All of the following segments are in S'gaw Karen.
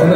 ဟဲ,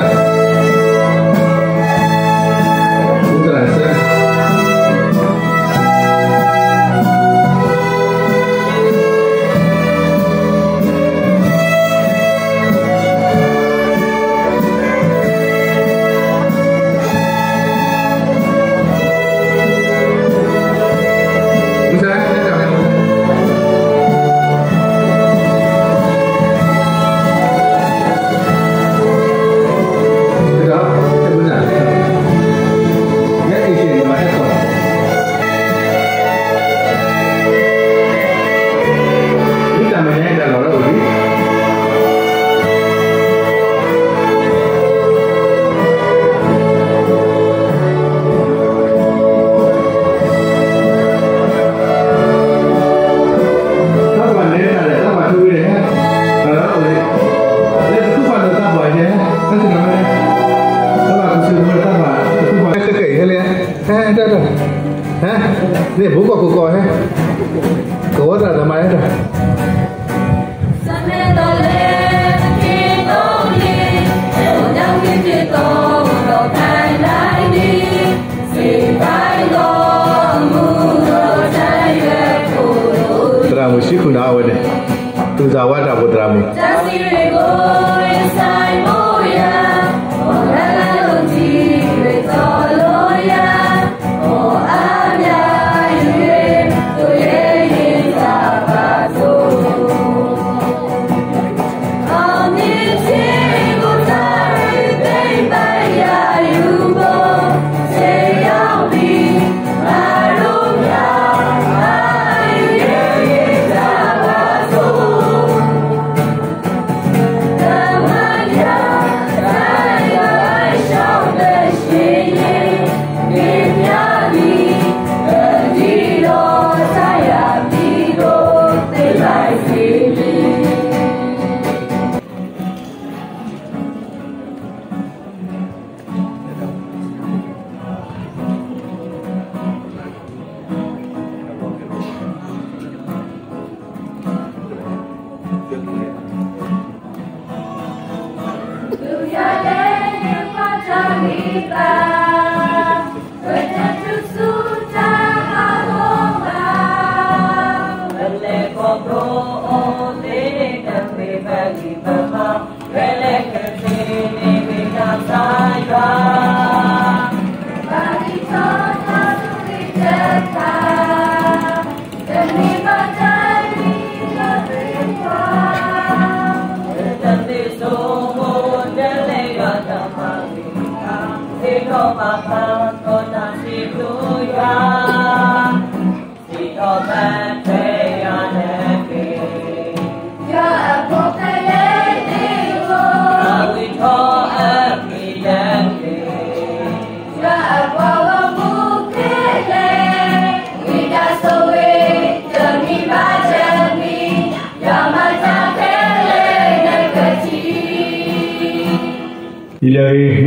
န့ၣ် ဘူးကီၢ်ခိၣ်ကီၢ်ဟဲ, ကဝီၤတၢ်တမၤဟဲဒီး, သရၣ်မုၣ်ဆံခိၣ်နၢ်အဝဲန့ၣ်, သူၣ်စၢ်ဝါတၢ်ဖိသရၣ်မုၣ် ဒ်လဲၣ်ဂ့ၤ မ့ၢ်ကွၢ်လၢ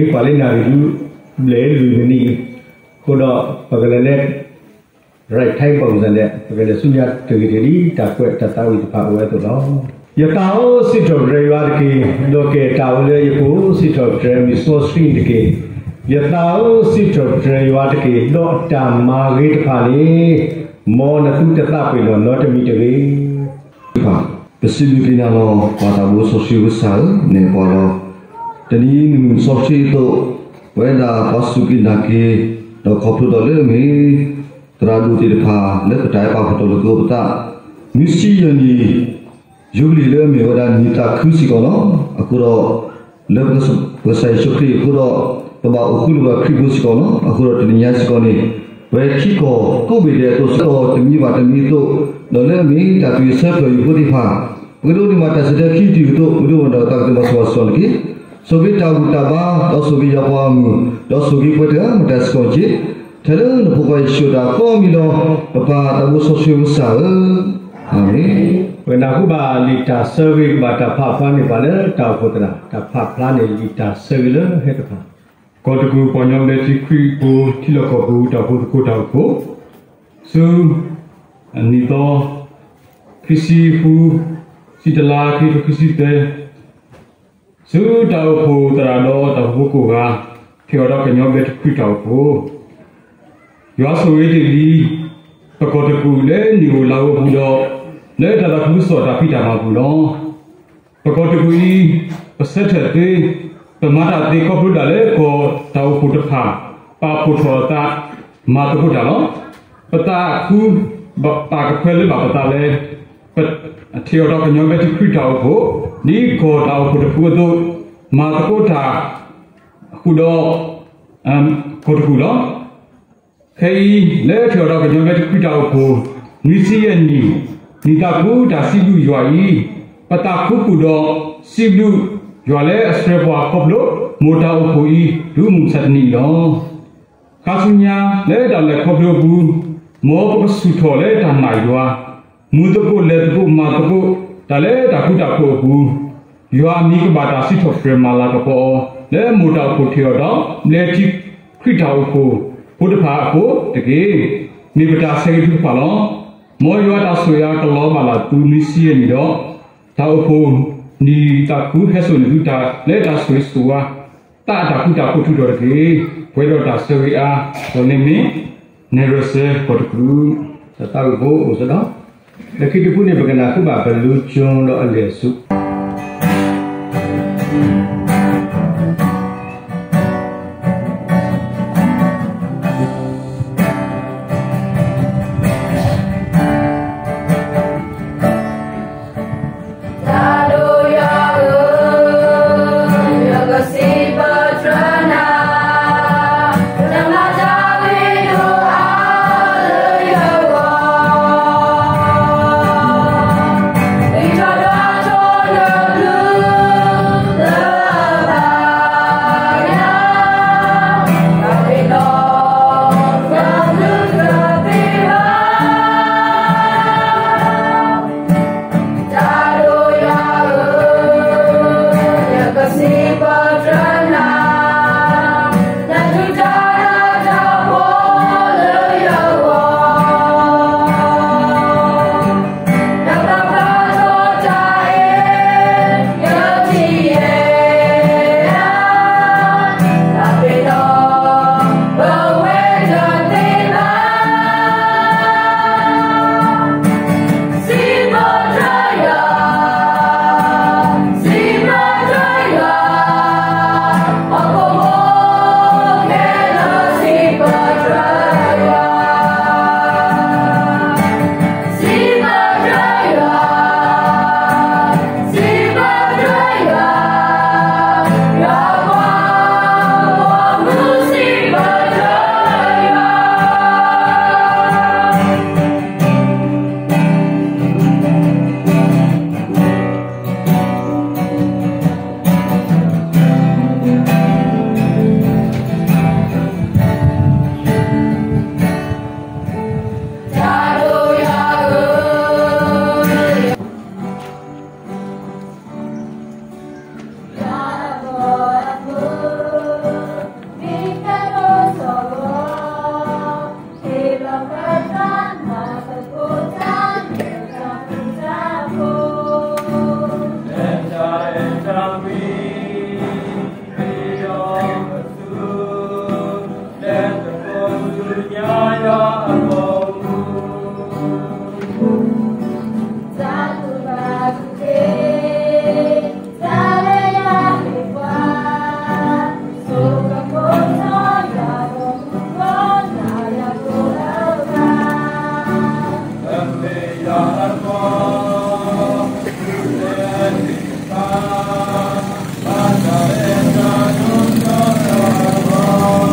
နၣ်ရံၣ်ဒုး ဘျဲၣ်လွံၢ်မံးနံးအံၤ, အဃိဒီး ပကလဲၤလၢ right time ပကစၢ်ဒဲး ပကလဲၤဆူညါတဂ့ၤတဂ့ၤဒ်တၢ်ကွဲးတၢ်သးဝံၣ်တဖၣ်အိၣ်ဝဲအသိးလီၤ. ယသးဧၢ စံးထီၣ်ပတြၢၤယွၤတက့ၢ်, ဒီးကဲတၢ်အိၣ်လၢယပူၤ စံးထီၣ်ပတြၢၤမုၢ်စီဆှံတက့ၢ်. ယသးဧၢ စံးထီၣ်ပတြၢၤယွၤတက့ၢ်, ဒီးတၢ်မၤဂ့ၤတဖၣ်န့ၣ် မ်နသုတသးပ့ၤနီၣ်နီတမံၤတဂ့ၤ. ပစံးဘျုးက့ၤနၤလီၤ ပှၤသးဘိစီဆှံကစၢ်ဧၢ, နဲၣ်ပှၤလီၤ. တနံၤအံၤမုၢ်မုၢ်စီဆှံအသိး, ပဝဲဒၣ်ပှၤစူၢ်က့ၤနာ်က့ၤ, ဒီးခီဖျိဒီးလၢအမ့ၢ် သရၣ်ဒိၣ်သ့ၣ်တဖၣ် လၢပတၢ်အဲၣ်ပာ်ဖှိၣ်ထီၣ်လိာ်က့ၤပသး, နွံဆံယဲၢ်နံၣ် ယူဘလံၤလၢအမ့ၢ်ဝဲဒၣ်နံၣ်သးခုစ့ၢ်ကီးလီၤ. အဃိဒီး လၢပကစၢ်ယ့ၣ်ၡူးခရံာ်အဃိဒီး ပဘၣ်အိၣ်ဃူလိာ်ဘၣ်ခရံာ်ဖိစ့ၢ်ကီးလီၤ. အဃိဒီးတနံၤညါစ့ၢ်ကီးန့ၣ် ပဝဲခံကီၢ်ကိးဘ့ၣ်ဒဲးအသိးစ့ၢ်ကီး တမံၤဘၣ်တမံၤအသိး, ဒီးလၢအမ့ၢ်တၢ်ပၢဆှၢဖျၢၣ်အံၤဖိသ့ၣ်တဖၣ်, ပကဒိးန့ၢ်ဘၣ်တၢ်ဆၢတဲာ်ခံတုၤအသိး ပကဒိးန့ၢ်ဘၣ်တၢ်သးခုကစီၣ်ဘၣ်စ့ၢ်ကီးန့ၣ်တက့ၢ်. ဆိၣ်ဂ့ၤတၢ်ဘူၣ်တၢ်ဘါ, ဒီးဆိၣ်ဂ့ၤယွၤပှၤဂီၢ်မုၢ်, ဒီးဆိၣ်ဂ့ၤပှၤတဂၤမတၤစ့ၢ်ကီးတက့ၢ်. ထဲလၢနဖိခွါယ့ၣ်ၡူးအတၢ်ကိးမံၤလီၤ. ပပၢ်သးဘိစီဆှံကစၢ်ဧၢ, အၤမ့ၣ်. ပကနၢ်ဟူဘၣ်လံာ်တၢ်ဆၢဂ့ၤကဘၣ်တၢ်ဖးဖျါန့ၢ်ပှၤလၢတၢ်အိၣ်ဖှိၣ်သရၣ်, တၢ်ဖးဖျါန့ၢ်လံာ်တၢ်ဆၢဂ့ၤလၢဟဲတဖၣ်, ကီၢ်တကူၣ်ပှၤကညီဘျၢထံခရံာ်ဖိ ထံလီၢ်ကီၢ်ပူၤတၢ်အိၣ်ဖှိၣ်သကိးတၢ်အိၣ်ဖှိၣ်, ဆူ အနံၣ်သီ ခံဆံဃု ဆံတလါ ခံကထိခံဆံသၢ ဆူတၢ်အိၣ်ဖှိၣ်သရၣ်ဒီးတၢ်အိၣ်ဖှိၣ်ဖိကိးဂၤ, ထံၣ်အီၤဒီးကညီဘျၢထံခရံာ်တၢ်အိၣ်ဖှိၣ်, ယွၤဆိၣ်ဂ့ၤတ့ၢ်လံ ပကီၢ်တကူၣ်လၢနံၣ်ဧိၤလါဧိၤအပူၤဒီး, လၢတၢ်သးခုကစီၣ်တၢ်ဖံးတၢ်မၤအပူၤလီၤ. ပကီၢ်တကူၣ်အံၤ, ပဆၢထၢၣ်သ့, ပမၤတၢ်သ့ခီဖျိဒၣ်လၢကီၢ်တၢ်အိၣ်ဖှိၣ်တဖၣ် ပာ်ဖှိၣ်ထီၣ်အသး, မၤသကိးတၢ်လီၤ. ပသးခု, ပာ်ကဖၢလၢဘၣ်ပသးလၢ ပထံၣ်အီၤဒီးကညီဘျၢထံခရံာ်တၢ်အိၣ်ဖှိၣ်, ဒ်ကီၢ်တၢ်အိၣ်ဖှိၣ်တဖုအသိး, မၤသကိးတၢ်ဃုာ်ဒီး ကီၢ်တကူၣ်လီၤ. ခဲအံၤ လၢထံၣ်အီၤဒီးကညီဘျၢထံခရံာ်တၢ်အိၣ်ဖှိၣ် နွံဆံယဲၢ်နံၣ်, နံၣ်သးခုတၢ်စံးဘျုးယွၤအံၤ, ပသးခုပူၤဒီးစံးဘျုးယွၤလၢအဆှၢပှၤခီဖျိ မိၢ်တၢ်အိၣ်ဖှိၣ်အံၤ တုၤမုၢ်မဆါတနံၤအံၤလီၤ. ခါဆူညါလၢတၢ်လဲၤခီဖျိအပူၤ, မ်ပကဆူၣ်ထီၣ်လၢတၢ်နာ်ယွၤ, မုာ်သကိးလဲၤသကိးမၤသကိး တၢ်လၢတၢ်ဃူတၢ်ဖိးအပူၤ, ယွၤအမံၤကဘၣ်တၢ်စံးထီၣ်ပတြၢၤမၤလၤကပီၤအီၤ လၢမိၢ်တၢ်အိၣ်ဖှိၣ်ထံၣ်အီၤဒီး ဘျၢထံခရံာ်တၢ်အိၣ်ဖှိၣ်ဖိတဖၣ်အဃိတက့ၢ်. မ့ၢ်ပတၢ်ဆၢဂ့ၤထုကဖၣ်လီၤ. မ်ယွၤတၢ်ဆိၣ်ဂ့ၤအါကလီၤဘၣ်လၢသုနွံဆံယဲၢ်နံၣ်ဒီး တၢ်အိၣ်ဖှိၣ်နံၣ်သးခုဟဲစိာ်န့ၢ်သုတၢ်လၢတၢ်ဆိၣ်ဂ့ၤဆိၣ်ဝါ, သးအတၢ်ဃူတၢ်ဖိးထုးထီၣ်တက့ၢ်. ပှဲၤဒီးတၢ်ဆၢဂ့ၤအါ, ဒီးန့ၣ်မ့ၢ် နဲၣ်ရွဲၣ်စၢၤကီၢ်တကူၣ် တၢ်သးဝံၣ်ဖိအိၣ်စ့ၢ်ဒီး, လၢခံတပူၤန့ၣ် ပ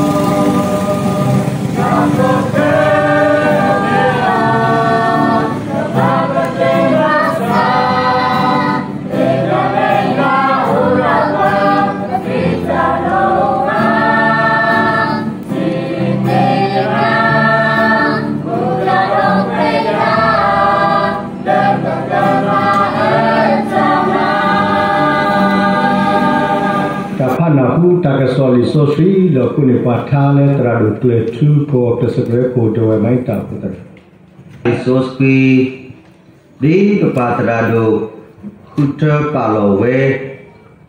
ကနၢ်ဟူဘၣ်ပလူကၠိဒီးအလံာ်အဆူၣ် တၢ်ဖးနၢ်ဟူတၢ်ကစီၣ်လံာ်စီဆှံ ဒီးဃုန့ၢ်ပှၤထါလၢသရၣ်ဒိၣ်ကျၢၤထူ ကီၢ်ကစၢၢ်ကရၢခိၣ် ဒဝဲၢ်မၤအံတၢ်အိၣ်ဖှိၣ်သရၣ် လံာ်စီဆှံ ဒ်ပပၢ်သရၣ်ဒိၣ် ဃုထၢပာ်လီၤဝဲ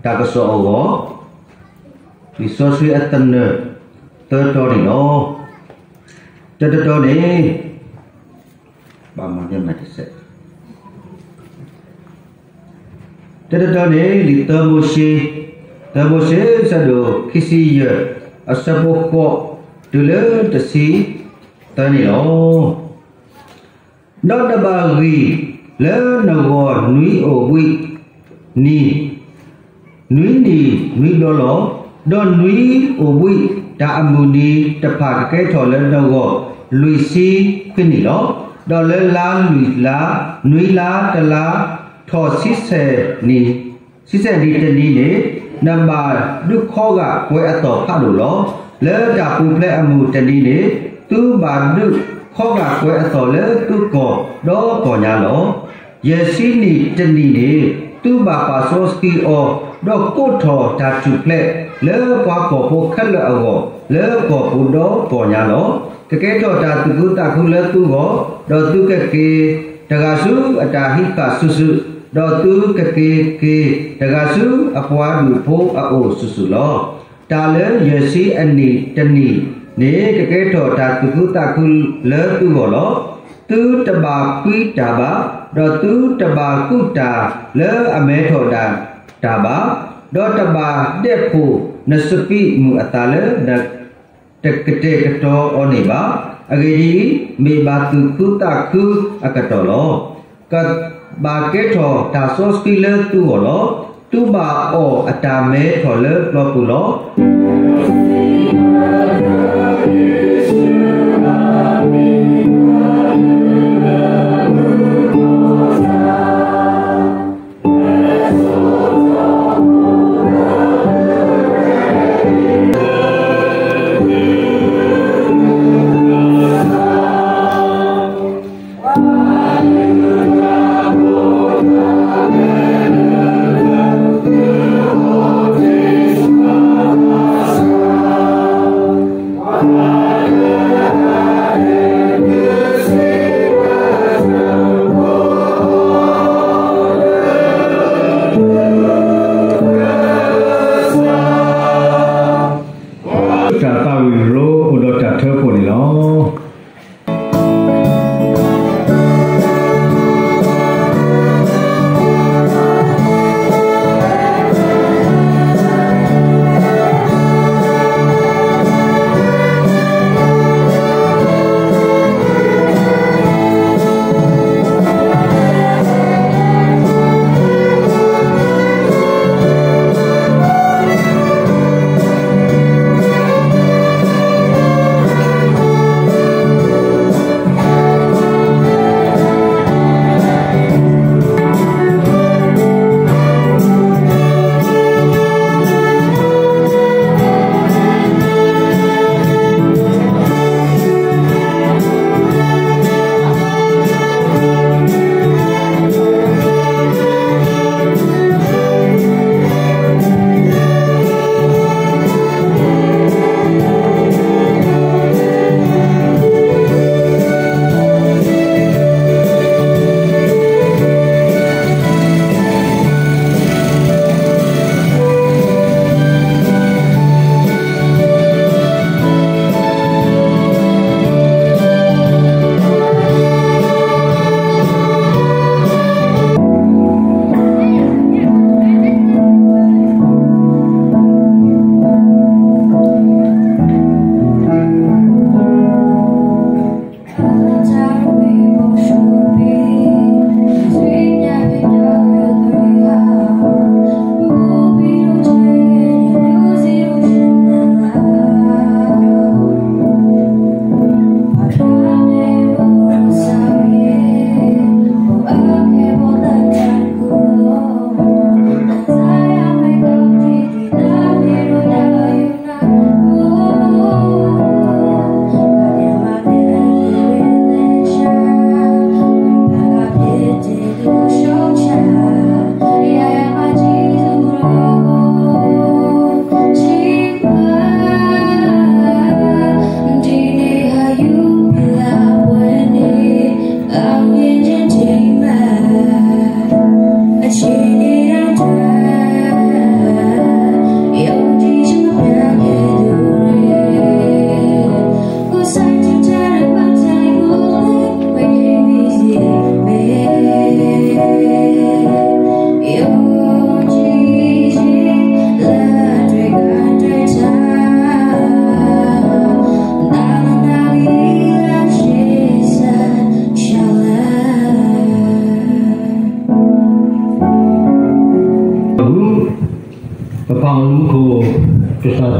တၢ်ကစီၣ်အဂီၢ်, လံာ်စီဆှံအသနၢၣ်သၢတီၤန့ၣ်လီၤ. တၢတတီၤန့ၣ်, တၢတတီၤန့ၣ် လံာ်သၢမိၤၡ့, သၢမိၤၡ့ ဆၢဒိၣ်ခံဆံယဲၢ် အဆၢဖိဃိး တုၤလၢတဆံသၢန့ၣ်လီၤ. ဒီးတဘၣ်ဂံၢ်လၢနဂီၢ်နွံအိၣ်ဘှံးနံၤ, နွံနံၤနွံဘျီလီၤ. ဒီးနွံအိၣ်ဘှံးတၢ်အမုၢ်နံၤတဖၣ်ကကဲထီၣ်လၢနဂီၢ်လွံၢ်ဆံခွံနံၣ်လီၤ. ဒီးလၢလါလွံၢ်လါ, နွံလါတလါ, ထီၣ်ဆံဆဲၣ်နံၣ် ဆံဆဲၣ်နံၣ်တနံၤန့ၣ်, နဘၣ်ဒုးခီဂာ်ကွဲၤအသီၣ်ဖးဒိၣ်လီၤ. လၢတၢ်ပူၤဖျဲးအမုၢ်တနံၤန့ၣ်, သုဘၣ်ဒုးခီဂာ်ကွဲၤအသီၣ်လၢသုကီၢ်ဒီးကီၢ်ညါလီၤ. ယဲၢ်ဆံနံၣ်တနံၤန့ၣ်, သုဘၣ်ပာ်စီဆှံအီၤ, ဒီးကိးထီၣ်တၢ်ထူၣ်ဖျဲးလၢပှၤကီၢ်ဖိခဲလၢာ်အဂီၢ်, လၢကီၢ်ပူၤဒီးကီၢ်ညါလီၤ. ကကဲထီၣ်တၢ်သူၣ်ခုသးခုလၢသုဂီၢ်, ဒီးသုကက့ၤ တဂၤဆူအတၢ်ဟံးဃာ်စုာ်စုာ်, ဒီးသုကက့ၤက့ၤတဂၤဆူအပှၤဒူၣ်ဖိအအိၣ်စုာ်စုာ်လီၤ. တၢ်လၢယဲၢ်ဆံအနံၣ်တနံၣ်န့ၣ် ကကဲထီၣ်တၢ်သူၣ်ခုသးခုလၢသုဂီၢ်လီၤ. သုတဘၣ်ဖှံတၢ်ဘၣ်, ဒီးသုတဘၣ်ကူးတၢ်လၢအမဲထီၣ်ဒၣ်တၢ်ဘၣ်, ဒီးတဘၣ်ဒဲးဖှိၣ်နစပံးမုၢ်အသးလၢ တကတဲာ်ကတီၤအီၤန့ၣ်ဘၣ်. အဂ့ၢ်ဒ်အံၤ, မ့ၢ်ဘၣ်သူၣ်ခုသးခုအကတီၢ်လီၤ. ကဘၣ်ကဲထီၣ်တၢ်စီဆှံလၢသုဂီၢ်လီၤ. သုဘၣ်အီၣ်အတၢ်မဲထီၣ်လၢပျီပူၤလီၤ.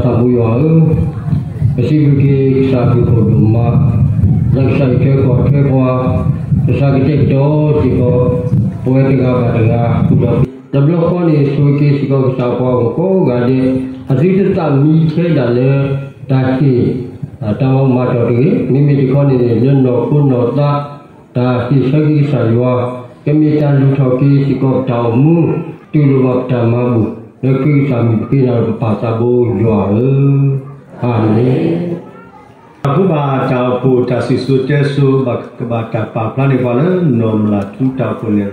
သးပူယွၤဧၢ, ပစံးဘျုးက့ၤကစၢ်အဘျုးအဖှိၣ်ဒိၣ်မး, လၢကစၢ်အံးထွဲကွၢ်ထွဲပှၤ, ကစၢ်ကတဲာ်ကတီၤစ့ၢ်ကီး ပဝဲတဂၤဘၣ်တဂၤဃုာ်ဒီး, တဘျီဃီန့ၣ်ဆိၣ်ဂ့ၤစ့ၢ်ကီးကစၢ်ပှၤဂီၢ်ကိးဂၤဒဲး, အသုတသးမံထဲဒၣ်လၢ တၢ်ဟ့ၣ် တၢ်မၤမၤတီၢ်တဂ့ၤ, မ့မ့ၢ်တခီန့ၣ်န့ၣ် လၢနီၢ်ခိနီၢ်သး တၢ်ဟ့ၣ်ဆၢက့ၤကစၢ်ယွၤ, ကမ့ၢ်တၢ်လုၢ်ထီၣ်က့ၤစ့ၢ်ကီးပတၢ်အိၣ်မူ, တူၢ်လိာ်ဘၣ်ပတၢ်မၤဘူၣ်, လၢခံကစၢ်မုၣ်ကပ့ၤနီၣ်ပပၢ်သးဘိယွၤဧၢ, အၤမ့ၣ်. အဃိဘၣ်တၢ်အိၣ်ဖှိၣ်တၢ်စံၣ်စိၤတဲစိၤ ဘၣ်ကဘၣ်တၢ်ပာ်ဖျါန့ၢ်ပှၤလၢနီၢ်မုၢ်လၢ်ထူတၢ်အိၣ်ဖှိၣ်န့ၣ်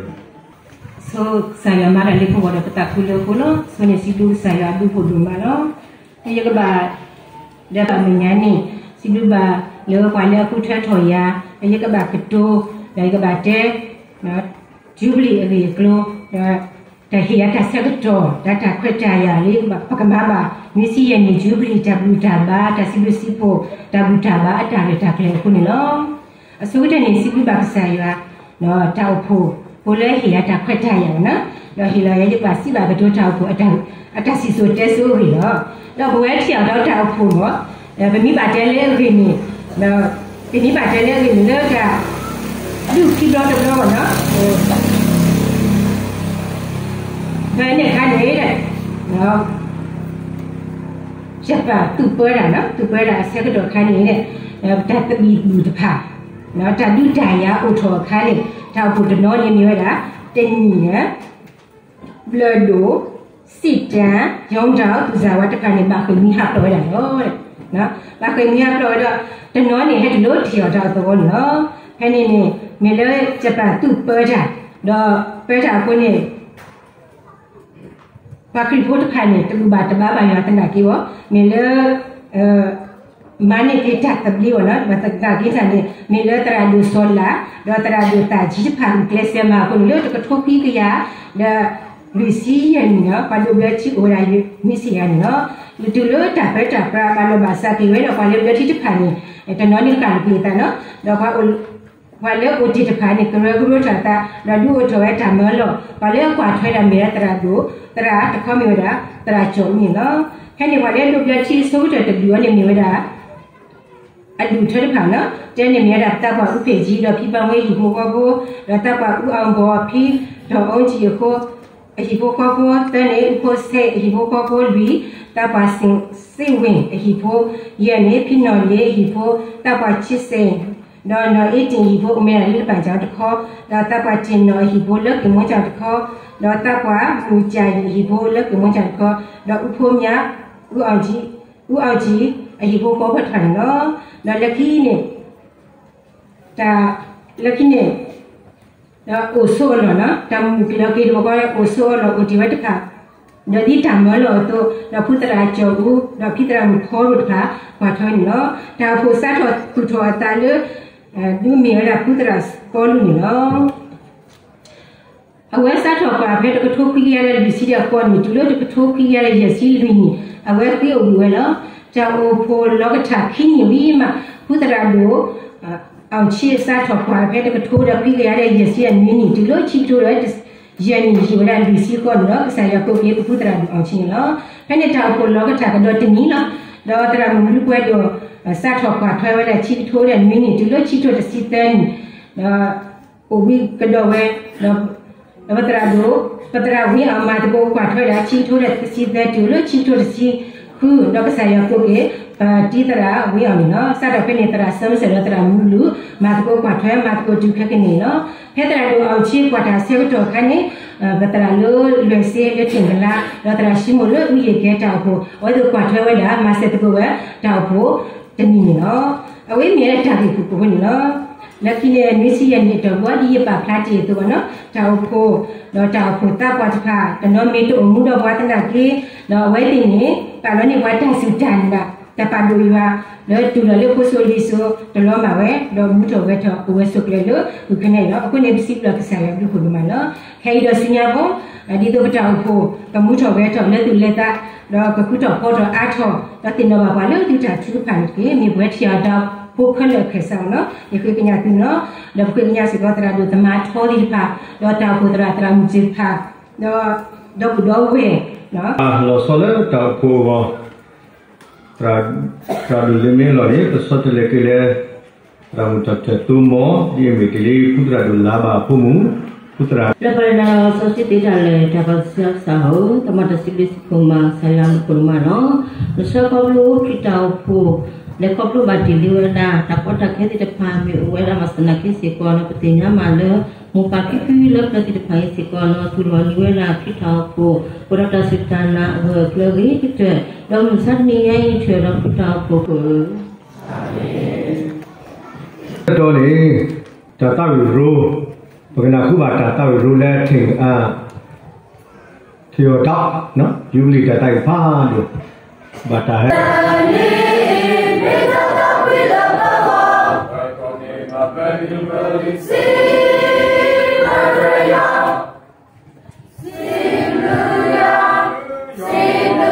ဆိကစၢ်ယွၤမၤတၢ်လၢပဂီၢ်ဒီးပသးခုလၢအဃိလီၤ. ဆိန့ၣ်စံးဘျုးကစၢ်ယွၤအဘျုးအဖှိၣ်ဒိၣ်မးလီၤ. ယကဘၣ် ဒီးဘၣ်မဲာ်ညါန့ၣ် စံးဘျုးဘၣ်လၢပှၤလၢအဃုထၢထီၣ်ယၤ ဒီးယကဘၣ်ကတိၤ ဒီးယကဘၣ်တဲ ယူဘလံၤအဂ့ၢ်အကျိၤ ဒီးတၢ်ဟ့ၣ်ယၤတၢ်ဆၢကတီၢ် ဒီးတၢ်ခွဲးတၢ်ယာ်လၢပကမၤဘၣ် နွံဆံယဲၢ်နံၣ် ယူဘလံၤ တၢ်ဘူၣ်တၢ်ဘါ တၢ်စံးဘျုးစံးဖှိၣ် တၢ်ဘူၣ်တၢ်ဘါအတၢ်ရဲၣ်တၢ်ကျဲၤအဃိန့ၣ်လီၤ. အဆိကတၢၢ်န့ၣ် စံးဘျုးဘၣ်ကစၢ်ယွၤ တၢ်အိၣ်ဖှိၣ် ဖိလၢဟ့ၣ်ယၤတၢ်ခွဲးတၢ်ယာ်န့ၣ်, ဒီးဟ့ၣ်လီၤယၤယကဘၣ်စံးဘၣ်ကတိၤတၢ်အိၣ်ဖှိၣ် အတၢ်စံၣ်စိၤတဲစိၤအဂ့ၢ်လီၤ. ဒီးပဝဲထံၣ်အီၤဒီးတၢ်အိၣ်ဖှိၣ်မ့ၢ် ပမ့ၢ်ဘၣ်တဲလၢအဂ့ၢ်န့ၣ် ပမ့ၢ်ဘၣ်တဲလၢအဂ့ၢ်န့ၣ်လၢတၢ် ဒုၣ်ခံဘျီတဘျီဘၣ်နီၤ, ဖဲန့ၣ်အခါန့ၣ် ယပၢ်သူၣ်ပၢတၢ်နီၤ, သူၣ်ပၢတၢ်အဆၢကတီၢ်အခါန့ၣ် တၢ်သဘံၣ်ဘုၣ်တဖၣ် တၢ်ဒုးတၢ်ယၤအိၣ်ထီၣ်အခါန့ၣ် တၢ်အိၣ်ဖှိၣ်တနီၤန့ၣ်မ့ၢ်ဝဲဒၣ် တနံၣ်န့ၣ် ဘျၢၣ်ဒိၣ်, စံၣ်တၢ်, ယီၤတၢ် သူၣ်စၢ်ဝါတဖၣ်န့ၣ် ဘၣ်ဃ့ၢ်မှံဟးဖျိးဝဲဒၣ်လီၤ. ဘၣ်ဃ့ၢ်မှံဟးဖျိးဝဲဒီး တနီၤန့ၣ် ဟဲတလိၣ်ထံၣ်အီၤတၢ်အသဝီန့ၣ်လီၤ. ဖဲန့ၣ်န့ၣ် မ့ၢ်လၢယပၢ်သူၣ်ပၢတၢ်, ဒီးပၢတၢ်အဃိန့ၣ် ပှၤခရံာ်ဖိတဖၣ်န့ၣ် တဘူၣ်ဘၣ်တဘါဘၣ်ယွၤသနာ်က့အီၤ, မ့ၢ်လၢ မၤန့ၢ်က့ၤတၢ်သဘျ့အီၤနီၤ, ဘၣ်သနာ်က့န့ၣ် မ့ၢ်လၢသရၣ်ဒိၣ်စီၤလး ဒီးသရၣ်ဒိၣ်သးကံတဖၣ် ကျဲးစၢးမၤအဃိန့ၣ် လၢတကထိခွံကယၤ ဒီးလွံၢ်ဆံယဲၢ်နံၣ်နီၤ ပှၤဒိးဘျၢထံအိၣ်ဝဲဒၣ်နွံဆံယဲၢ်နံၣ်လီၤ. တုၤလၢတၢ်ပၢတၢ်ပြး ဘၣ်လီၤဘၣ်စးက့ၤဝဲဒီးပှၤလၢဘျၢထံတဖၣ်န့ၣ် တနီၤန့ၣ်ဃၣ်လၢပျံၤသးနီၤ, ဒီးပှၤ ပှၤလၢအိၣ်တ့ၢ်တဖၣ်န့ၣ် ကရၢကရိထီၣ်အသး ဒီးဒုးအိၣ်ထီၣ်ဝဲတၢ်မၢလီၤ. ပှၤလၢအကွၢ်ထွဲဒၣ်မ့ၢ်ဝဲဒၣ်သရၣ်ဒိၣ်, သရၣ်တခီမ့ၢ်ဝဲဒၣ် သရၣ်ကၠီၣ်အူန့ၣ်လီၤ. ဖဲန့ၣ်ပှၤလၢဒိးဘျၢထံအဆိကတၢၢ်တဘျုးအီၤန့ၣ်မ့ၢ်ဝဲဒၣ် အဒူၣ်ထၢတဖၣ်နီၤ, တဲန့ၣ်မ့ၢ်ဝဲဒၣ်သးပှၢ်အူဖ့ၣ်ကၠံ ဒီးဖံဘါဝ့ဟံၣ်ဖိဃီဖိ, ဒီးသးပှၢ်အူအီၣ်ဘီၣ် ဖံဒီးအီကၠံအဃိ အဟံၣ်ဖိဃီဖိ, သၢန့ၣ် အူဖိဆဲးအဟံၣ်ဖိဃီဖိ, လွံၢ် သးပှၢ်စ့ၣ်ဝ့ၣ်အဟံၣ်ဖိ, ယဲၢ်န့ၣ် ဖံနီၢ်လ့အဟံၣ်ဖိ, သးပှၢ်ဆံစဲး ဒီးနီၢ်အ့တ့ၢ်အဟံၣ်ဖိ အိၣ်မ့ၢ်ဒၣ်လၢတပၢ်ကၠီတခီ, ဒီးသးပှၢ်တ့ၢ်နီၢ်အဟံၣ်ဖိလၢက့ၢ်မိကၠီတခီ, ဒီးသးပှၢ်မုၢ်ကၠၢ်ယံၤအဟံၣ်ဖိလၢက့ၢ်မိကၠီတခီ, ဒီးအူဖိမၠး အူအီၣ်ကၠံ အဟံၣ်ဖိဃီဖိတဖၣ်န့ၣ်လီၤ. ဒီးလၢခံန့ၣ် တၢ် လၢခံန့ၣ် ဒီးအိၣ်ဆိးအလီၢ်နီၤ, တၢ်မုၢ်က့ၤလီၤက့ၤတဘျီဃီ အိၣ်ဆိးအလီၢ်အိၣ်တ့ၢ်ဝဲတဖၣ်, ဒီးဒ်တၢ်မၢလီၤအသိး ဒီးဖုသရၣ်ကၠီၣ်အူ ဒီးဖံသရၣ်မုၣ်ဖီဒိၣ်တဖၣ် ကွၢ်ထွဲန့ၣ်လီၤ. တၢ်အိၣ်ဖှိၣ်စးထီၣ်သူၣ်ထီၣ်အသးလၢ ဒုးမ့ၢ်ဝဲဒၣ်ဖုသရၣ်ကီလူန့ၣ်လီၤ. အဝဲစးထီၣ်ကွၢ်ဖဲတကထိခွံကယၤဒီးလွံၢ်ဆံဒီးဃိးနံၣ် တုၤလၢတကထိခွံကယၤဒီးယဲၢ်ဆံလွံၢ်နံၣ် အဝဲဃ့အိၣ်ဘှံးဝဲလီၤ. တၢ်အိၣ်ဖှိၣ်လီၤကထၣ်ခံနံၣ်ဝံၤမး ဖုသရၣ်ဒိၣ် အီၣ်ဆံးစးထီၣ်ကွၢ်ဖဲတကထိဒီးခွံကယၤဒီးယဲၢ်ဆံအနွံနံၣ် တုၤလၢဆံကထိဒီးယဲၢ်နံၣ် ယံာ်ဝဲဒၣ်လွံၢ်ဆံဃိးနံၣ်လီၤ. ကစၢ်ယွၤကိးက့ၤပဖုသရၣ်ဒိၣ်အီၣ်ဆံးန့ၣ်လီၤ. ဖဲန့ၣ်တၢ်အိၣ်ဖှိၣ်လီၤကထၣ်ကဒီးတနံၣ်လီၤ. ဒီးသရၣ်မုၣ်မူပှဲၤဒိၣ် စးထီၣ်ကွၢ်ထွဲဝဲဒၣ်ဆံကထိဒီးနွံနံၣ် တုၤလၢဆံကထိတဆံသၢနံၣ် ဒီး အိၣ်ဝံကဒီးဝဲ ဒီးပသရၣ်ဒိၣ် ပသရၣ်ဝ့အီၣ်မၤသကိးကွၢ်ထွဲဒၣ်ဆံကထိဒီးတဆံသၢ တုၤလၢဆံကထိတဆံဃု ဒီးကစၢ်ယွၤကိးက့ၤ ပတံၤသရၣ်ဝ့အီၣ်န့ၣ်လီၤ. စးထီၣ်ဖဲန့ၣ် သရၣ်စီၤမုၢ်စဲၣ်ဒီးသရၣ်မုၢ်လူး မၤသကိးကွၢ်ထွဲ မၤသကိးတုၤခဲကနံၣ်အံၤလီၤ. ဖဲသရၣ်ဒိၣ်အီၣ်ဆံးကွၢ်တၢ်ဆၢကတီၢ်အခါန့ၣ် ပသရၣ်လၢလွဲၢ်စ့လၢထံၣ်ကလါ ဒီးသရၣ်ၡံမိၣ်လၢအူယ့ၣ်ကဲတၢ်အိၣ်ဖှိၣ် အဝဲသ့ၣ်ကွၢ်ထွဲဝဲဒၣ် မၤစၢၤသကိးဝဲတၢ်အိၣ်ဖှိၣ် တနံၣ်န့ၣ်လီၤ. အဝဲမ့ၢ်ဝဲဒၣ်တၢ်ဂ့ၢ်ခိၣ်ကိၣ်ဖိန့ၣ်လီၤ. လၢခံန့ၣ် နွံဆံယဲၢ်နံၣ်အတီၢ်ပူၤ ဒ်ယပာ်ဖျါတ့ၢ်အသိးဘၣ်နီၤ တၢ်အိၣ်ဖှိၣ် ဒီးတၢ်အိၣ်ဖှိၣ်သးပှၢ်တဖၣ် တနီၤမ့ၢ်တအိၣ်မူဒီးပှၤသနာ်က့ ဒီးအဝဲသ့ၣ်န့ၣ် ပာ်လီၤန့ၢ်ပှၤတၢ်စူၢ်တၢ်နာ် တၢ်ပာ်ဒိၣ်ယွၤ လၢတုၤလီၤလၢဖိစိၤလံၤစိၤ တလီၤမၢ်ဝဲ ဒီးမူထီၣ်ဂဲၤထီၣ်အိၣ်ဝဲဆိးကျၢၤလၢ ဃုာ်ခဲန့ၣ်လီၤ. အဃိန့ၣ် ပစံးဘျုးကစၢ်ယွၤဘျုးဖှိၣ်ဒိၣ်မးလီၤ. ခဲအံၤဒီးဆူညါဘီ ဒ်သိးပတၢ်အိၣ်ဖှိၣ် ကမူထီၣ်ဂဲၤထီၣ်လၢသူၣ်လၢသး ဒီးကဃုထီၣ်ဖီထီၣ်အါထီၣ် ဒီးသ့ၣ်နီၣ်ဘၣ်ပှၤလၢသုတၢ်ထုကဖၣ်န့ၣ်တက့ၢ်. မ့ၢ်ပဝဲထံၣ်အီၤဒီးဖိခဲလၢာ်ခဲဆ့လီၤ. ယဃ့ကညးသုန့ၣ်လီၤ. ဒီးပဃ့ကညးစ့ၢ်ကီးသရၣ်ဒိၣ်သမါထီသ့ၣ်တဖၣ် ဒီးတၢ်အိၣ်ဖှိၣ်သရၣ်သရၣ်မုၣ်သ့ၣ်တဖၣ် ဒီးဒီပုၢ်ဒီဝဲၢ် လီၤဆီလၢတၢ်အိၣ်ဖှိၣ်အဂီၢ် သရၣ်ဒိၣ်လ့မ့ၢ်လီၤန့ၣ် ပဆီတလဲက့ၤလၢ သရၣ်မုၣ်ထီၣ်ထၢၣ်သိမီၤ ဒ်အမ့ၢ်ကလံၤ ဖုသရၣ်ဒိၣ်လါဘၣ်အဖိမုၣ် ဖုသရၣ် လၢပှၤလၢနၤလီၤစီဆှံသ့တၢ်လၢာ် တၢ်ပၢ်သ့ၣ်တဖၣ်စးဟီၣ် တၢ်မၤတၢ်စံးဘျုးစံးဖှိၣ်မၤကစၢ်ယွၤမူခိၣ်ဒိၣ်မးလီၤ. လၢဆၢခီဖျိခရံာ်တၢ်အိၣ်ဖှိၣ် လဲၤခီဖျိဘၣ်တ့ၢ်လံဝဲဒၣ် တၢ်ကီတၢ်ခဲသ့ၣ်တဖၣ်မ့ၢ်အိၣ်ဝဲဒၣ်ဘၣ်ဆၣ်နာ်က့စ့ၢ်ကီးလီၤ. ပသ့ၣ်ညါမးလၢ မိၢ်ပၢ်ဖံဖုလၢပျၢၤသ့ၣ်တဖၣ်အံၤစ့ၢ်ကီးလီၤ သူၣ်ထီၣ်န့ၢ်ဝဲဒၣ်ခရံာ်တၢ်အိၣ်ဖှိၣ် အိၣ်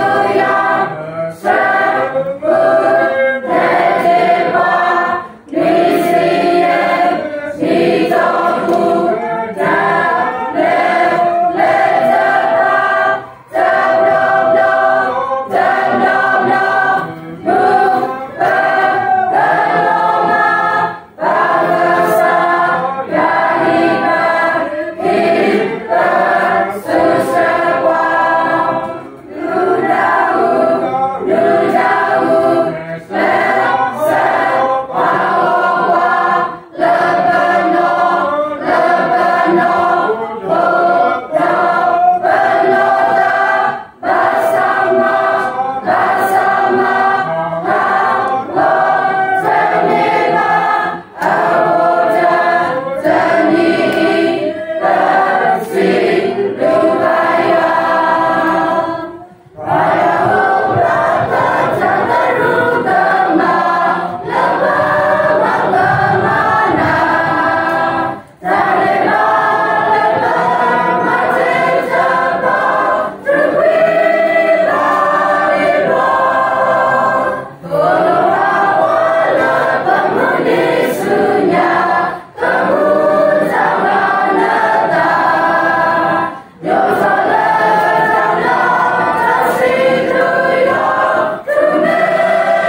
ဒီးတၢ်စူၢ်တၢ်နာ်အဂၢၢ်အကျၢၤဂ့ၤကတၢၢ် ဒီးမုၢ်မဆါတနံၤညါအံၤ ထၢၣ်ဒီးခရံာ်တၢ်အိၣ်ဖှိၣ် က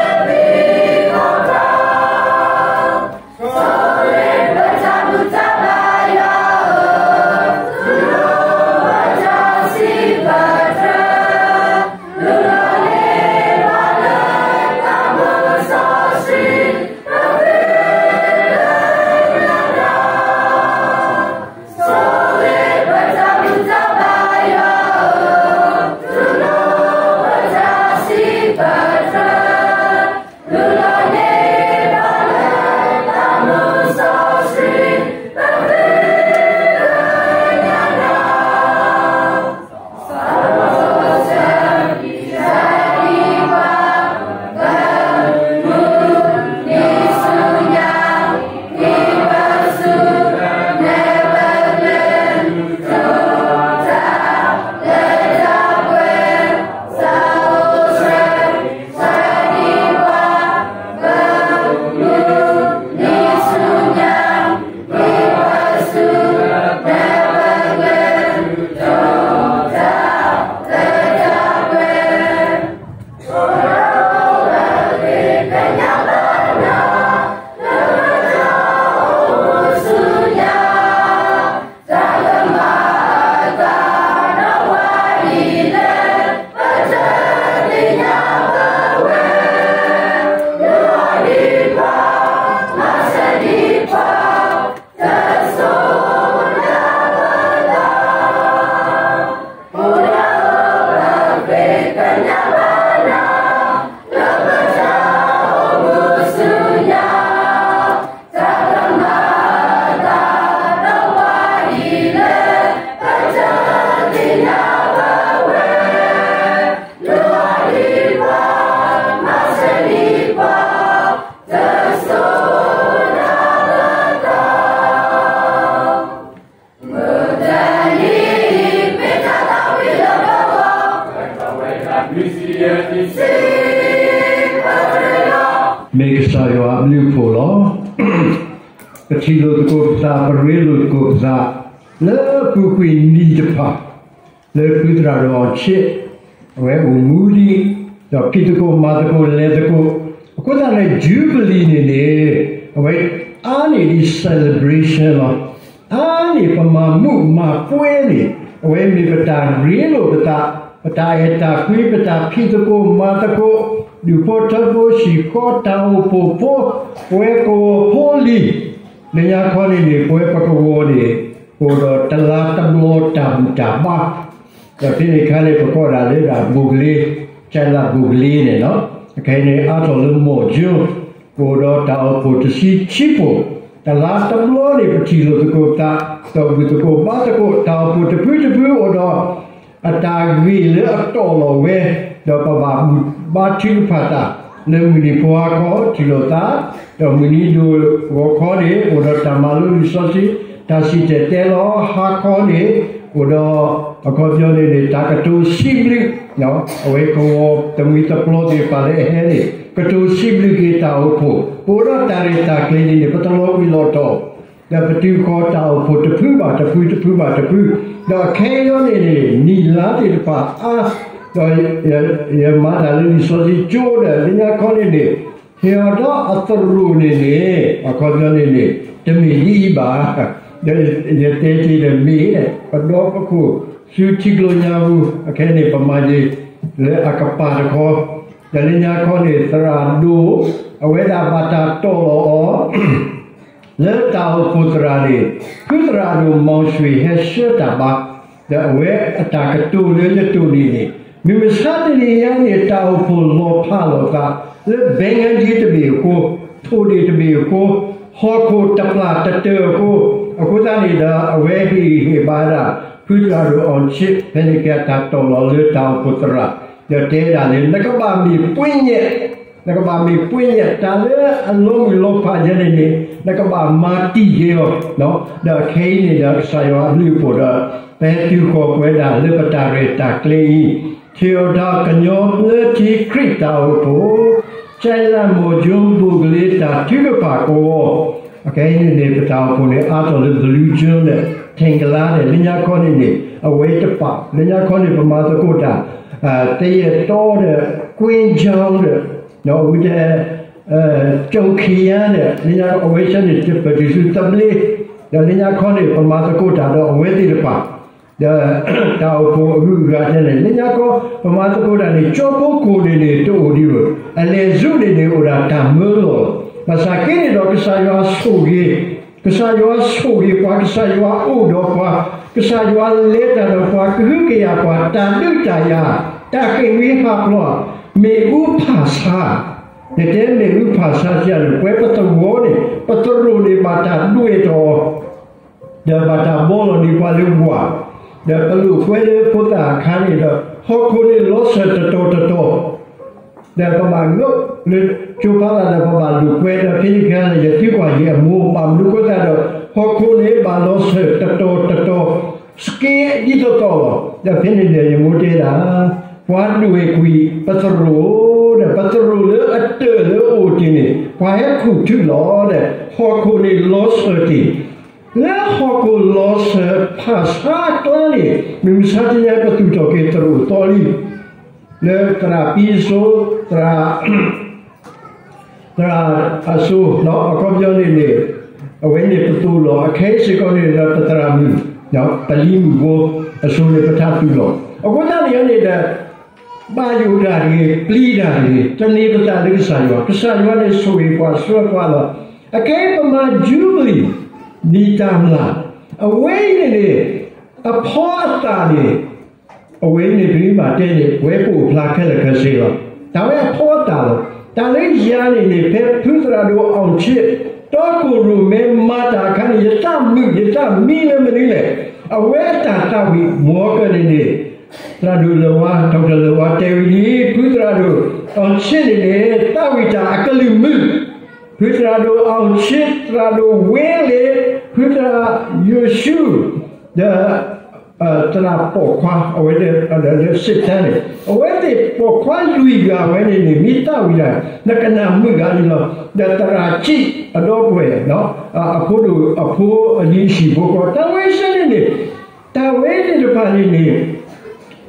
တီၢ်န့ၣ် တၢ်သးဝံၣ်ရိ ပကနၢ်ဟူဘၣ်တၢ်သးဝံၣ်ရိလၢထံၣ်အါ ထံၣ်အီၤတၢ် ယူဘလံၣ်တၢ်သးဝံၣ်ဖးဒိၣ် ဘၣ်တၢ်ဟဲ မ့ၢ်ကစၢ်ယွၤအဘျုးအဖှိၣ်လီၤ. ပထံၣ်လိာ်သကိးပသး ပရ့လိာ်သကိးပသး လၢအပူၤကွံာ်နံၣ်တဖၣ် လၢဖုသရၣ်ဒိၣ်အီၤဆ့ အဝဲအိၣ်မူဒံး ဒီးဖံးသကိးမၤသကိးလဲၤသကိး, အဃိသတးန့ၣ် Jubilee န့ၣ်န့ၣ် အဝဲအါန့ၢ်ဒ် celebration လီၤ. အါန့ၢ်ပမၤမူးမၤပွဲန့ၣ် အဝဲမ့ၢ်ပတၢ်ရ့လိာ်ပသး, ပတၢ်အဲၣ်တၢ်ကွံ, ပတၢ်ဖံးသကိးမၤသကိး, ဒူၣ်ဖိထၢဖိ ဟံၣ်ဃီ တၢ်အိၣ်ဖှိၣ်ဖိ, ပဝဲကဝီၤဖိလံၤ, လၢညါခီန့ၣ်န့ၣ် ပဝဲပကဝီၤန့ၣ် အိၣ်ဒီးတလါတဘျီတၢ်ဘူၣ်တၢ်ဘါ ဒီးဖဲန့ၣ်အခါန့ၣ် ပကိးဒၣ်လၢဒၣ်ဘိၣ်ကလ့, ကၠဲးလးဘိၣ်ကလ့န့ၣ်လီၤ. အခဲအံၤန့ၣ် အါထီၣ်လၢ မော်ကၠိ, ပအိၣ်ဒီးတၢ်အိၣ်ဖှိၣ်တဆံခံဖှိၣ်, တလါတဘျီန့ၣ် ပထံၣ်လိာ်သကိးသး, ဒီးဘူၣ်သကိးဘါသကိး, တၢ်အိၣ်ဖှိၣ်တဖုတဖုအိၣ်ဒီး အတၢ်ဂ့ၢ်လၢအတီၢ်လီၤဝဲ, ဒီးပဘၣ်ဘူၣ်ဘါထုကဖၣ်တၢ်, လၢမုၢ်နံၤဖိဟါခီထံၣ်လိာ်သး, ဒီးမုၢ်နံၤဒိၣ်ဂီၤခီန့ၣ် အိၣ်ဒီးတၢ်မၤလိလံာ်စီဆှံ, တၢ်စံၣ်တဲၤတဲလီၤ, ဟါခီန့ၣ် အိၣ်ဒီး အခီပညီန့ၣ်န့ၣ် တၢ်ကတိၤစံးဘျုး, အဝဲကဝီၤတမှံၤတပျီၤသ့ၣ်တဖၣ်လၢအဟဲန့ၣ် ကတိၤစံးဘျုးက့ၤတၢ်အိၣ်ဖှိၣ်, ပအိၣ်ဒီးတၢ်ရဲၣ်တၢ်ကျဲၤန့ၣ်န့ၣ် ပတလီၤဝံၤလီၤတီၤ ဒီးပတုၤဃီၤတၢ်အိၣ်ဖှိၣ်တဖုဘၣ်တဖု တဖုဘၣ်တဖု, ဒီးခဲအံၤန့ၣ်န့ၣ် နံၣ်လါသ့ၣ်တဖၣ်အါ, ဒီးယမၤတၢ်လၢလံာ်စီဆှံကၠိဒီး လၢညါခီန့ၣ်န့ၣ် ဟ့ၣ်အီၤဒီးအသရိာ်န့ၣ်န့ၣ် အခီပညီန့ၣ်န့ၣ် တမ့ၢ်ဒ်အံၤဘၣ်, ဒီးယတဲက့ၤဒီးမ့ၢ် ပဒီပုၢ်ဝဲၢ် ဆူထံကျိညါပူၤ အခဲအံၤန့ၣ် ပမၤယံၤလၢအကပၤတခီ, ဒီးလၢညါခီန့ၣ် သရၣ်ဒိၣ် အဝဲဒၣ်ဘၣ်တၢ်တီၢ်လီၤအီၤ လၢတၢ်အိၣ်ဖှိၣ်သရၣ်န့ၣ် ဖုသရၣ်ဒိၣ် မောင်ရွှေ ဟဲဆှၢတၢ်ဘါ, ဒီးအဝဲအတၢ်ကတိၤလၢယတိၢ်န့ၣ်န့ၣ် မုၢ်မဆါတနံၤညါန့ၣ် တၢ်အိၣ်ဖှိၣ်လီၤဖးလိာ်သး လၢဘဲငါဒံတဘ့ၣ်အဃိ, ထိၣ်ဒ့ၣ်တဘ့ၣ်အဃိ, ဟီၣ်ခိၣ်တပျၢ်တတၢၢ်အဃိ, အဃိသတးန့ၣ်ဒီး အဝဲဟ့ၣ်ဂံၢ်ဟ့ၣ်ဘါဒၣ် ဖုသရၣ်ဒိၣ် အောင်ချစ် ဖဲန့ၣ်က့ၤအတၢ်တီၢ်လီၤလၢတၢ်အိၣ်ဖှိၣ်သရၣ်, ဒီးတဲဒၣ်လၢ နကဘၣ်မ့ၢ်ပှ့ၤညဲၣ် နကဘၣ်မ့ၢ်ပှ့ၤညဲၣ် တၢ်လၢအလီၤမုၢ်လီၤဖးယဲန့ၣ်န့ၣ် နကဘၣ်မၤတံၢ်က့ၤအီၤ, ဒီးခဲအံၤန့ၣ်ဒီး ကစၢ်ယွၤအဘျုးအဖှိၣ်ဒီး ပဟဲတုၤဃီၤပဝဲဒၣ်လၢပတၢ်ရဲၣ်တၢ်ကျဲၤအံၤ, ထံၣ်အီၤတၢ်ကညီဘျၢထံခရံာ်တၢ်အိၣ်ဖှိၣ်, ကၠဲးလး မော်ကၠိ ဘိၣ်ကလ့တၢ်ထုကဖၣ်ကဝီၤ, အခဲအံၤန့ၣ်န့ၣ် ပတၢ်အိၣ်ဖှိၣ်န့ၣ် အါထီၣ်လၢ blue zone ဒီး ထံကလါဒီး လၢညါခီန့ၣ်န့ၣ် အဝဲတပာ် လၢညါခီန့ၣ် ပမၤသကိးတၢ် သယဲၢ်တီဒီး ကွ့ၣ်ကၠီဒီး ဒီးဝံၤဒီး ကၠီၣ်ခံယါဒီး လၢညါအဝဲဆၢန့ၣ် ပတုၤဆူသဘျ့, ဒီးလၢညါခီန့ၣ် ပမၤသကိးတၢ်ဒီးအဝဲသ့ၣ်တဖၣ် ဒီးတၢ်အိၣ်ဖှိၣ်အဂုၤအဂၤထဲန့ၣ် လၢညါခီ ပမၤသကိးတၢ်န့ၣ် ကၠိဖိခိၣ်န့ၣ်န့ၣ် တအိၣ်ဒံးဘၣ်, အလဲၤဆူန့ၣ်န့ၣ် အိၣ်ဒၣ်တၢ်မၢလီၤ, ဘၣ်ဆၣ်က့န့ၣ်ဒီး ကစၢ်ယွၤဆိၣ်ဂ့ၤ, ကစၢ်ယွၤဆိၣ်ဂ့ၤပှၤ, ကစၢ်ယွၤအိၣ်ဒီးပှၤ, ကစၢ်ယွၤလဲၤတၢ်ဒီးပှၤ, ကဟုကယာ်ပှၤ, တၢ်ဒုးတၢ်ယၤ, တၢ်ဃ့ၢ်မှံဟးဖျိး, မ့ၣ်အူဖၣ်ဆါ, နတဲမ့ၣ်အူဖၣ်ဆါစ့ၢ်န့ၣ် ပဝဲပသဝီန့ၣ် ပသရိာ်န့ၣ် ဘၣ်တၢ်ဒွဲၣ်ထီၣ် ဒီးဘၣ်တၢ်ဘှီလီၤန့ၢ်ပှၤလၢဝၣ်, ဒီးပလိာ်ကွဲလၢဖိသၣ်အခါန့ၣ်ဒီး ဟီၣ်ခိၣ်န့ၣ်လီၤစၢၤတတီၤတတီၤ, ဒီးပဘၣ်ငိးလၢကၠိဖးလၢ်ဒီး ပဘၣ်လိာ်ကွဲဒီး ဖဲန့ၣ်ကဲလၢ ယသုကွၢ်ယဲအမိၢ် ဘၣ်မနုၤဃိသတးဒီး ဟီၣ်ခိၣ်န့ၣ်ဘၣ်လီၤစၢၤတတီၤတတီၤ စက့ဒ်သိးသိးလီၤ. ဒီးဖဲန့ၣ်ဒီး ယမိၢ်တဲဒၣ် ပှၤဒွဲၣ်ကွံာ်ပသရိာ်ဒီး ပသရိာ်လၢအတၢၢ်လၢအအိၣ်တ့ၢ်န့ၣ် ပှၤဟဲခူၣ်ထုလီၤဒီး ဟီၣ်ခိၣ်န့ၣ်လီၤစၢၤတ့ၢ် လၢဟီၣ်ခိၣ်လီၤစၢၤဖၣ်ဆါအကျါန့ၣ် မုၢ်မဆါတနံၤညါ ပသူၣ်ထီၣ်က့ၤသရိာ်သီလံ, လၢသရၣ်ပံစိ, သရၣ်, သရၣ်အစိၤ, အခီပညီန့ၣ်န့ၣ် အဝဲန့ၣ်ပသူၣ်လီၤ, အခဲအံၤစ့ၢ်ကီးန့ၣ်ဒီး ပသရၣ်မုၣ်, ပလံၤမုၣ်ဖိအစိၤန့ၣ် ပထါသူၣ်လီၤ. အဃိသတးန့ၣ်န့ၣ်ဒီး ဘၣ်ယိၣ်တၢ်တဂ့ၤ, ပျံၤတၢ်တဂ့ၤ, သန့ၤပသးလၢကစၢ်ယွၤ, ကစၢ်ယွၤန့ၣ်ဆိၣ်ဂ့ၤပှၤဆှၢပှၤလီၤ. အခဲအံၤပမၤ Jubilee နံၣ်တၢ်မျၢ်, အဝဲအံၤန့ၣ်န့ၣ် အဖီအသၣ်န့ၣ် အဝဲအံၤန့ၣ် ပမ့ၢ်ဘၣ်တဲန့ၣ် ပဝဲပအိၣ်ဖျါခဲလၢာ်ခဲဆ့လီၤ. တၢ်ဝဲအဖီအသၣ်လီၤ. တၢ်လၢယၤန့ၣ်န့ၣ် ဖဲဖုသရၣ်ဒိၣ် အောင်ချစ် တီခိၣ်ရိၣ်မဲမၤတၢ်အခါန့ၣ် ယသးမုာ်ယသးမံလၢမနုၤလဲၣ်. အဝဲအတၢ်သးဝံၣ် မဟီကၢန့ၣ်န့ၣ် သရၣ်ဒိၣ်လၢၤဝါ ဒီကတၢၢ်လၢၤဝါတဲဝဲဒ်အံၤ, ဖုသရၣ်ဒိၣ် အောင်ချစ် န့ၣ်န့ၣ် သးဝံၣ်တၢ်အကလုၢ်မုာ်, ဖုသရၣ်ဒိၣ် အောင်ချစ်, သရၣ်ဒိၣ် ဝင်းလင်း, ဖုသရၣ်ယိၤၡူး, ဒီး သရၣ်ပိာ်ခွါ အဝဲသ့ၣ် လၢ စစ်တမ်း န့ၣ် အဝဲသ့ၣ်ပိာ်ခွါလွံၢ်ဂၤဝဲန့ၣ်န့ၣ် မ့ၢ်သးဝံၣ်တၢ် နကနၣ်မုာ်ဂၤန့ၣ်လီၤ. ဒီးသရၣ်ကံး အဒီပုၢ်ဝဲၢ် အဖိဒိၣ်အဖိအလံၤအဟံၣ်ဖိဃီ တၢ်ဝဲဆၢန့ၣ်န့ၣ် တၢ်ဝဲသ့ၣ်တဖၣ်န့ၣ်န့ၣ်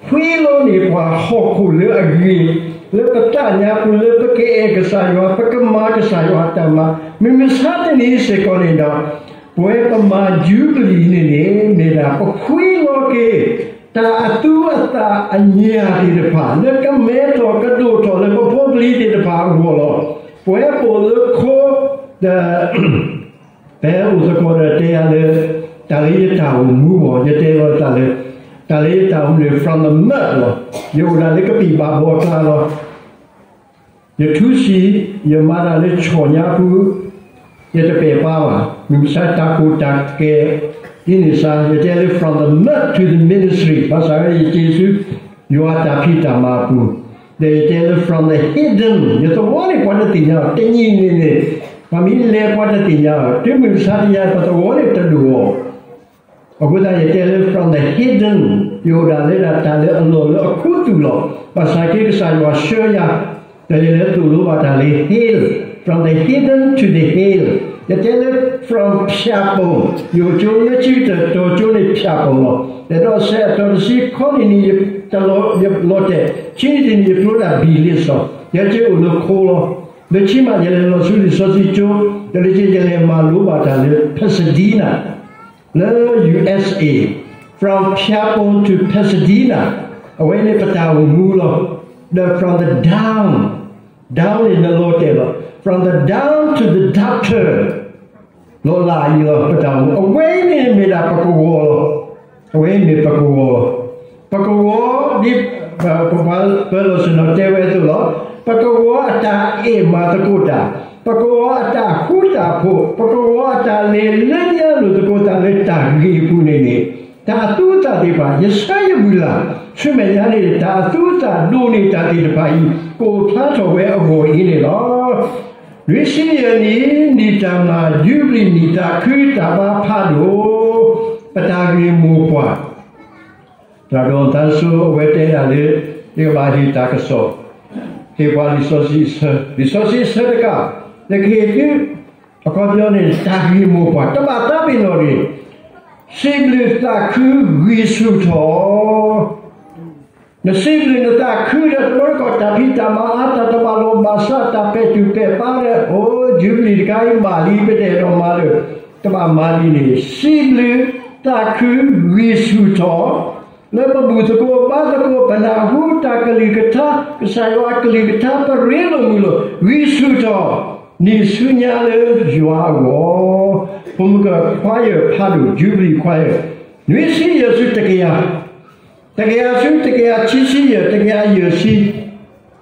ဖှံလီၤန့ၢ်ပှၤဟီၣ်ခိၣ်လၢအဂ့ၤ လၢပသးညါပူၤလၢပကအဲၣ်ကစၢ်ယွၤ ပကမၤကစၢ်ယွၤအတၢ်မၤ မုၢ်မဆါတနံၤစ့ၢ်ကီးန့ၣ်ဒီး ပဝဲပမၤယူဘလံၤန့ၣ်န့ၣ် မ့ၢ်ဒၣ်ပခွံလီၤက့ၤ တၢ်အသူအသၣ်အညၣ်သ့ၣ်တဖၣ် လၢကမဲထီၣ်ကဒိၣ်ထီၣ်လၢပဖိပလံၤသ့ၣ်တဖၣ်အဂီၢ်လီၤ. ပဝဲပအိၣ်လၢခိ ဒီး ပဟဲအိၣ်သကိးဒီးတဲယၤလၢ တၢ်လၢယတၢ်အိၣ်မူအဂီၢ် ယတဲလီၤတၢ်လၢ တၢ်လၢယတၢ်အိၣ်မူန့ၣ် from the mud လီၤ. ယအိၣ်ဒၣ်လၢကပံာ်ဘၣ်ဘီအကျါလီၤ. ယထူစံး ယမၤတၢ်လၢဆီၣ်ညါပူၤ ယတပဲာ်ပါဘၣ်. မုၢ်မဆါတၢ်ကိၢ်တၢ်ကဲ ဒ်န့ၣ်စါ ယတဲလၢ from the mud to the ministry ဘၣ်ဆၣ်ဝဲယစံးဆူ ယွၤတၢ်ဖံးတၢ်မၤအပူၤ, ဒီးယတဲလၢ from the hidden ယသဝီန့ၣ်ပှၤတသ့ၣ်ညါအီၤ တနံၤန့ၣ်န့ၣ် ပှၤမ့ၢ်လဲၤပှၤတသ့ၣ်ညါအီၤ တုၤမုၢ်မဆါတနံၤ ပသဝီန့ၣ်တဒိၣ်အီၤ အဃိသတးယတဲလၢ from the hidden ယအိၣ်ဒၣ်လၢဒၣ်တၢ်လၢအလီၢ်လၢအခူသူၣ်လီၤ. ဘၣ်ဆၣ်က့ကစၢ်ယွၤဆှၢယၤ ဒီးယလဲၤသိၣ်လိဘၣ်တၢ်လၢ hill, from the hidden to the hill ယတဲလၢ from ဖၠၣ်ပိၣ် ယအိၣ်ကၠိလၢဆံကတၢၢ်တီၤကၠိန့ၣ် ဖၠၣ်ပိၣ်လီၤ. ဒီးစဲးအတီၤတဆံခီနံၣ်န့ၣ် ယလီၤတဲာ် ဆံနံၣ်တနံၣ် ယဖျိဒၣ်ဘံၣ်လ့စီၤ ယက့အိၣ်လၢခိလီၤ. လၢခံမး ယလဲၤလီၤဆူလံာ်စီဆှံကၠိ ဒီးလၢခံယလဲၤမၤလိဘၣ်တၢ်လၢ Pasadena လၢ ယူၣ်အ့းအ့း from ဖၠၣ်ပိၣ် to Pasadena အဝဲန့ၣ်ပတၢ်အိၣ်မူလီၤ. ဒီး from the down, down န့ၣ်နလီၤတဲာ်လီၤ. From the down to the doctor လီၤလးအံၤလီၤ ပတၢ်အိၣ်မူ အဝဲအံၤန့ၣ်မ့ၢ်ဒၣ်ပကဝီၤလီၤ. အဝဲအံၤမ့ၢ်ပကဝီၤလီၤ. ပကဝီၤ ဒ်ပှၤပၢၤလီၢ်ဆ့ၣ်နီၤတဲဝဲအသိးလီၤ. ပကဝီၤအတၢ်အဲၣ်မၤသကိးတၢ်, ပကဝီၤအတၢ်ဃူတၢ်ဖိး, ပကဝီၤအတၢ်လဲၤလၢညါလိာ်သကိးသးလၢတၢ်ဂ့ၢ်အပူၤန့ၣ်န့ၣ် တၢ်အသူအသၣ်သ့ၣ်တဖၣ် ယဆၢယမုၢ်လၢ် ဆူမဲာ်ညါန့ၣ် တၢ်အသူအသၣ်ဒိးန့ၢ်တၢ်သ့ၣ်တဖၣ်အံၤ ကအိၣ်ဖျါထီၣ်ဝဲအဂီၢ်အံၤန့ၣ်လီၤ. နွံဆံယဲၢ်နံၣ် နံၣ်တၢ်မၤ ယူဘလံၤနံၣ်သးခုတၢ်ဘါဖးဒိၣ် ပတၢ်ဂ့ၢ်မိၢ်ပှၢ် တၢ်ဒီးသးစိအဝဲတဲဒၣ်လၢ ယကဘၣ်ဟ့ၣ်တၢ်ကစီၣ်, ဟ့ၣ်ပှၤလံာ်စီဆှံအဆၢ, လံာ်စီဆှံအဆၢတကး ယကဟ့ၣ်သု အခီပညီန့ၣ် တၢ်ဂ့ၢ်မိၢ်ပှၢ် တဘၣ်သးပ့ၤနီၣ်တဂ့ၤ, စံးဘျုးသးခုဂံၢ်ဆူၣ်ထီၣ် နစံးဘျုးနသးခုဒီးတဘျီတခီၣ် တၢ်ဖံးတၢ်မၤအါ တၢ်တဘၣ်လိာ်ဘၣ်စး တၢ်ပဲာ်တူၢ်ပဲာ်ဘါဒီး အိၣ်ယူဘလံၤတခါအံၤဘၣ်လံ ပတအဲၣ်ဒိးမၤဒီး တဘၣ်မၤဒ်န့ၣ် စံးဘျုးသးခုဂံၢ်ဆူၣ်ထီၣ် လၢပဘူၣ်သကိးဘါသကိး ပနၢ်ဟူတၢ်ကလုၢ်ကထါ ကစၢ်ယွၤအကလုၢ်ကထါ ပရ့လိာ်မုာ်လိာ် ဂံၢ်ဆူၣ်ထီၣ် နံၣ်ဆူညါလၢယွၤအဂီၢ်, ဖိမုၣ်ကခွါယၢၢ်ဖးဒိၣ် ယူဘလံၤခွါယၢၢ်, နွံဆံယဲၢ်ဆူတကယၤ တကယၤဆူတကယၤခံဆံယဲၢ် တကယၤယဲၢ်ဆံ,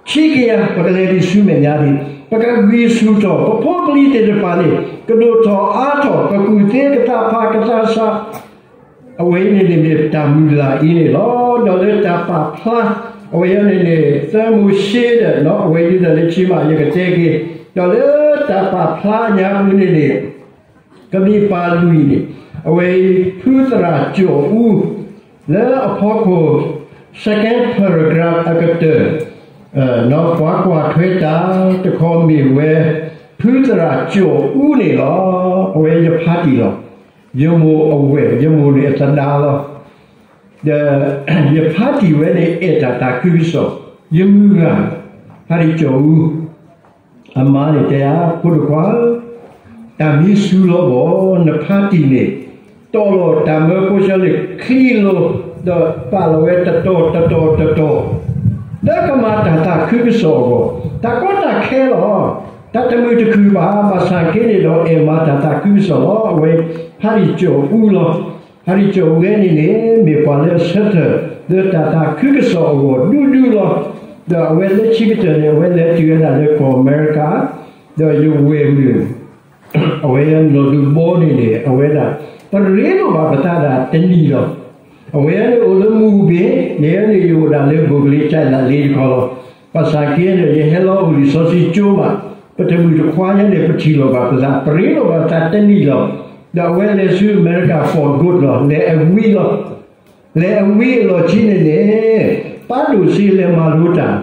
ခံကယၤ ပကလဲၤဒံးဆူမဲာ်ညါဒံး ပကဂံၢ်ဆူၣ်ထီၣ် ပဖိပလံၤသ့ၣ်တဖၣ်န့ၣ် ကဒိၣ်ထီၣ်အါထီၣ် ကကူၣ်သ့ကသးဖးကသးဆး အဝဲအံၤန့ၣ်န့ၣ်မ့ၢ်တၢ်မုၢ်လၢ်အံၤန့ၣ်လီၤ. ဒီးလၢတၢ်ပာ်ဖျါ အဝဲအံၤန့ၣ်န့ၣ် သၢမိၤၡ့ဒီး အဝဲအံၤဒၣ်လၢခံမး ယကတဲက့ၤ ဒီးလၢတၢ်ပာ်ဖျါညါပူၤန့ၣ်န့ၣ် ကမ့ၢ်ပာ်လွံၢ်န့ၣ် အဝဲအံၤ ဖုသရၣ်ကၠီၣ်အူ လၢအဖီခိၣ် second paragraph အကတၢၢ် ပှၤကွၢ်ထွဲတၢ်တခီမ့ၢ်ဝဲ ဖုသရၣ်ကၠီၣ်အူန့ၣ်လီၤ. အဝဲယဖးတံၢ်လီၤ. ယမိၢ်အဝဲၢ် ယမိၢ်န့ၣ်အသဒါလီၤ. ဒီးယဖးတံၢ်ဝဲန့ၣ် အဲၣ်တၢ်သးခုကစီၣ်, ယမုၢ်ဂၤ ဖးတံၢ်ကၠီၣ်အူ အမါန့ၣ်တဲယၤ ဖိဒိၣ်ခွါဧၢ, တၢ်မံစူၤလီၤဘၣ် နဖးတံၢ်န့ၣ်, တီၢ်လီၤတၢ်မၢဖိဆၢလ့ၣ်ချံလိၤ, ဒီးပာ်လီၤဝဲတတီၤတတီၤတတီၤ, လၢကမၤတၢ်သးခုကစီၣ်အဂီၢ်, တၢ်ကီတၢ်ခဲလီၤ. တၢ်တမုာ်တခုၣ်ဘၣ်, ဘၣ်ဆၣ်က့န့ၣ်ဒီး အဲၣ်မၤတၢ်သးခုကစီၣ်လီၤ. အဝဲဖးတံၢ်ကၠီၣ်အူလီၤ. ဖးတံၢ်ကၠီၣ်အူဝဲန့ၣ်န့ၣ် မ့ၢ်ပှၤလၢအဆၢထၢၣ်လၢတၢ်သးခုကစီၣ်အဂီၢ်ဒူဒူလီၤ. ဒီးအဝဲလၢခံကတၢၢ်န့ၣ် အဝဲလဲၤတုၤဝဲဒၣ်လၢကီၢ်အမဲရကၤ, ဒီးယဝဲၢ်မုၣ် အဝဲနီၢ်ဒုးဘီန့ၣ်န့ၣ် အဝဲဒၣ် ပရ့လိာ်ဘၣ်ပသးဒၣ်တနံၣ်လီၤ. အဝဲန့ၣ်အိၣ်လၢမူပူၤဘ့ၣ်, ယဲန့ၣ်ယအိၣ်ဒၣ်လၢဘိၣ်ကလံၤကၠဲးလးလ့တခီလီၤ. ဘၣ်ဆၣ်က့န့ၣ် ယဟဲလီၤအိၣ်လံာ်စီဆှံကၠိမး, ပတမုၣ်တခွါညါန့ၣ် ပထံၣ်လိာ်ဘၣ်ပသး ပရ့လိာ်ဘၣ်ပသးတနံၣ်လီၤ. ဒီးအဝဲလဲၤဆူအမဲရကၤ for good လီၤ, လဲၤအဝံၤလီၤ. လဲၤအဝံၤအလီၢ်ခံန့ၣ်န့ၣ် ပၢ်ဒိၣ်စ့လဲၤမၤလိတၢ်,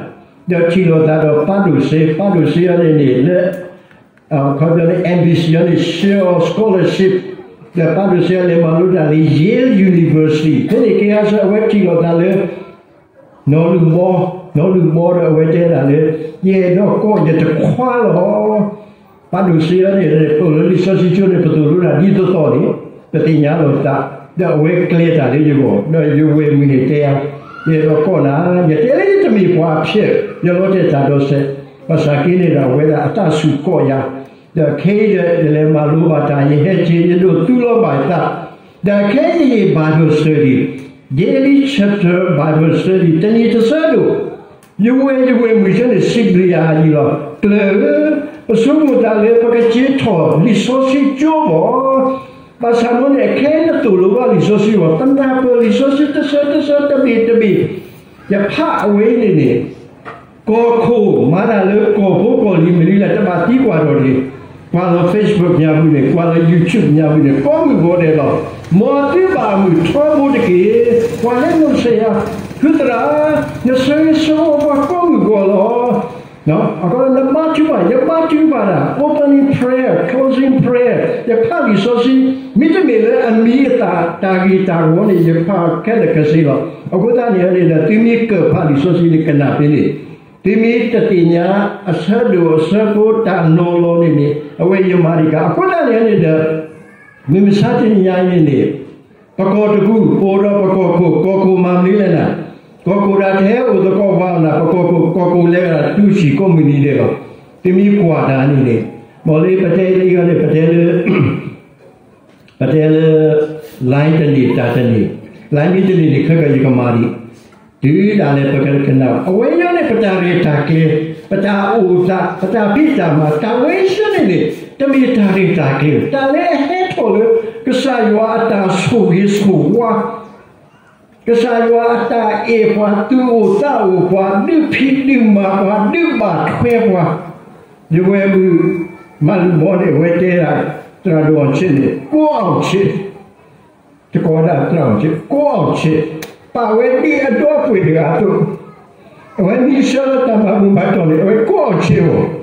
ဒီးထံၣ်လိာ်သးဒီးပၢ်ဒိၣ်စ့, ပၢ်ဒိၣ်စ့အံၤန့ၣ်န့ၣ် လၢ ခီပညီန့ၣ် N B C အံၤန့ၣ် ဆှၢအီၤ scholarship ဒီးပၢ်ဒိၣ်စ့အံၤလဲၤမၤလိတၢ်လၢ Yale University ဖဲန့ၣ်က့ၤအဆၢ အဝဲထံၣ်လိာ်သးလၢ နီၢ်ဒုးဘီ စီၤလူၣ်ဘီဒီးအဝဲတဲဒၣ်လၢ ယအဲၣ်ဒိးကိးယတခွါလီၤ. ပာ်ဒိၣ်စ့အီၤန့ၣ် ပအိၣ်လၢလံာ်စီဆှံကၠိန့ၣ် ပသိၣ်လိဒၣ်ဒ်သိးသိးန့ၣ် ပသ့ၣ်ညါလီၤသး, ဒီးအဝဲကျဲၤတၢ်လၢယဂီၢ်, ဒီးယဝဲၢ်မုၣ်န့ၣ်တဲယၤ, ယအဲၣ်ဒိးကိးနၤ, ယတဲလၢယတမ့ၢ်ပှၤဖျဲး, ယလီၤတဲာ်တၢ်ဒီးစဲး, ဘၣ်ဆၣ်က့န့ၣ်ဒီး အဝဲဒၣ်အတၢ်စူၢ်ကိးယၤ, ဒီးခဲအံၤဒီး ယလဲၤမၤလိဘၣ်တၢ်, ယဟဲက့ၤ ယဒိးသူလီၤဘၣ်ယသး, ဒီးခဲအံၤ Bible study, daily chapter Bible study တနံၤတဆၢဒိၣ်, ယဝဲၢ်ယဝဲၢ်မုၣ်ဆၢန့ၣ် စံးဘျုးယၤအံၤလီၤ. ကျၢၢ်ဧၢ, ပဆိကမိၣ်သးလၢပကစ့ထီၣ်လံာ်စီဆှံကၠိဘၣ်, ဘၣ်ဆၣ်မ့ၢ်န့ၣ် ခဲအံၤနသိၣ်လိဘၣ်လံာ်စီဆှံဘၣ်, ပနၢ်ပၢၢ်လံာ်စီဆှံတဆၢတဆၢတဘ့ၣ်တဘ့ၣ်, ယဖးအဝဲအံၤန့ၣ်န့ၣ် ကီၢ်ခိၣ်မၤတၢ်လၢကီၢ်ဖိကီၢ်လံၤမနုၤလဲၣ် တဘၣ်သံကွၢ်ထီၣ်တဂ့ၤ, ကွၢ်လၢ Facebook ညါပူၤန့ၣ်, ကွၢ်လၢ YouTube ညါပူၤန့ၣ်, ကိးမုၢ်ဂီၤဒဲးလီၤ. မ်သုဘၣ်အမုာ်ထီဘိတက့ၢ်. ပှၤလၢနီၢ်ကစၢ်ယွၤ, ဖုသရၣ်, နဆၢဂ့ၤဆၢဝါပှၤကိးမုၢ်ဂီၤလီၤ. အဃိ နဘါထုကဖၣ်, ယဘါထုကဖၣ်တၢ်, opening prayer, closing prayer, ယဖးလံာ်စီဆှံ, မ့တမ့ၢ်လၢအမံၤအသၣ် တၢ်ဂ့ၢ်တၢ်ဝီန့ၣ် ယဖးခဲလၢာ်ခဲဆ့လီၤ. အဃိသတးန့ၣ်န့ၣ်ဒီး သုမ့ၢ်ကၢၣ်ဖးလံာ်စီဆှံန့ၣ် ကနၣ်ဖဲန့ၣ်, သုမ့ၢ်တသ့ၣ်ညါအဆၢဒိၣ်အဆၢဖိတၢ်နီၤလီၤန့ၣ်န့ၣ်, အဝဲယမၤတံၢ်ကါ. အဃိသတးန့ၣ်န့ၣ်ဒီး မုၢ်မဆါတနံၤညါအံၤန့ၣ်န့ၣ်, ပကီၢ်တကူၣ် ပအိၣ်ဒီးပကီၢ်ခိၣ်, ကီၢ်ခိၣ်မၤမနုၤလဲၣ်နၤ, ကီၢ်ခိၣ်ဒၣ်တဟဲအိၣ်သကိးပှၤနၤ, ပကီၢ်ခိၣ် ကီၢ်ခိၣ်လဲၤဝဲဒၣ်တုၤဆံးကိးမုၢ်နံၤဒဲးလီၤ. သုမ့ၢ်ကွၢ်တၢ်န့ၣ်န့ၣ်, မ်လၢပတဲလၢအံၤန့ၣ် ပတဲလၢ ပတဲလၢ line တန့ၢ်တၢ်တန့ၢ်, line မ့ၢ်တန့ၢ်န့ၣ် ခဲကယကမၤဒံး, တုၤဒၣ်လဲာ်ပကကနၣ်, အဝဲအံၤန့ၣ် ပတၢ်ရဲၣ်တၢ်ကျဲၤ, ပတၢ်အိၣ်သး, ပတၢ်ဖံးတၢ်မၤ, တၢ်ဝဲအံၤန့ၣ်န့ၣ် တမ့ၢ်တၢ်ရဲၣ်တၢ်ကျဲၤ, တၢ်လၢအဟဲထီၣ်လၢ ကစၢ်ယွၤအတၢ်ဆိၣ်ဂ့ၤဆိၣ်ဝါ ကစၢ်ယွၤအတၢ်အဲၣ်ပှၤ, သူၣ်အိၣ်သးအိၣ်, ပှၤဒုးဖံးဒုးမၤပှၤ, ဒုးဘၣ်ထွဲပှၤ, ယဝဲၢ်မုၣ်မၤလူၤဘီန့ၣ် အဝဲတဲဒၣ် သရၣ်ဒိၣ်အီၣ်ဆ့န့ၣ် ကိးအီၣ်ဆ့, တကိးဝဲဒၣ်သရၣ်အီၣ်ဆ့, ကိးအီၣ်ဆ့, ပာ်ဝဲဒ်အဒီပုၢ်ဝဲၢ်တဂၤအသိး, အဝဲမ့ၢ်ဆှၢလၢတၢ်မၤဘူၣ်မၤတီၢ်န့ၣ် အဝဲကိးအီၣ်ဆ့အီၤ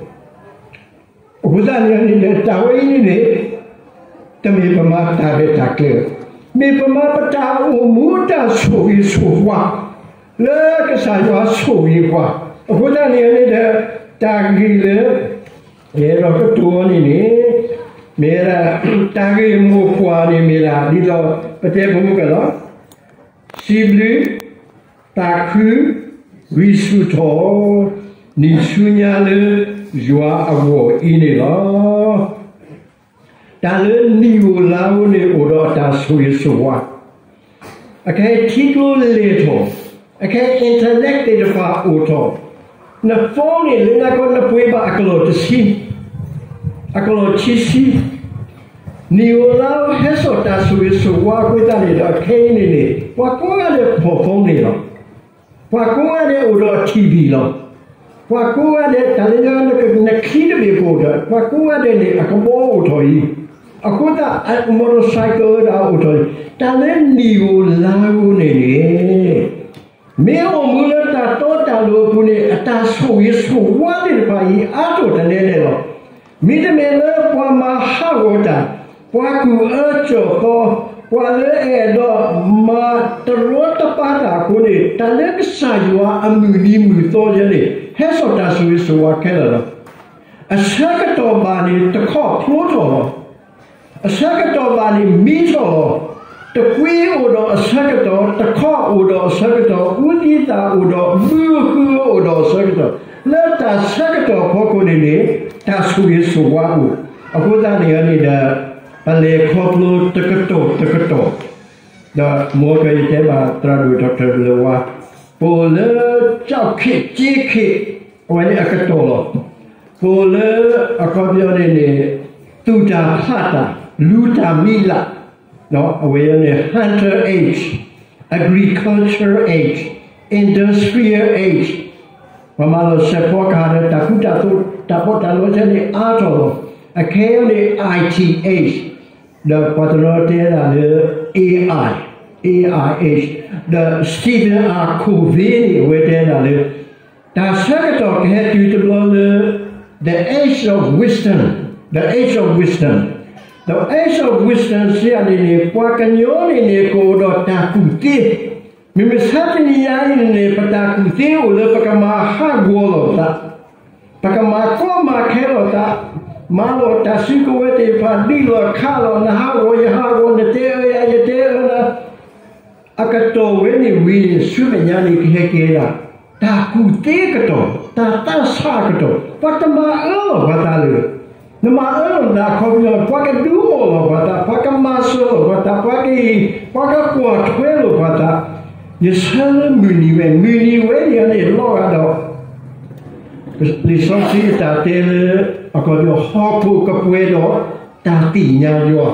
အဃိသတးန့ၣ်န့ၣ် တၢ်ဝဲအံၤန့ၣ် တမ့ၢ်ပမၤတၢ်ရဲၣ်တၢ်ကျဲၤ, မ့ၢ်ပမၤပတၢ်အိၣ်မူတၢ်ဆိၣ်ဂ့ၤဆိၣ်ဝါ လၢကစၢ်ယွၤဆိၣ်ဂ့ၤပှၤ, အဃိသတးန့ၣ်န့ၣ်ဒီး တၢ်ဂ့ၢ်လၢ ယအဲၣ်ဒိးကတိၤအီၤန့ၣ်န့ၣ် မ့ၢ်ဝဲဒၣ် တၢ်ဂ့ၢ်မိၢ်ပှၢ်န့ၣ်မ့ၢ်ဒၣ် ဒ်သိး ပတဲပမူကလီၤ စံးဘျုး သးခု ဂံၢ်ဆူၣ်ထီၣ် နံၣ်ဆူညါလၢ ယွၤအဂီၢ်အံၤန့ၣ်လီၤ. တၢ်လၢနံၣ်ဧိၤလါဧိၤန့ၣ် အိၣ်ဒီးအတၢ်ဆိၣ်ဂ့ၤဆိၣ်ဝါ, အခဲအံၤထံကျိလဲၤထီၣ်, အခဲအံၤ internet သ့ၣ်တဖၣ်အိၣ်ထီၣ်, န phone န့ၣ် လၢနကီၢ်နပှ့ၤဘၣ်အကလီၢ်တဆံ, အကလီၢ်ခံဆံ, နံၣ်ဧိၤလါဧိၤဟဲစိာ်တၢ်ဆိၣ်ဂ့ၤဆိၣ်ဝါအဃိသတးန့ၣ်ဒီး ခဲအံၤန့ၣ်န့ၣ် ပှၤကိးဂၤဒဲးဖီၣ် phone န့ၣ်လီၤ. ပှၤကိးဂၤဒဲးအိၣ်ဒီး TV လီၤ. ပှၤကိးဂၤဒဲး တၢ်လၢနချံတဘ့ၣ်ကအိၣ်ဒီး ပှၤကိးဂၤဒဲးန့ၣ် အကဘီအိၣ်ထီၣ်အံၤ, အဃိသတး motorcycle ဒၣ်အိၣ်ထီၣ်အံၤ, တၢ်လၢနံၣ်ဧိၤလါဧိၤန့ၣ်န့ၣ် မ့ၢ်အိၣ်မူလၢတၢ်တီတၢ်လိၤအပူၤန့ၣ် အတၢ်ဆိၣ်ဂ့ၤဆိၣ်ဝါသ့ၣ်တဖၣ်အံၤ အါထီၣ်တလဲလဲၣ်လီၤ. မ့တမ့ၢ်လၢပှၤမၤဟးဂီၤတၢ်, ပှၤကူၣ်အၢကၠီၣ်သီ, ပှၤလၢအအဲၣ်ဒိးမၤတရီတပါတၢ်အဃိန့ၣ် တၢ်လၢကစၢ်ယွၤအမုၢ်နံၤမုၢ်သီယဲန့ၣ် ဟဲစိာ်တၢ်ဆိၣ်ဂ့ၤဆိၣ်ဝါခဲလၢာ်လီၤ. အဆၢကတီၢ်ဘၣ်န့ၣ် တခီဖျိထီၣ်လီၤ. အဆၢကတီၢ်ဘၣ်န့ၣ် မံထီၣ်လီၤ. တကွ့အိၣ်ဒီးအဆၢကတီၢ်, တခီအိၣ်ဒီးအဆၢကတီၢ်, အူသံသးအိၣ်ဒီး ဘုဃုအိၣ်ဒီးအဆၢကတီၢ်, လၢတၢ်ဆၢကတီၢ်ဖီခိၣ်န့ၣ်န့ၣ် တၢ်ဆိၣ်ဂ့ၤဆိၣ်ဝါအိၣ်, အဃိသတးန့ၣ်န့ၣ်ဒီး ပလဲၤခီဖျိတကတီၢ်တကတီၢ် ဒီးမ်ကယတဲဘၣ်သရၣ်ဒိၣ် Doctor လၢဝါ, ပအိၣ်လၢ ကၠီၣ်ခ့ၣ်က့ခ့ၣ်, အဝဲန့ၣ်အကတီၢ်လီၤ. ပအိၣ်လၢ အခီပညီန့ၣ်န့ၣ် သူၣ်တၢ်ဖျးတၢ်, လူၤတၢ်မံလး, အဝဲန့ၣ် hunter age, agriculture age, industrial age, ပှၤမၤလီၤစဲးဖီကဟၣ်ဒီး တၢ်ဃူတၢ်ဖိး တၢ်ပီးတၢ်လီဆဲန့ၣ်အါထီၣ်လီၤ. အခဲအံၤန့ၣ် IT age, ဒီးပှၤတနီၤတဲဒၣ်လၢ AI, AI age, ဒီး Stephen R Covey န့ၣ် အဝဲတဲဒၣ်လၢ တၢ်ဆၢကတီၢ်ကဟဲတုၤတဘျီလၢ the age of wisdom, the age of wisdom, the age of wisdom စံးယၤန့ၣ်န့ၣ် ပှၤကညီန့ၣ်န့ၣ် ကအိၣ်ဒီးတၢ်ကူၣ်သ့ မုၢ်မဆါတနံၤညါအံၤန့ၣ် ပတၢ်ကူၣ်သ့အိၣ်လၢပကမၤဟးဂီၤလိာ်သး, ပကမၤကီမၤခဲလိာ်သး, မၤလိာ်တၢ်စုကဝဲၤသ့ၣ်တဖၣ်, ဒုးလိာ်ခးလိာ်, နဟးဂီၤယဟးဂီၤ, နတဲအၢယၤယတဲအၢနၤ, အကတီၢ်ဝဲန့ၣ်ဝံၤန့ၣ် ဆူမဲာ်ညါန့ၣ် ကဟဲကဲဒၣ် တၢ်ကူၣ်သ့အကတီၢ်, တၢ်သးဆးအကတီၢ်, ပှၤတမၤအၢလီၤပှၤသးလၢ နမၤအၢလီၤနသးအခီပညီ, ပှၤကဒုးအီၣ်လီၤပှၤသး, ပှၤကမၤစၢၤလီၤပှၤသး, ပှၤကဟ့ၣ်, ပှၤကကွၢ်ထွဲလိာ်ပှၤသး, ယဆၢလၢမုၢ်နံၤဝဲ, မုၢ်နံၤဝဲန့ၣ်န့ၣ် လီၤဂာ်ဒီး လံာ်စီဆှံအတၢ်တဲလၢ အခီပညီ ဟီၣ်ခိၣ်ကပှဲၤဒီးတၢ်သ့ၣ်ညါယွၤ,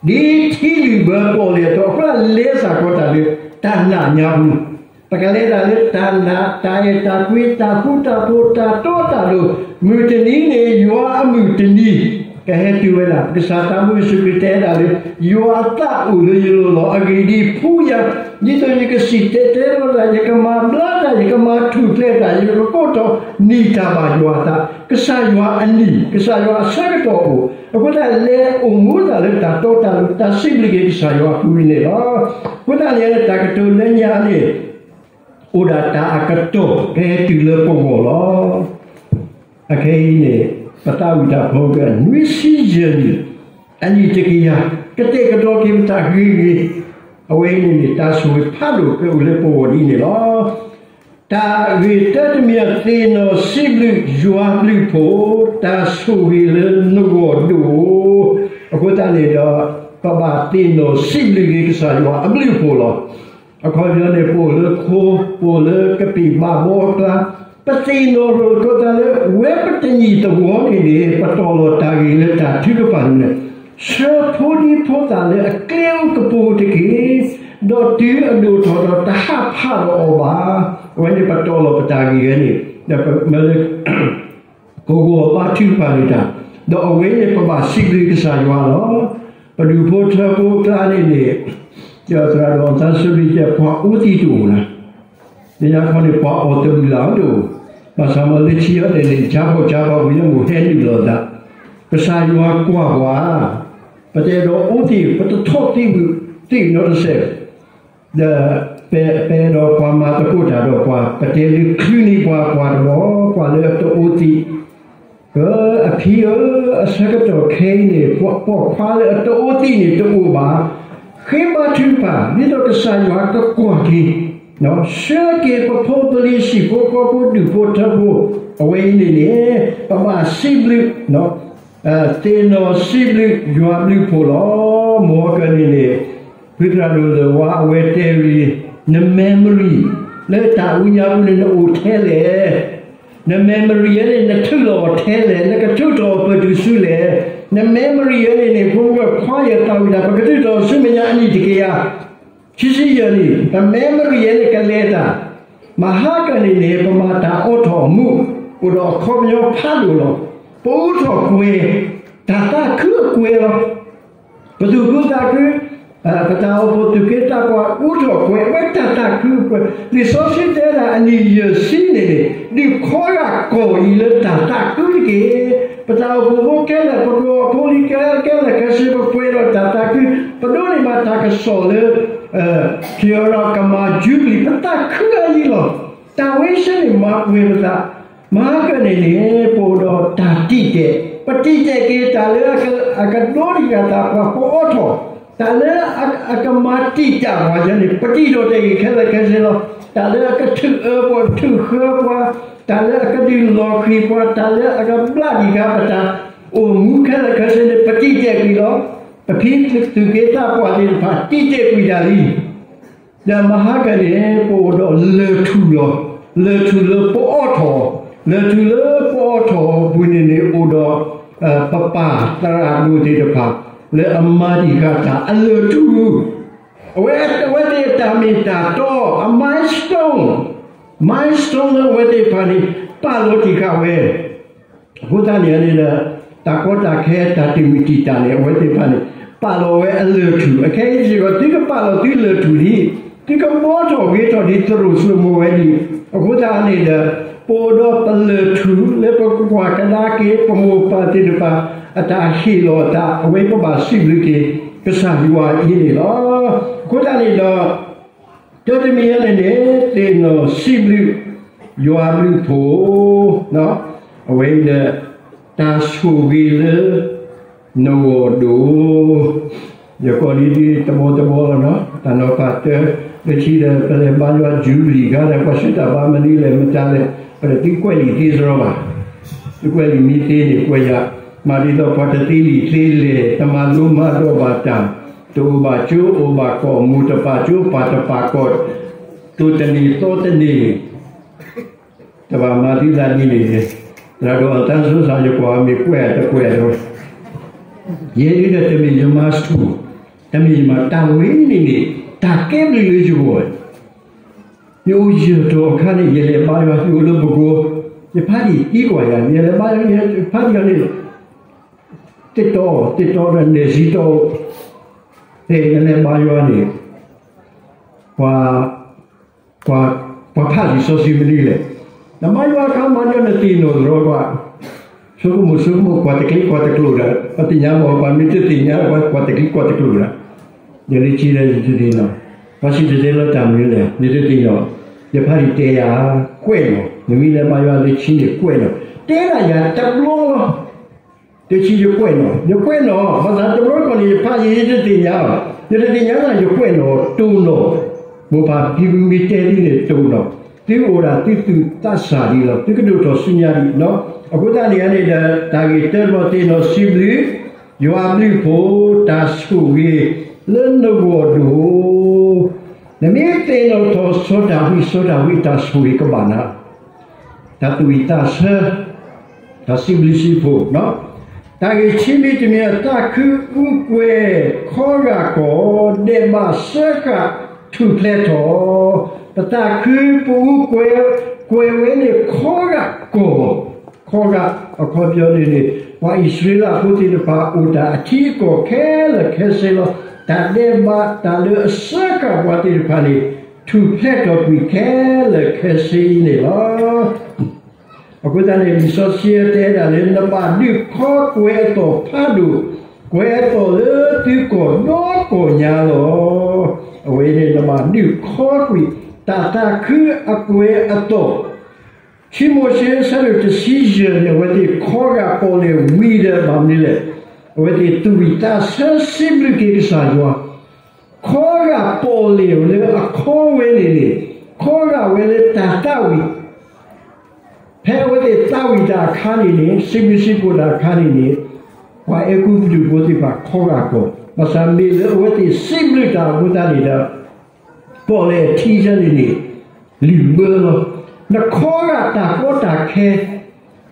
ဒ်ထံလုာ်ဘၢပီၣ်လဲၣ်အသိး, အဃိသတးလဲၤစ့ၢ်ကီးတၢ်လၢတၢ်နာ်ညါပူၤ, ပကလဲၤတၢ်လၢတၢ်နာ်, တၢ်အဲၣ်တၢ်ကွံ, တၢ်ဃူတၢ်ဖိး, တၢ်တီတၢ်လိၤ, မုၢ်တနံၤန့ၣ် ယွၤအမုၢ်တနံၤ ကဟဲတုၤဝဲဒၣ်, ကစၢ်သးဘိယ့ၣ်ၡူးခရံာ်တဲဒၣ်လၢ ယွၤအသးအိၣ်လၢယလိၤလီၤ, အဂ့ၢ်ဒ်အံၤ, ဖှူယၤ, ဒ်သိးယကစံၣ်တဲၤတဲလီၤတၢ်, ယကမၤဘျါတၢ်, ယကမၤထူၣ်ဖျဲးတၢ်, ယကကိးထီၣ်နံၣ်တၢ်ဘၣ်ယွၤအသး, ကစၢ်ယွၤအနံၣ်, ကစၢ်ယွၤအဆၢကတီၢ်အိၣ်, အဃိသတးလဲၤအိၣ်မူသးလၢတၢ်တီတၢ်လိၤ, တၢ်စံးဘျုးက့ၤကစၢ်ယွၤအပူၤအံၤန့ၣ်လီၤ. အဃိသတးန့ၣ် တၢ်ကတိၤလၢညါန့ၣ် အိၣ်ဒၣ်တၢ်အကတီၢ် ကဟဲတုၤလၢပဂီၢ်လီၤ. အခဲအံၤန့ၣ် ပသးဝံၣ်တၢ်ဖိကနွံဆံယဲၢ်နံၣ်, အနံၣ်တကယၤ, ကတဲာ်ကတီၤက့ၤပတၢ်ဂ့ၤဂ့ၤ, အဝဲအံၤန့ၣ်န့ၣ် တၢ်ဆိၣ်ဂ့ၤဖးဒိၣ်ကအိၣ်လၢပဂီၢ်ဒ်န့ၣ်လီၤ. တၢ်ဂ့ၢ်တၢတမံၤ သ့ၣ်နီၣ်စံးဘျုးယွၤအဘျုးအဖှိၣ်, တၢ်ဆိၣ်ဂ့ၤလၢနဂီၢ်ဒိၣ်, အဃိသတးန့ၣ်ဒီး ပဘၣ်သ့ၣ်နီၣ်စံးဘျုးက့ၤကစၢ်ယွၤအဘျုးအဖှိၣ်လီၤ. အခီပညီန့ၣ် ပအိၣ်လၢခိ, ပအိၣ်လၢကပံာ်ဘးဘီအကျါ, ပသ့ၣ်နီၣ်လိာ်ကီးသးလၢ ဝဲပတနံၣ်သဝီန့ၣ်န့ၣ် ပတီၢ်လီၤတၢ်ဂ့ၢ်လၢတၢ်ထုကဖၣ်န့ၣ်, ဆှၢဖိဒံဖိသၣ်လၢအကျဲအိၣ်ကပိာ်တက့ၢ်, ဒီးတုၤအဒိၣ်ထီၣ်ဒီးတဟးဖးဒီးအီၤဘၣ်. အဝဲန့ၣ်ပတီၢ်လီၤပတၢ်ဂ့ၢ်ဝဲန့ၣ်, ဒီးပမၢလၢ ကဂီၢ်ဘါထုကဖၣ်န့ၣ်တၢ်, ဒီးအဝဲန့ၣ်ပဘၣ်စံးဘျုးကစၢ်ယွၤလီၤ. ပဒူၣ်ဖိထၢဖိအကျါန့ၣ်န့ၣ်, ဒီးသရၣ်ဒိၣ်အသးစရံကဲ ပှၤအိးသံးတအိၣ်လၢၤ, လၢညါခီန့ၣ် ပှၤအီၣ်တဘျုးလၢ်တအိၣ်, ဘၣ်ဆၣ်မ့ၢ်လၢခံအီၤန့ၣ်န့ၣ် ကၠါဖီၣ်ကၠါဖီၣ်ပူၤ ယမိၢ်ဟဲနုာ်လီၤသး, ကစၢ်ယွၤကွၢ်ပှၤ, ပတအဲၣ်ဒိးအိးသံး, ပတထီၣ်သံးဘၣ်, သံးနီတစဲး ဒီးပ, ပအဲၣ်ဒိးပှၤမၤသကိးတၢ်ဒီးပှၤ, ပတဲလၢချုးန့ၢ်ပှၤ, ပှၤတဘီ, ပှၤလၢအတအိးသံး, အဖံဧၢ, အဆၢကတီၢ်ခဲအံၤန့ၣ် ပိာ်ခွါလၢအတအိးသံးန့ၣ်တအိၣ်ဘၣ်. ဃ့ဘါထုကဖၣ် ဒ်သိးကစၢ်ယွၤကကွၢ်က့ၤ, ဆှၢက့ၤပဖိပလံၤ ဟံၣ်ဖိဃီဖိ ဒူၣ်ဖိထၢဖိ, အဝဲအံၤန့ၣ်န့ၣ် ပဘၣ်စံးဘျုး သ့ၣ်နီၣ်စံးဘျုးယွၤအဘျုးအဖှိၣ်လီၤ. မ်ကန့ၣ်န့ၣ် ဖုသရၣ်ဒိၣ်လၢၤဝါအဝဲတဲဝံၤ, န memory လၢတၢ်အူညါပူၤန့ၣ် နအိၣ်ထဲလဲၣ်. န memory ဝဲန့ၣ် နထုးလီၤအီၤထဲလဲၣ်, နကထုးထီၣ်အီၤပတုၤဆူလဲၣ်. န memory ဝဲန့ၣ်န့ၣ် ဖိမုၣ်ခွါယသးဝံၣ်တၢ် ပကထုးထီၣ်ဆူမဲာ်ညါအနံၣ်တကယၤ ခံဆံယဲၢ်နံၣ်, ပ memory ဝဲန့ၣ် ကလဲၤတၢ်, မဟါကန့ၣ်န့ၣ် ပမၤတၢ်အိးထီၣ်အမူး, အိၣ်ဒီးအခီပညီဖးဒိၣ်လီၤ. ပအူထီၣ်ကွဲၤ, တၢ်သးခုအကွဲၤလီၤ. ပသူၣ်ခုသးခု, ပတၢ်အိၣ်ဖှိၣ်သူၣ်က့သးပှၢ်အူထီၣ်ကွဲၤ, အဝဲတၢ်သးခုအကွဲၤ, လံာ်စီဆှံတဲဒၣ်အနံၣ်ယဲၢ်ဆံန့ၣ်န့ၣ် ဒုးခီဂာ်ကီၢ်အံၤလၢတၢ်သးခုတက့ၢ်. ပတၢ်အိၣ်ဖှိၣ်ဖိခဲလၢာ်, ပကျိာ်ဖိလံၤခဲလၢာ်ခဲဆ့ ပပှဲၤဒီးတၢ်သးခု, ပဒိးန့ၢ်ဘၣ်တၢ်ကစီၣ်လၢ ထံၣ်ဒီးကမၤယူဘလံၤ, ပသးခုအယံၤလီၤ. တၢ်ဝဲဆ့န့ၣ်မၤပှဲၤပသး, မဟါကန့ၣ်န့ၣ် ပအိၣ်ဒီးတၢ်တံာ်တဲာ်, ပတံာ်တဲာ်က့ၤတၢ်လၢအကဒိတံာ်ဃာ်သးပှၤ ပအိးထီၣ်, တၢ်လၢအကမၤတံာ်တာ်ပှၤယဲန့ၣ် ပတံာ်ဒီးတဲာ်က့ၤခဲလၢာ်ခဲဆ့လီၤ. တၢ်လၢအကထုးအၢပှၤ ထုးဃၢပှၤ, တၢ်လၢအကဒုးလီၤဃံၤပှၤ, တၢ်လၢအကဘျးတံာ်ဃာ်ပတၢ်အိၣ်မူခဲလၢာ်ခဲဆ့န့ၣ် ပတံာ်တဲာ်ကွံာ်လီၤ. ပဖံသူၣ်က့သးပှၢ်သ့ၣ်တဖၣ် တံာ်တဲာ်ကွံာ်တၢ်လံ. ဒီးမဟါကန့ၣ် ပအိၣ်ဒီးလၢၢ်ထူၣ်လီၤ. လၢၢ်ထူၣ်လၢပအိးထီၣ်, လၢၢ်ထူၣ်လၢပအိးထီၣ်အပူၤန့ၣ်န့ၣ် အိၣ်ဒီး ပပၢ်သရၣ်ဒိၣ်သ့ၣ်တဖၣ် လၢအမၤတံာ်ဃာ်တၢ်အလၢၢ်ထူၣ်, အဝဲ, အဝဲသ့ၣ်အတၢ်မ့ၢ်တၢ်တီ အ milestone, milestone လၢအဝဲသ့ၣ်တဖၣ်န့ၣ် ပာ်လီၤတံာ်ဃာ်ဝဲ အဃိသတးန့ၣ်န့ၣ်ဒီး တၢ်ကီတၢ်ခဲ တၢ်တမုာ်တံာ်တာ်န့ၣ် အဝဲသ့ၣ်တဖၣ်န့ၣ် ပာ်လီၤဝဲအလၢၢ်ထူၣ်. အခဲအံၤစ့ၢ်ကီး သုကပာ်လီၤသုလၢၢ်ထူၣ်လံ, သုကဘီထီၣ်ဂ့ၤထီၣ်ဒ်သရိာ်စိမိၤဝဲလံ. အဃိသတးန့ၣ်ဒီး ပအိၣ်ဒီးပလၢၢ်ထူၣ်လၢပကကွၢ်ကဒါက့ၤ ပမိၢ်ပၢ်သ့ၣ်တဖၣ် အတၢ်ဟ့ၣ်လီၤအသး အဝဲပဘၣ်စံးဘျုးက့ၤ ကစၢ်ယွၤအံၤန့ၣ်လီၤ. အဃိသတးန့ၣ်ဒီး တၢတမံၤညါန့ၣ်န့ၣ် သ့ၣ်နီၣ်စံးဘျုး ယွၤဘျုးဖှိၣ်, အဝဲအံၤဒီး တၢ်ဆိၣ်ဂ့ၤလၢ နဂီၢ်ဒိၣ်, ယကိးလံဒ်တဘီတဘီလီၤနီၤ, တၢ်နီၤဖးတၢ် လၢခံဒီး ပလဲၤဘါယွၤယူၤလံၤခါဒီး ပှၤဆှၢတၢ်ဘါမနုၤလဲၣ် မတၤလဲၣ်, ပတသ့ကွဲးလံာ်သ့စရီဘၣ်, သုကွဲးလံာ်မံသ့န့ၣ် ကွဲးယၤ, မၤဒ်သိးပှၤတသ့လံာ်သ့လဲၣ်, တမၤလိမၤဒိးဘၣ်တၢ်, တအိၣ်ဘၣ်ကၠိအိၣ်ဘၣ်ကီၢ်, မိၢ်တပာ်ကၠိပၢ်တပာ်ကီၢ်, တိၢ်တန့ၢ်သီတန့ၢ်, တဘၣ်မၤသုသးဒ်န့ၣ်, သရၣ်ဒိၣ်အတၢ်စၢသး ယကွၢ်မ့ၢ်ကွဲးတကွဲးဒီး ယဲဒၣ်ဒီးတမ့ၢ်ယမၤဆူၣ်, တမ့ၢ်ယမၤတၢ်ဝဲန့ၣ်န့ၣ်, တၢ်ကဲဘျုးလၢယဂီၢ်, ယအိၣ်ယၢၢ်ထီၣ်အခါန့ၣ် ယလဲၤဘါယွၤ ယအိၣ်လၢပကိ, ယဖါတံၢ်သံကွၢ်ယၤ, ယလဲၤဘါယွၤ ယဖါတံၢ်အီၤန့ၣ် သ့ၣ်တီ, သ့ၣ်တီဒီးနဲၣ်စံတီ, ဖဲနလဲၤဘါယွၤန့ၣ် ပှၤ, ပှၤဖးလံာ်စီဆှံမနုၤလဲၣ်, နဘါယွၤအခါမးဒီးနသ့ၣ်နီၣ်တရီကွၢ်, ဆိကမိၣ်ဆိကမိၣ် ကွၢ်တကျ့ကွၢ်တကျိၤဒီး ပသ့ၣ်ညါဘၣ် ပှၤမ့ၢ်တသ့ၣ်ညါ ကွၢ်တကျ့ကွၢ်တကျိၤဒီး, ယလၢခံဒီးယတသ့ၣ်နီၣ်, ပှၤစံၣ်တဲၤတဲလီၤတၢ်မနုၤလဲၣ် နတသ့ၣ်နီၣ်, ယဖါတံၢ်တဲယၤ, ကွဲးနီၣ်, နမ့ၢ်လဲၤဘါယွၤလၢခံန့ၣ်ကွဲးနီၣ်, တဲဒၣ်ယၤတဘျီလီၤ တဆံယကွဲးနီၣ်, ယကွဲးနီၣ်, ဘၣ်ဆၣ်တဘျီတခီၣ်န့ၣ် ယဖးယံာ်ယတသ့ၣ်ညါဘၣ်, ယတသ့ၣ်ညါလၢယကွဲးနီၣ် တိၢ်နီၣ်, မိၢ်ပၢ်ဖံဖုမ့ၢ်တဲသုန့ၣ်တိၢ်နီၣ်, သုအိၣ်ဒၣ်သုသူၣ်သးစၢ်ဒံးလီၤ, သုကဒိၣ်ထီၣ်ဆူညါဒံးနီၣ်, အဃိသတးန့ၣ်န့ၣ်ဒီး တၢ်ဂ့ၢ်တၢတဘီသ့ၣ်နီၣ်စံးဘျုး, ယွၤဘျုးဖှိၣ်, တၢ်ဆိၣ်ဂ့ၤလၢနဂီၢ်ဒိၣ်, နမ့ၢ်သ့ၣ်နီၣ်ထီၣ်စီၤဒၤဝံး စီၤဒၤဝံးအတၢ်ဆိၣ်ဂ့ၤကဘၣ်နၤ တၢ်သူၣ်ဝံၣ်သးဆၢ, တၢ်စံးဘျုးစံးဖှိၣ်, တၢ်ဂ့ၢ်ဆံမံၤတမံၤ သးခုအူကွဲၤခီဂာ်ကီၢ်, ဒဲးဘးစၢဃာ်ထူၣ်ဖျဲးထီၣ်, ပသးခုပအူကွဲၤ, ကွဲၤဝဲန့ၣ်ခီဂာ်ကီၢ်, ခီဂာ်အခီပညီန့ၣ်န့ၣ် ပှၤအံၣ်စရ့လးဖိသ့ၣ်တဖၣ် အိၣ်တၢ်အထံအကီၢ်ခဲလၢာ်ခဲဆ့လီၤ. တၢ်ဒဲးဘးတၢ်လၢအစၢဃာ်ပှၤသ့ၣ်တဖၣ်န့ၣ် ထူၣ်ဖျဲးထီၣ်ကွံာ်ခဲလၢာ်ခဲဆ့အံၤန့ၣ်လီၤ. အဃိသတးန့ၣ် လံာ်စီဆှံတဲဒၣ်လၢ နဘၣ်ဒုးခီကွဲၤအသီၣ်ဖးဒိၣ်, ကွဲၤအသီၣ်လၢသုကီၢ်ဒီကီၢ်ညါလီၤ. အဝဲန့ၣ် နဘၣ်ဒုးခီကွံာ် တၢ်သးခုအကွဲၤအသီၣ်, ခံမိၤၡ့ အဆၢဒိၣ်တဆံယဲၢ်န့ၣ် အဝဲသ့ၣ်ခီဂာ်ပီၣ်လဲၣ်ဝံၤဒီး ဘၣ်မနုၤလဲၣ်, အဝဲသ့ၣ်သူၣ်ဝံၣ်သးဆၢစံးဘျုးက့ၤကစၢ်ယွၤ, ခီဂာ်ပီၣ်လဲၣ်လၢအခီဝဲန့ၣ်န့ၣ်, ခီဂာ်ဝဲလၢတၢ်သးဝံၣ် ဖဲအဝဲသ့ၣ်သးဝံၣ်တၢ်အခါန့ၣ်န့ၣ်, စံးဘျုးစံးဖှိၣ်တၢ်အခါန့ၣ်န့ၣ်, ပှၤအဲၤကူပတူးဖိသ့ၣ်တဖၣ်ခီဂာ်ကီၢ်, ဘၣ်ဆၣ်မ့ၢ်လၢအဝဲသ့ၣ်စံးဘျုးတၢ်အဃိသတးန့ၣ်ဒီး ပီၣ်လဲၣ်အထံဆၢန့ၣ်န့ၣ် လုၢ်ဘၢလီၤ. နခီဂာ်တၢ်ကီတၢ်ခဲ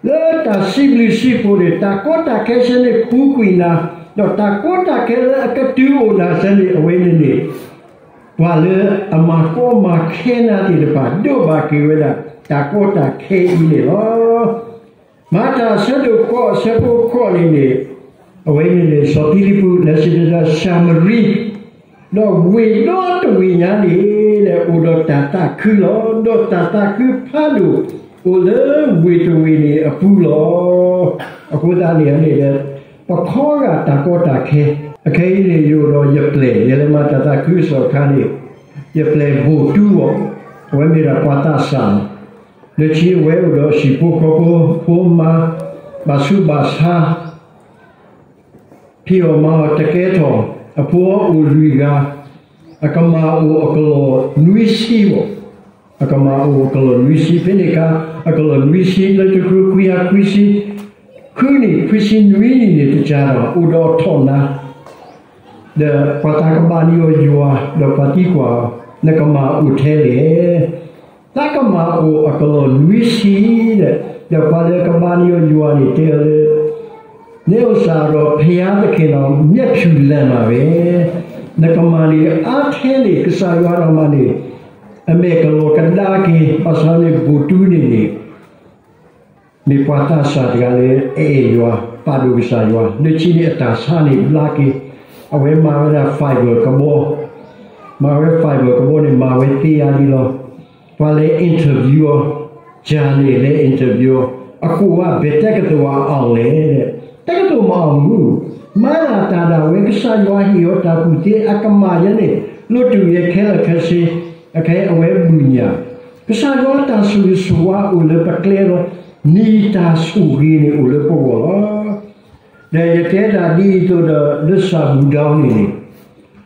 လၢတၢ်စံးဘျုးစံးဖှိၣ်န့ၣ် တၢ်ကီတၢ်ခဲဆၢန့ၣ်ပူၤကွံာ်နၤ, ဒီးတၢ်ကီတၢ်ခဲလၢအကတုၤအိၣ်နၤဆၢန့ၣ် အဝဲန့ၣ်န့ၣ် ပှၤလၢအမၤကီမၤခဲနၤသ့ၣ်တဖၣ် ဒိးဘၣ်က့ၤဝဲဒၣ် တၢ်ကီတၢ်ခဲအံၤန့ၣ်လီၤ. မၤတၢ်အဆၢဒိၣ်ဃိး အဆၢဖိဃိးန့ၣ်န့ၣ်, အဝဲန့ၣ်န့ၣ် စီၤဖံလံးပူး လဲၤစံၣ်တဲၤတဲ ၡၤမရံ, ဒီးဝ့ၢ်ဒီတဝ့ၢ်ညါန့ၣ် အိၣ်ဒီးတၢ်သးခုလီၤ. ဒီးတၢ်သးခုဖးဒိၣ် အိၣ်လၢဝ့ၢ်တဝ့ၢ်န့ၣ်အပူၤလီၤ. အဃိသတးန့ၣ်န့ၣ် ပခီဂာ်တၢ်ကီတၢ်ခဲ, အခဲအံၤန့ၣ် ယအိၣ်ဒီးယပျဲၢ် ယလဲၤမၤတၢ်သးခုကစီၣ်အခါန့ၣ်, ယပျဲၢ်ဘိၣ်တူအီၤ, အဝဲမ့ၢ်ဒၣ်ပှၤသးစၢ်လီၤ. လၢခံအဝဲအိၣ်ဒီးအဟံၣ်ဖိဃီဖိ, ဖိမါ, ဘၣ်ဆူးဘၣ်ဆါ ဖံးအီၣ်မၤအီၣ်တကဲထီၣ်, အဖိအိၣ်လွံၢ်ဂၤ, အကမၢ်အိၣ်အကလီၢ်နွံဆံဘၣ်, အကမၢ်အိၣ်အကလီၢ်နွံဆံ ဖဲန့ၣ်အခါ, အကလီၢ်နွံဆံ လၢတကထိခွံကယၤခွံဆံဃုနံၣ် ခွံဆံနွံနံၣ်န့ၣ် တကးဒီး အိၣ်ဒီးအထီၣ်နါ ဒီးပှၤသးကဘၣ်န့ၢ်အီၤယွၤ, ဒီးပှၤသံကွၢ်အီၤ, နကမၢ်အိၣ်ထဲလဲၣ်. သးကမၢ်အိၣ်အကလီၢ်နွံဆံဒီး, ဒီးပှၤလၢကဘၣ်န့ၢ်အီၤယွၤန့ၣ်တဲအီၤလၢ, နအိၣ်စးဒီး ဘုရားသခင်တော် မျက်ဖြူလမ်းမှာပဲ, နကမၢ်န့ၣ်အါထဲန့ၣ် ကစၢ်ယွၤဒိၣ်မးန့ၣ် အမဲာ်ကလီၤကဒါက့ၤ, ဘၣ်ဆၣ်န့ၣ် ဘိၣ်တူန့ၣ်န့ၣ် မ့ၢ်ပှၤသးစၢ်တဂၤလၢအအဲၣ်ယွၤ, ပာ်ဒိၣ်ကစၢ်ယွၤ, လၢခံန့ၣ်အတၢ်ဆါန့ၣ်ဘျါက့ၤ, အဝဲမၤဝဲဒၣ် fiber ကဘီ, မၤဝဲ fiber ကဘီန့ၣ် မၤဝဲသ့ယၤလံလီၤ. ပှၤလဲၤ interview အီၤ, ကၢ်န့ၣ်လဲၤ interview အီၤ, အကိးဝဲ ဘယ်တက္ကသိုလ် အောင်လဲၣ်, တက္ကသိုလ် မအောင်ဘူး, မၤလၢတၢ်ဒၣ်ဝဲ ကစၢ်ယွၤဟ့ၣ်အီၤတၢ်ကူၣ်သ့ အကမၢ်ယဲန့ၣ် လိၣ်တုၤယဲခဲလၢာ်ခဲဆ့ အခဲအံၤအဝဲဘုၣ်ညၣ်, ကစၢ်ယွၤအတၢ်ဆိၣ်ဂ့ၤဆိၣ်ဝါအိၣ်လၢပကျဲလီၤ. နံၣ်တၢ်ဆိၣ်ဂ့ၤန့ၣ်အိၣ်လၢပဂီၢ်လီၤ. ဒီးယတဲဒၣ်ဒ်အံၤအသိးဒီး လၢစၢ်ဘူၣ်ဒီန့ၣ်န့ၣ်,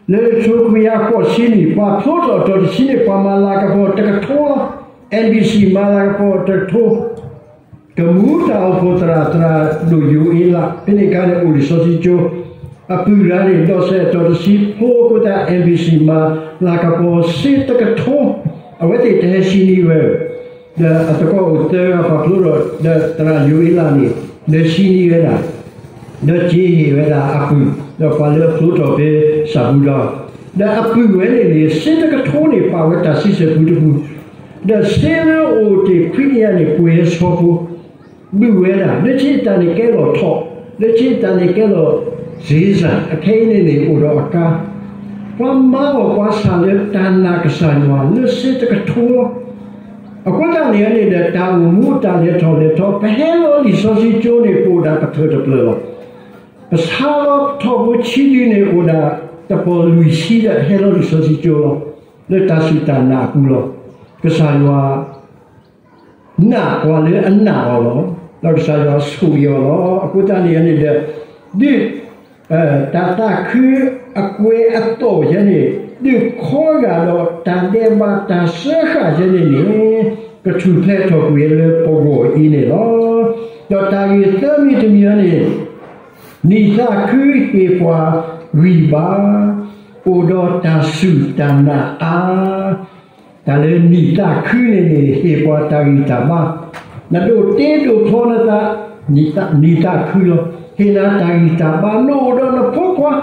လၢတကထိခွံကယၤဃိးဆံနံၣ် ပှၤဖျိထီၣ်အတီၤတဆံန့ၣ် ပှၤမၤလၤကပီၤတကထိလီၤ. အ့ၣ်ဘံၣ်စံၣ် မၤလၤကပီၤတကထိ ကမူတၢ်အိၣ်ဖှိၣ်သရၣ် သရၣ်ဒိၣ်ယိၤအ့လး ဖဲန့ၣ်အခါန့ၣ် အိၣ်လံာ်စီဆှံကၠိ, အပုၢ်ရၤန့ၣ် ဒီးစဲးအတီၤတဆံဖျိအဃိသတး အ့ၣ်ဘံၣ်စံၣ် မၤလၤကပီၤစ့တကထိ, အဝဲသ့ၣ်တဟဲဆံနံဝဲ, ဒီးအသကိးအိၣ်သၢဂၤပှၤဖျိထီၣ် ဒီးသရၣ်ယိၤအ့လးန့ၣ် လဲၤဆံနံဝဲဒၣ်, ဒီးစ့ဟ့ၣ်ဝဲဒၣ်အပုၢ် ဒီးပှၤလၢအဖျိထီၣ်ဖဲစၢ်ဘူၣ်ဒီ, ဒီးအပုၢ်ဝဲန့ၣ်န့ၣ် စ့တကထိန့ၣ် ပာ်ဝဲတၢ်စံးဆၢပူတပူၤ ဒီးစ့လၢအိၣ်တ့ၢ်ခွံကယၤန့ၣ် ပှ့ၤဝဲဆီဖိ, ဘုၣ်ဝဲဒၣ် လၢခံကတၢၢ်န့ၣ်ကဲလီၤထိး, လၢခံကတၢၢ်န့ၣ်ကဲလီၤစ့စၢ်, အခဲအံၤန့ၣ်န့ၣ် အိၣ်ဒီးအကါ, ပှၤမၤအီၣ်ပှၤဆၣ်လၢတၢ်နာ်ကစၢ်ယွၤလၢစ့တကထိလီၤ. အဃိသတးန့ၣ်န့ၣ်ဒီး တၢ်အိၣ်မူတၢ်လဲၤထီၣ်လဲၤထီ ပဟဲလီၤလံာ်စီဆှံကၠိန့ၣ် ပအိၣ်ဒၣ်ပထၢၣ်တဖျၢၣ်လီၤ. ပဆါလီၤထီၣ်ဖိဆံဒုန့ၣ် အိၣ်ဒၣ်တပီၢ်လွံၢ်ဆံဒီးဟဲလီၤလံာ်စီဆှံကၠိလီၤ. လၢတၢ်စူၢ်တၢ်နာ်အပူၤလီၤ. ကစၢ်ယွၤ နာ်ပှၤလၢအနာ်အီၤလီၤ. ဒီးကစၢ်ယွၤဆိၣ်ဂ့ၤအီၤလီၤ. အဃိသတးန့ၣ်န့ၣ်ဒီး ဒုး တၢ်သးခုအကွဲးအသိးယဲန့ၣ် ဒုးခီဂာ်ဒီးတၢ်ဒဲးဘးတၢ်စၢဃာ်ယဲန့ၣ်န့ၣ် ကထူၣ်ဖျဲးထီၣ်ကွံာ်လၢပဂီၢ်အံၤန့ၣ်လီၤ. ဒီးတၢ်ဂ့ၢ်သၢမံၤတမံၤအံၤန့ၣ် နံၣ်သးခုဟ့ၣ်ပှၤဂံၢ်ဘါ, အိၣ်ဒီးတၢ်စူၢ်တၢ်နာ်အါ, တၢ်လၢနံၣ်သးခုန့ၣ်န့ၣ် ဟ့ၣ်ပှၤတၢ်ဂံၢ်တၢ်ဘါ, နဒိးတ့ဒိးဖျီနသး, နံၣ်သးခုလီၤ. ဟ့ၣ်နၤတၢ်ဂံၢ်တၢ်ဘါ, နအိၣ်ဒီးနဖိခွါ,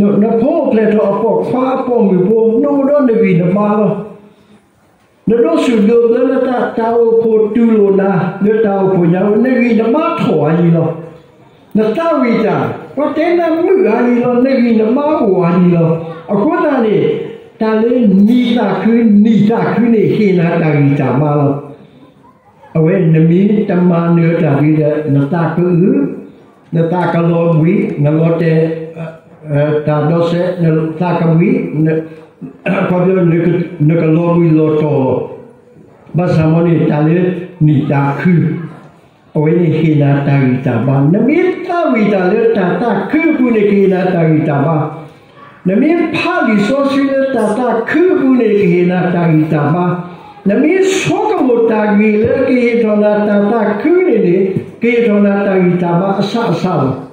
နဖိအိၣ်ဖျဲၣ်ထီၣ်အပိာ်ခွါအပိာ်မုၣ်ဖိ, နအိၣ်ဒီးနဂံၢ်နဘါလီၤ. နဒိးစူၣ်ဒိးဘျၢနသး, တၢ်အိၣ်ဖှိၣ်တူၢ်လိာ်နၤ လၢတၢ်အိၣ်ဖှိၣ်ညါ, နဂံၢ်နဘါထီၣ်အါယံၤလီၤ. နသးဝံၣ်တၢ်, ပှၤတဲနၤမုာ်အါယံၤလီၤ, နဂံၢ်နဘါအိၣ်အါယံၤလီၤ. အဃိသတးန့ၣ် တၢ်လၢနံၣ်သးခု, နံၣ်သးခုန့ၣ် ဟ့ၣ်နၤတၢ်ဂံၢ်တၢ်ဘါလီၤ. အဝဲနမ့ၢ်တမၤနၢၤတၢ်ဒ်ဒီး နသးကအုး, နသးကလီၤဘှံး, နလီၤတဲာ် တၢ်ဒီးစဲး, နသးကဘှံး, ခီဖျိ နကလီၤဘှံးလီၤတီၤလီၤ. ဘၣ်ဆၣ်မ်န့ၣ် တၢ်လၢနံၣ်သးခု အဝဲန့ၣ်ဟ့ၣ်နၤတၢ်ဂံၢ်တၢ်ဘါ, နမ့ၢ်သးဝံၣ်တၢ်လၢတၢ်သးခုအပူၤန့ၣ် ကဟ့ၣ်နၤတၢ်ဂံၢ်တၢ်ဘါ, နမ့ၢ်ဖးလံာ်စီဆှံလၢတၢ်သးခုအပူၤန့ၣ် ကဟ့ၣ်နၤတၢ်ဂံၢ်တၢ်ဘါ, နမ့ၢ်ဆိကမိၣ်တၢ်ဂ့ၢ်လၢကဟ့ၣ်ထီၣ်နၤတၢ်သးခုန့ၣ်န့ၣ် ကဟ့ၣ်ထီၣ်နၤတၢ်ဂံၢ်တၢ်ဘါအဆးအဆးလီၤ.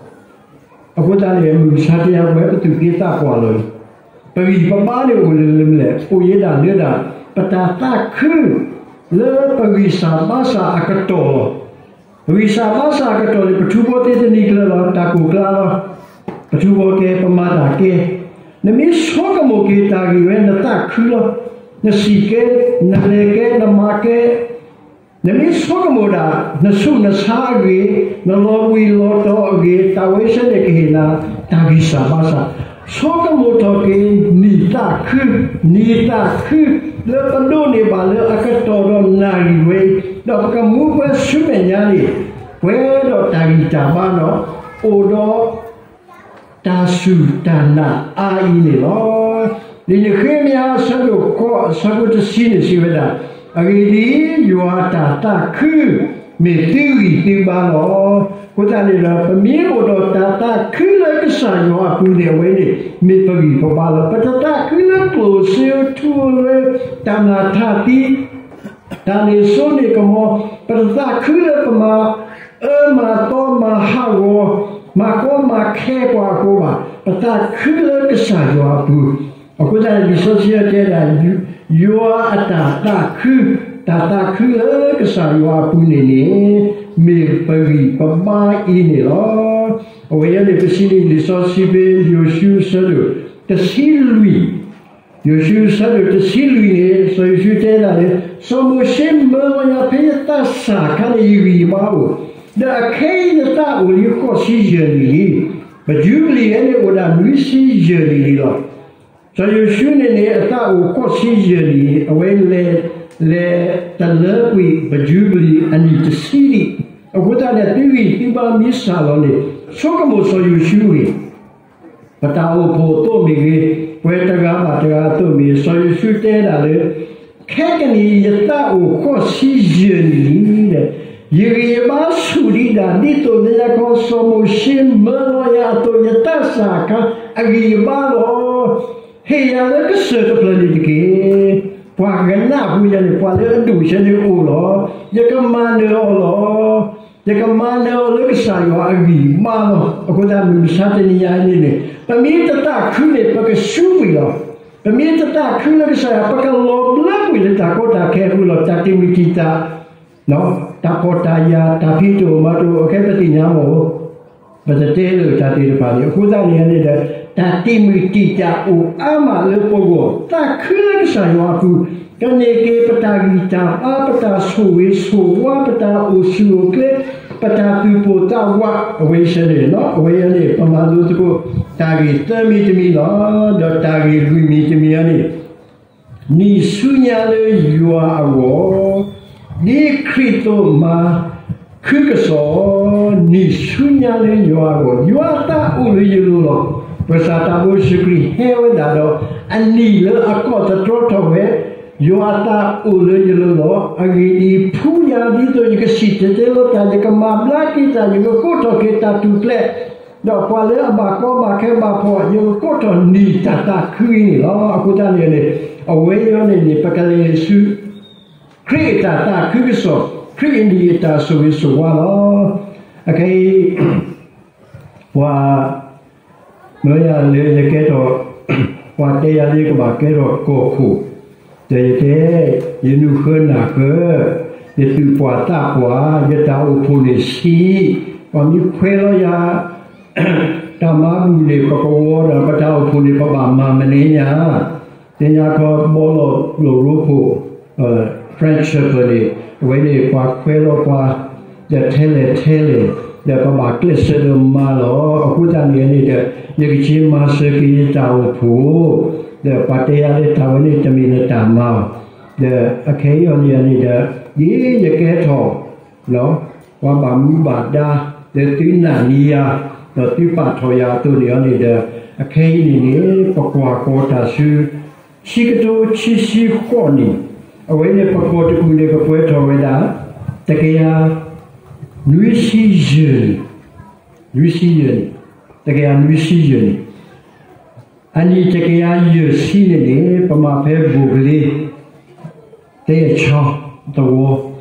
အဃိသတးန့ၣ် မုၢ်မဆါတနံၤအံၤ ပဝဲပသူၣ်က့သးပှၢ်လီၤန့ၣ်, ပဂံၢ်ပဘါန့ၣ်အိၣ်လၢလၢမလဲၣ်, အိၣ်ယဲဒၣ်လၢဒၣ် ပတၢ်သးခု လၢပဂံၢ်စၢ်ဘါစၢ်အကတီၢ်လီၤ. ပဂံၢ်စၢ်ဘါစၢ်အကတီၢ်န့ၣ် ပထူဘိသ့တနံၤကျၢၤလီၤ, တၢ်ကိၢ်ကျါလီၤ. ပထူဘိကဲ ပမၤတၢ်ကဲ, နမ့ၢ်ဆိကမိၣ်က့ၤတၢ်ဂ့ၢ်ဝဲ နသးခုလီၤ. နစံၣ်ကဲ, နလဲၤကဲ, နမၤကဲ, နမ့ၢ်ဆိကမိၣ်ဒၣ် နဆူးနဆါအဂ့ၢ်, နလီၤဘှံးလီၤတီၤအဂ့ၢ်, တၢ်ဝဲဆၢန့ၣ်ကဟ့ၣ်နၤ တၢ်ဂံၢ်စၢ်ဘါစၢ်, ဆိကမိၣ်ထီၣ်က့ၤ နံၣ်သးခု, နံၣ်သးခု လၢပဒိးန့ၢ်ဘၣ်လၢအကတီၢ်ဒီးနၣ်ရံၣ်ဝဲအံၤ, ဒီးပကမူဝဲဆူမဲာ်ညါန့ၣ် ပှဲၤဒီးတၢ်ဂံၢ်တၢ်ဘါဒီး အိၣ်ဒီး တၢ်စူၢ်တၢ်နာ်အါအံၤန့ၣ်လီၤ. လံာ်နဃ့မယၤ အဆၢဒိၣ်ဃိး အဆၢဖိတဆံန့ၣ်စံးဝဲဒၣ်, အဂ့ၢ်ဒ်အံၤ, ယွၤအတၢ်သးခု မ့ၢ်သုဂံၢ်သုဘါလီၤ. အဃိသတးန့ၣ်ဒီး ပမ့ၢ်အိၣ်ဒီးတၢ်သးခုလၢကစၢ်ယွၤအပူၤန့ၣ် အဝဲန့ၣ် မ့ၢ်ပဂံၢ်ပဘါလီၤ. ပတသးခုလၢကျိၣ်စ့ထူလၢ တၢ်မျၢ်ထးသံ တၢ်န့ၢ်စိန့ၢ်ကမီၤ, ပတသးခုလၢပမၤအၢမၤသီမၤဟးဂီၤ မၤကီမၤခဲပှၤအဃိဘၣ်, ပသးခုလၢကစၢ်ယွၤအပူၤ. အဃိသတးန့ၣ် လံာ်စီဆှံတဲဒၣ် ယွၤအတၢ်သးခု, တၢ်သးခုလၢကစၢ်ယွၤအပူၤန့ၣ်န့ၣ် မ့ၢ်ပဂံၢ်ပဘါအံၤန့ၣ်လီၤ. အဝဲအံၤန့ၣ် ပစံးန့ၢ်လံာ်စီဆှံဖဲ ယိၤၡူအဆၢဒိၣ်တဆံလွံၢ် ယိၤၡူအဆၢဒိၣ်တဆံလွံၢ်န့ၣ် စီၤယိၤၡူတဲဒၣ်လၢ စီၤမိၤၡ့မၢလီၤယၤ ဖဲယသးစၢ်အခါန့ၣ် ယဂံၢ်ယဘါအိၣ်, ဒီးအခဲအံၤယသးအိၣ်လံဃိးဆံယဲၢ်နံၣ်လံ. ပယူဘလံၤဝဲန့ၣ်အိၣ်ဒၣ်နွံဆံယဲၢ်နံၣ်လံလီၤ. စီၤယိၤၡူန့ၣ်န့ၣ် အသးအိၣ်ဃိးဆံယဲၢ်နံၣ်, အဝဲလဲၤ လဲၤတလၢကွံာ် ပယူဘလံၤအနံၣ်တဆံဒံး. အဃိသတးန့ၣ် သုဂံၢ်သုဘါမ့ၢ်စၢ်လီၤန့ၣ် ဆိကမိၣ်စီၤယိၤၡူအဂ့ၢ်, ပတၢ်အိၣ်ဖှိၣ်အသိးမ့ၢ်ဂ့ၤ, ပှဲၤတဂၤဘၣ်တဂၤအသိးမ့ၢ် စီၤယိၤၡူတဲဒၣ်လၢ ခဲကနံၣ်အံၤယသးအိၣ်ဃိးဆံယဲၢ်နံၣ်လံဒီး ယဂံၢ်ယဘါဆူၣ်ဒံးဒၣ် ဒ်သိးလၢညါခီစီၤမိၤၡ့မၢလီၤယၤအသိး ယသးစၢ်အခါအဂံၢ်အဘါလီၤ. ဟ့ၣ်ယၤလၢကစၢၢ်တဖျၢၣ်န့ၣ်တက့ၢ်. ပှၤကနၣ်ပူၤယၤန့ၣ် ပှၤလၢအဒိၣ်ဆဲန့ၣ်အိၣ်လီၤ. ယကမၤနၢၤအီၤလီၤ. ယကမၤနၢၤအီၤလၢကစၢ်ယွၤအဂံၢ်အဘါလီၤ. အဃိသတးမုၢ်မဆါတနံၤညါအံၤန့ၣ်န့ၣ် ပမ့ၢ်တသးခုန့ၣ် ပကဆူးကွံာ်လီၤ. ပမ့ၢ်တသးခုလၢကစၢ်ယွၤ ပကလီၤဘျၢကွံာ်လၢတၢ်ကီတၢ်ခဲအပူၤလီၤ. တၢ်တံာ်မုၢ်တံာ်တာ် တၢ်ဖှီၣ်တၢ်ယာ် တၢ်ဖံးတအိၣ်မၤတအိၣ် အခဲပသ့ၣ်ညါမ့ၢ် ပတတဲလၢတၢ်သ့ၣ်တဖၣ်န့ၣ် အဃိသတးန့ၣ်န့ၣ်ဒီး တၢ်တံာ်မုၢ်တံာ်တာ်အိၣ်အါမးလၢပဂီၢ် သးခုလၢကစၢ်ယွၤအပူၤ ကန့ၢ်က့ၤပတၢ်ဂံၢ်တၢ်ဘါ ပတၢ်ဆိၣ်ဂ့ၤဆိၣ်ဝါ ပတၢ်အိၣ်ဆူၣ်အိၣ်ချ့ ပတၢ်သူၣ်ပိၢ်သးဝး အဝဲဆဲန့ၣ်လီၤ. အဝဲအံၤန့ၣ် ပမၤလိသကိး တၢ်ဂ့ၢ်သၢမံၤတမံၤလီၤ. ဒီးတၢ်ဂ့ၢ်လွံၢ်မံၤတမံၤအံၤန့ၣ် နံၣ်ဆူညါလၢယွၤအဂီၢ် ဒ်ခရံာ်သိးမၤခုကစီၣ် နံၣ်ဆူညါလၢယွၤအဂီၢ် ယွၤအသးအိၣ်လၢယလိၤလီၤ. ပကစၢ်သးဘိယ့ၣ်ၡူးခရံာ်ဟဲဝဲဒၣ်ဒီး အနံၣ်လၢအကိးသတြီထီၣ်ဝဲ ယွၤအသးအိၣ်လၢယလိၤလီၤ. အဂ့ၢ်ဒ်အံၤ, ဖှူယၤဒ်သိးယကစံၣ်တဲၤတဲလီၤတၢ်, ယကမၤဘျါက့ၤတၢ်, ယကကိးထီၣ်က့ၤတၢ်ထူၣ်ဖျဲး, ဒီးပှၤလၢအဘၣ်ကီဘၣ်ခဲဘၣ်ဖှီၣ်, ယကကိးထီၣ်န့ၢ်တၢ်သးခုအံၤန့ၣ်လီၤ. အဃိသတးန့ၣ်န့ၣ်, အဝဲအံၤန့ၣ်န့ၣ် ပကလဲၤဆူ ခရံာ်အတၢ်သးခုကစီၣ်, ခရံာ်အနံၣ်အတၢ်ဆိၣ်ဂ့ၤဆိၣ်ဝါလီၤ. အခဲအံၤ ပှၤ မၢယၤလၢယကဲထီၣ်, ပှၤတဲယၤလၢယကဘၣ်ကဲထီၣ်ကီၢ်ခိၣ်, ဒီးယတဲ, ယနုာ်ဃၢနၢ်ဃၢ, ယသူၣ်ပှၢ်သးပှၢ်, ယတၢ်အိၣ်ဖှိၣ်န့ၣ်ဆံး, ပှၤမ့ၢ်ခွဲးလီၤယၤ တၢ်မၤဘူၣ်န့ၣ် ပကဝီၤဒီးပတၢ်အိၣ်ဖှိၣ်န့ၣ် ပဘၣ်မၤမနုၤညါ, သ့ၣ်ညါခီဘီလီၤလိၣ်ရိဖှိၣ် French Shepherd န့ၣ်, အဝဲန့ၣ်ပှၤခွဲးလီၤပှၤ ဒီးထဲလဲၣ်ထဲလဲၣ်, ဒီးပဘၣ်ကျဲးစၢးဒီးမၤလီၤ. အဃိသတးန့ၣ်န့ၣ်ဒီး ယကက့ၤမၤစၢၤက့ၤယတၢ်အိၣ်ဖှိၣ်, ဒီးပှၤတဲယၤလၢတၢ်ဝဲန့ၣ်တမ့ၢ်နတၢ်မၤဘၣ်, ဒီးအခဲအံၤအီၤန့ၣ်န့ၣ်ဒီး ဒ်ယကဲထီၣ် ပှၤဘၣ်မူဘၣ်ဒါ ဒီးသုနာ်န့ၢ်ယၤ, ဒီးသုပာ်ထီၣ်ယၤအသိးန့ၣ်အီၤန့ၣ်ဒီး, အခဲအံၤန့ၣ်န့ၣ် ပကွၢ်ကီတၢ်ဆူ ခံကထိခံဆံဃိးနံၣ်, အဝဲန့ၣ်ပကီၢ်တကူၣ်န့ၣ် ကပှဲၤထီၣ်ဝဲဒၣ် တကယၤနွံဆံယဲၢ်နံၣ်, နွံဆံယဲၢ်နံၣ်, တကယၤနွံဆံယဲၢ်နံၣ်, အနံၣ်တကယၤယဲၢ်ဆံန့ၣ်န့ၣ် ပမၤဖဲဘိၣ်ကလ့ တဲဆၢ သဝီ,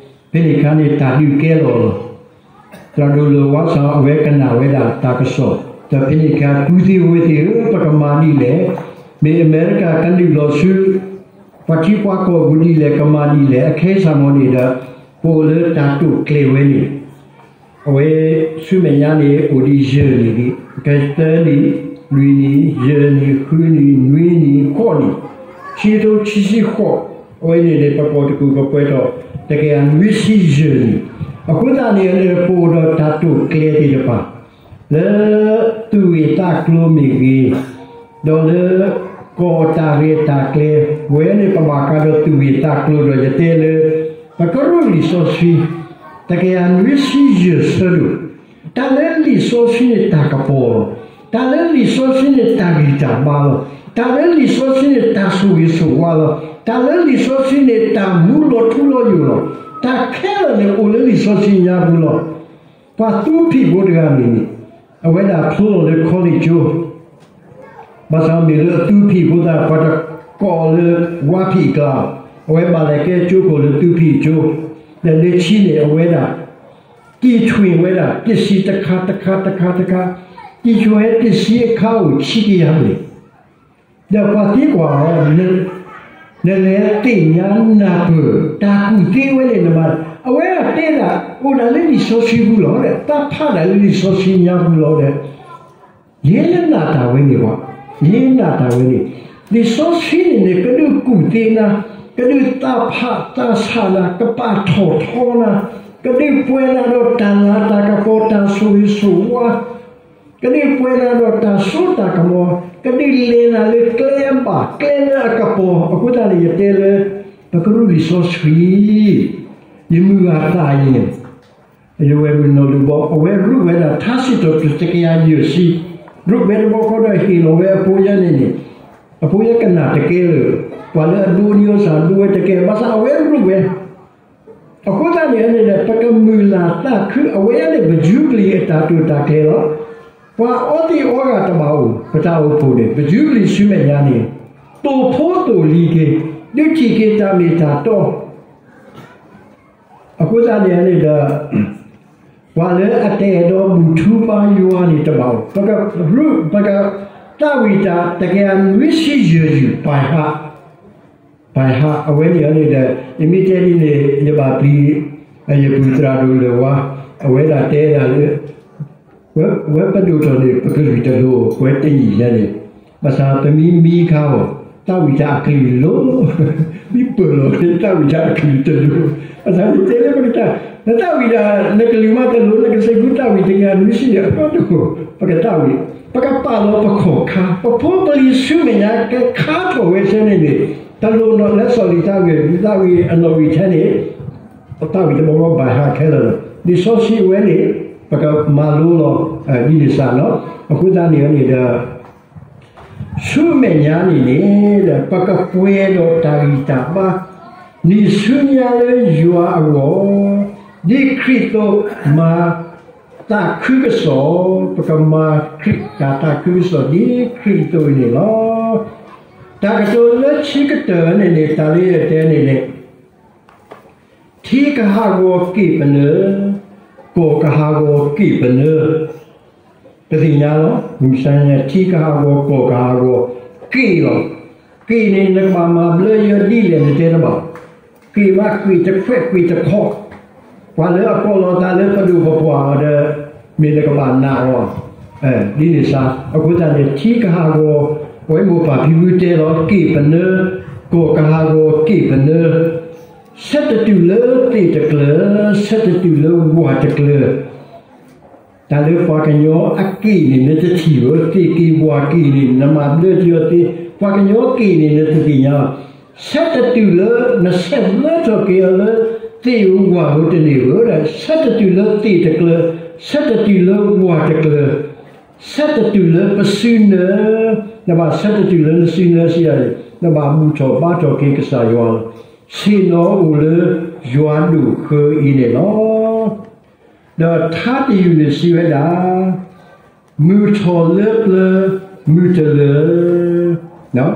ဖဲန့ၣ်အခါန့ၣ် တၢ်ဒုးကဲလီၤလီၤ. သရၣ်ဒိၣ်လၢၢ်ဝါစၢ် အဝဲကနၣ်ဝဲဒၣ်တၢ်ကစီၣ်, ဒီးဖဲန့ၣ်အခါ ကူၣ်သ့ၣ်ဝဲသ့ၣ်ဧၢ, ပကမၤဒ်လဲၣ်, မ့ၢ်အမဲရကၤကလုၢ်လီၤဆူ ပှၤထံပှၤကီၢ်ပူၤဒ်လဲၣ်, ကမၤဒ်လဲၣ်, အခဲအံၤစ့ၢ်ကီးန့ၣ်ဒီး ပအိၣ်လၢတၢ်တိာ်ကျဲၤဝဲန့ၣ် အဝဲဆူမဲာ်ညါန့ၣ် အိၣ်ဒံးယဲၢ်နံၣ်ဒံး, ကဲသၢနံၣ်, လွံၢ်နံၣ်, ယဲၢ်နံၣ်, ဃုနံၣ်, နွံနံၣ်, ဃိးနံၣ်, ခံကထိခံဆံဃိး, အဝဲန့ၣ်န့ၣ် ပကီၢ်တကူၣ် ပပှဲၤထီၣ် တကယၤနွံဆံယဲၢ်နံၣ်, အဃိသတးန့ၣ်န့ၣ် ပအိၣ်ဒီးတၢ်တိာ်ကျဲၤသ့ၣ်တဖၣ် လၢသူၣ်ဂ့ၢ်သးကျိၤမ့ၢ်ဂ့ၤ, ဒီးလၢ ကီၢ်တၢ်ရဲၣ်တၢ်ကျဲၤ ဝဲန့ၣ် ပဘၣ်ဃးဒီးသူၣ်ဂ့ၢ်သးကျိၤဒီး ယတဲလၢ ပကရူၢ်လံာ်စီဆှံ တကယၤနွံဆံယဲၢ်ဆၢဒိၣ်, တၢ်လၢလံာ်စီဆှံန့ၣ်တၢ်ကပီၤလီၤ, တၢ်လၢလံာ်စီဆှံန့ၣ်တၢ်ဂံၢ်တၢ်ဘါလီၤ, တၢ်လၢလံာ်စီဆှံန့ၣ်တၢ်ဆိၣ်ဂ့ၤဆိၣ်ဝါလီၤ, တၢ်လၢလံာ်စီဆှံန့ၣ်တၢ်မူလီၤထူလီၤယိာ်လီၤ, တၢ်ခဲလၢာ်န့ၣ်အိၣ်လၢလံာ်စီဆှံညါပူၤလီၤ. ပှၤသူဖံးဖိတဂၤန့ၣ်န့ၣ် အဝဲဒၣ်ဖျိလီၤလၢ college ကၠိ ဘၣ်ဆၣ်မ့ၢ်လၢအသူဖံးအဃိသတး ပှၤတကိးအီၤလၢ ဝါဖံးအကျါ, အဝဲဘၣ်လဲၤကဲကၠိခိၣ်လၢသူဖံးကၠိ, ဒီးလၢခံန့ၣ် အဝဲဒၣ် တံၢ်ထွံၣ်ဝဲဒၣ်တဆံတခါတခါတခါတခါ, တံၢ်ထွံၣ်ဝဲတဆံအခါအိၣ်ခံကယၤဘျဲၣ်, ဒီးပှၤသံကွၢ်အီၤ, နလဲၤသ့ၣ်ညါနၢ်ပၢၢ် တၢ်ကူၣ်သ့ဝဲန့ၣ်နမၤ, အဝဲအတဲဒၣ် အိၣ်ဒၣ်လၢလံာ်စီဆှံပူၤလီၤဒီး သးဖးဒၣ်လၢလံာ်စီဆှံညါပူၤလီၤဒီး ယဲလၢနာ်တၢ်ဝဲန့ၣ်ဘၣ်, ယဲနာ်တၢ်ဝဲန့ၣ်, လံာ်စီဆှံန့ၣ်န့ၣ် ကဒုးကူၣ်သ့နၤ, ကဒုးသးဖးသးဆးနၤ, ကပာ်ထီၣ်ထီနၤ, ကဒုးပှဲၤနၤဒီးတၢ်လၤတၢ်ကပီၤ တၢ်ဆိၣ်ဂ့ၤဆိၣ်ဝါ, ကဒုးပှဲၤနၤဒီးတၢ်စိတၢ်ကမီၤ, ကဒုးလဲၤနၤလၢကျဲအဘၣ် ကျဲလၢအကပီၤ, အဃိသတးန့ၣ် ယတဲလၢ ပကရူၢ်လံာ်စီဆှံ ယမုၢ်ဂၤသးအံၤန့ၣ် ယဝဲမုၢ်နီၢ်ဒုးဘီ အဝဲရူးဝဲဒၣ်ထါစံးထီၣ်ပတြၢၤတကယၤယဲၢ်ဆံ, ရူးဝဲတဘျီဃီဒီးဟ့ၣ်လီၤဝဲအဖိယဲန့ၣ်န့ၣ်, အဖိယဲကနၣ်တကဲလၢၤ, ပှၤလၢအဒိးန့ၢ်အီၤစ့ၢ်ဒိးဝဲတကဲ, ဘၣ်ဆၣ်အဝဲရူးဝဲ. အဃိသတးန့ၣ်န့ၣ်ဒီး ပကမုၢ်လၢ်သးခု, အဝဲန့ၣ် ပယူဘလံၤအတၢ်တိာ်တၢ်ကျဲၤလီၤ. ပှၤအီသံးအီဂၤတဘၣ်အိၣ်, ပတၢ်အိၣ်ဖှိၣ်န့ၣ် ပယူဘလံၤဆူမဲာ်ညါန့ၣ်, သိၣ်ဖိသိၣ်လံၤက့ၤ, ဒုးထံၣ်က့ၤတၢ်မ့ၢ်တၢ်တီ အဃိသတးန့ၣ်န့ၣ်ဒီး ပှၤလၢအတအဲၣ်ဒိးဘူၣ်ထီၣ်ဘါယွၤန့ၣ်တဘၣ်အိၣ်, ပကရူး, ပကသးဝံၣ်တၢ် တကယၤနွံဆံယဲၢ်ယုၢ် by heart, by heart အဝဲန့ၣ်န့ၣ်ဒီး ယမ့ၢ်တဲဒ်န့ၣ် ယဘၣ်ပျံၤ ယပုၢ်သရၣ်ဒိၣ်လၢၤဝါ, အဝဲဒၣ်တဲဒၣ်လၢ ဝဲပဒိၣ်ထီၣ်န့ၣ် ပကလုၢ်တလိၤ ပဝဲတနံၣ်ညါန့ၣ်, ဘၣ်ဆၣ်ပမ့ၢ်မံခါအီၤ သးဝံၣ်တၢ်အကလုၢ်လိၤ, မ့ၢ်ပၢၢ်လီၤန့ၣ် သးဝံၣ်တၢ်အကလုၢ်တလိၤ, ဘၣ်ဆၣ်မ့ၢ်တဲလၢပကတၢ်, နသးဝံၣ်ဒၣ် နကလုၢ်မးတလိၤ နကစဲးဖူသးဝံၣ်တကယၤနွံဆံယဲၢ်အတီၢ်တအိၣ်, ပကသးဝံၣ်, ပကပာ်လီၤပခီၣ်ခါ, ပဖိပလံၤဆူမဲာ်ညါကခါထီၣ်ဝဲဆဲန့ၣ်န့ၣ်, တလိၣ်နီၣ်လၢစီၤလံာ်သးဝံၣ် သးဝံၣ်အနီၣ်ဝံၣ်ထဲန့ၣ် ပသးဝံၣ်တဘျီဘျီ by heart ခဲလၢာ်လီၤ. လံာ်စီဆှံအဝဲန့ၣ် ပကမၤလိလီၤ ဒ်န့ၣ်စ့ၢ်နီၤ. အဃိသတးန့ၣ်န့ၣ်ဒီး ဆူမဲာ်ညါန့ၣ်န့ၣ် ပကပှဲၤဒီးတၢ်ဂံၢ်တၢ်ဘါ နံၣ်ဆူညါလၢယွၤအဂီၢ်, ဒ်ခရံာ်အသိးမၤသးခုကစီၣ်, ပကမၤခရံာ်တၢ်သးခုကစီၣ် ဒ်ခရံာ်အသိးန့ၣ်လီၤ. တၢ်ကတိၤလၢခံကတၢၢ်န့ၣ်န့ၣ် တၢ်လၢယတဲန့ၣ်န့ၣ် ထံကဟးဂီၤက့ၣ်ပနၢၤ, ကီၢ်ကဟးဂီၤက့ၣ်ပနၢၤ, ပသ့ၣ်ညါလီၤ. မုၢ်မဆါညါ ထံကဟးဂီၤ ကီၢ်ကဟးဂီၤ, က့ၣ်လီၤ. က့ၣ်န့ၣ် နကဘၣ်မၤဘျၢယဲဒ်လဲၣ်နတဲတဘၣ်. က့ၣ်မး ကွံာ်တခွဲးကွံာ်တခီ, ပှၤလၢအကိးလီၤသးလၢပဒိၣ်ပပှၢ်အီၤဒီး မ့ၢ်နကဘၣ်နာ်အီၤ ဒ်န့ၣ်စ့ၢ်. အဃိသတးန့ၣ် ထံကဟးဂီၤ, ပဝဲမိၢ်ပၢ်ဖံဖုတဲလီၤ က့ၣ်ပနၢၤ, ကီၢ်ကဟးဂီၤက့ၣ်ပနၢၤ, ဆဲးတတုၤလၢသ့ၣ်တကျၢၤ, ဆဲးတတုၤလၢဝၢ်တကျၢၤ တၢ်လၢပှၤကညီအက့ၣ်န့ၣ် နတထံၣ်ဘၣ်, သ့ၣ်က့ၣ်ဝၢ်က့ၣ်န့ၣ် နမၤဘျၢတယီၤသ့, ပှၤကညီက့ၣ်န့ၣ် နတသ့ၣ်ညါ, ဆဲးတတုၤလၢ နဆဲးဘျၢထီၣ်က့ၤအီၤလၢ သ့ၣ်ဧိၤဝၢ်ဧိၤတန့ၢ်ဘၣ်ဒီး ဆဲးတတုၤလၢသ့ၣ်တကျၢၤ, ဆဲးတတုၤလၢဝၢ်တကျၢၤ, ဆဲးတတုၤလၢပစုနၢၤ, နဘၣ်ဆဲးတတုၤလၢနစုနၢၤစံးဒၣ်န့ၣ် နဘၣ်ဘူၣ်ထီၣ်ဘါထီၣ်က့ၤကစၢ်ယွၤလီၤ. ဆ့ၣ်နီၤအိၣ်လၢယွၤဒိၣ်ဃၢအံၤန့ၣ်လီၤ. ဒီးထါတယုၢ်န့ၣ်စံးဝဲဒၣ်, မုၢ်ထီၣ်လၢပျၢၤ မုၢ်တလၢာ်,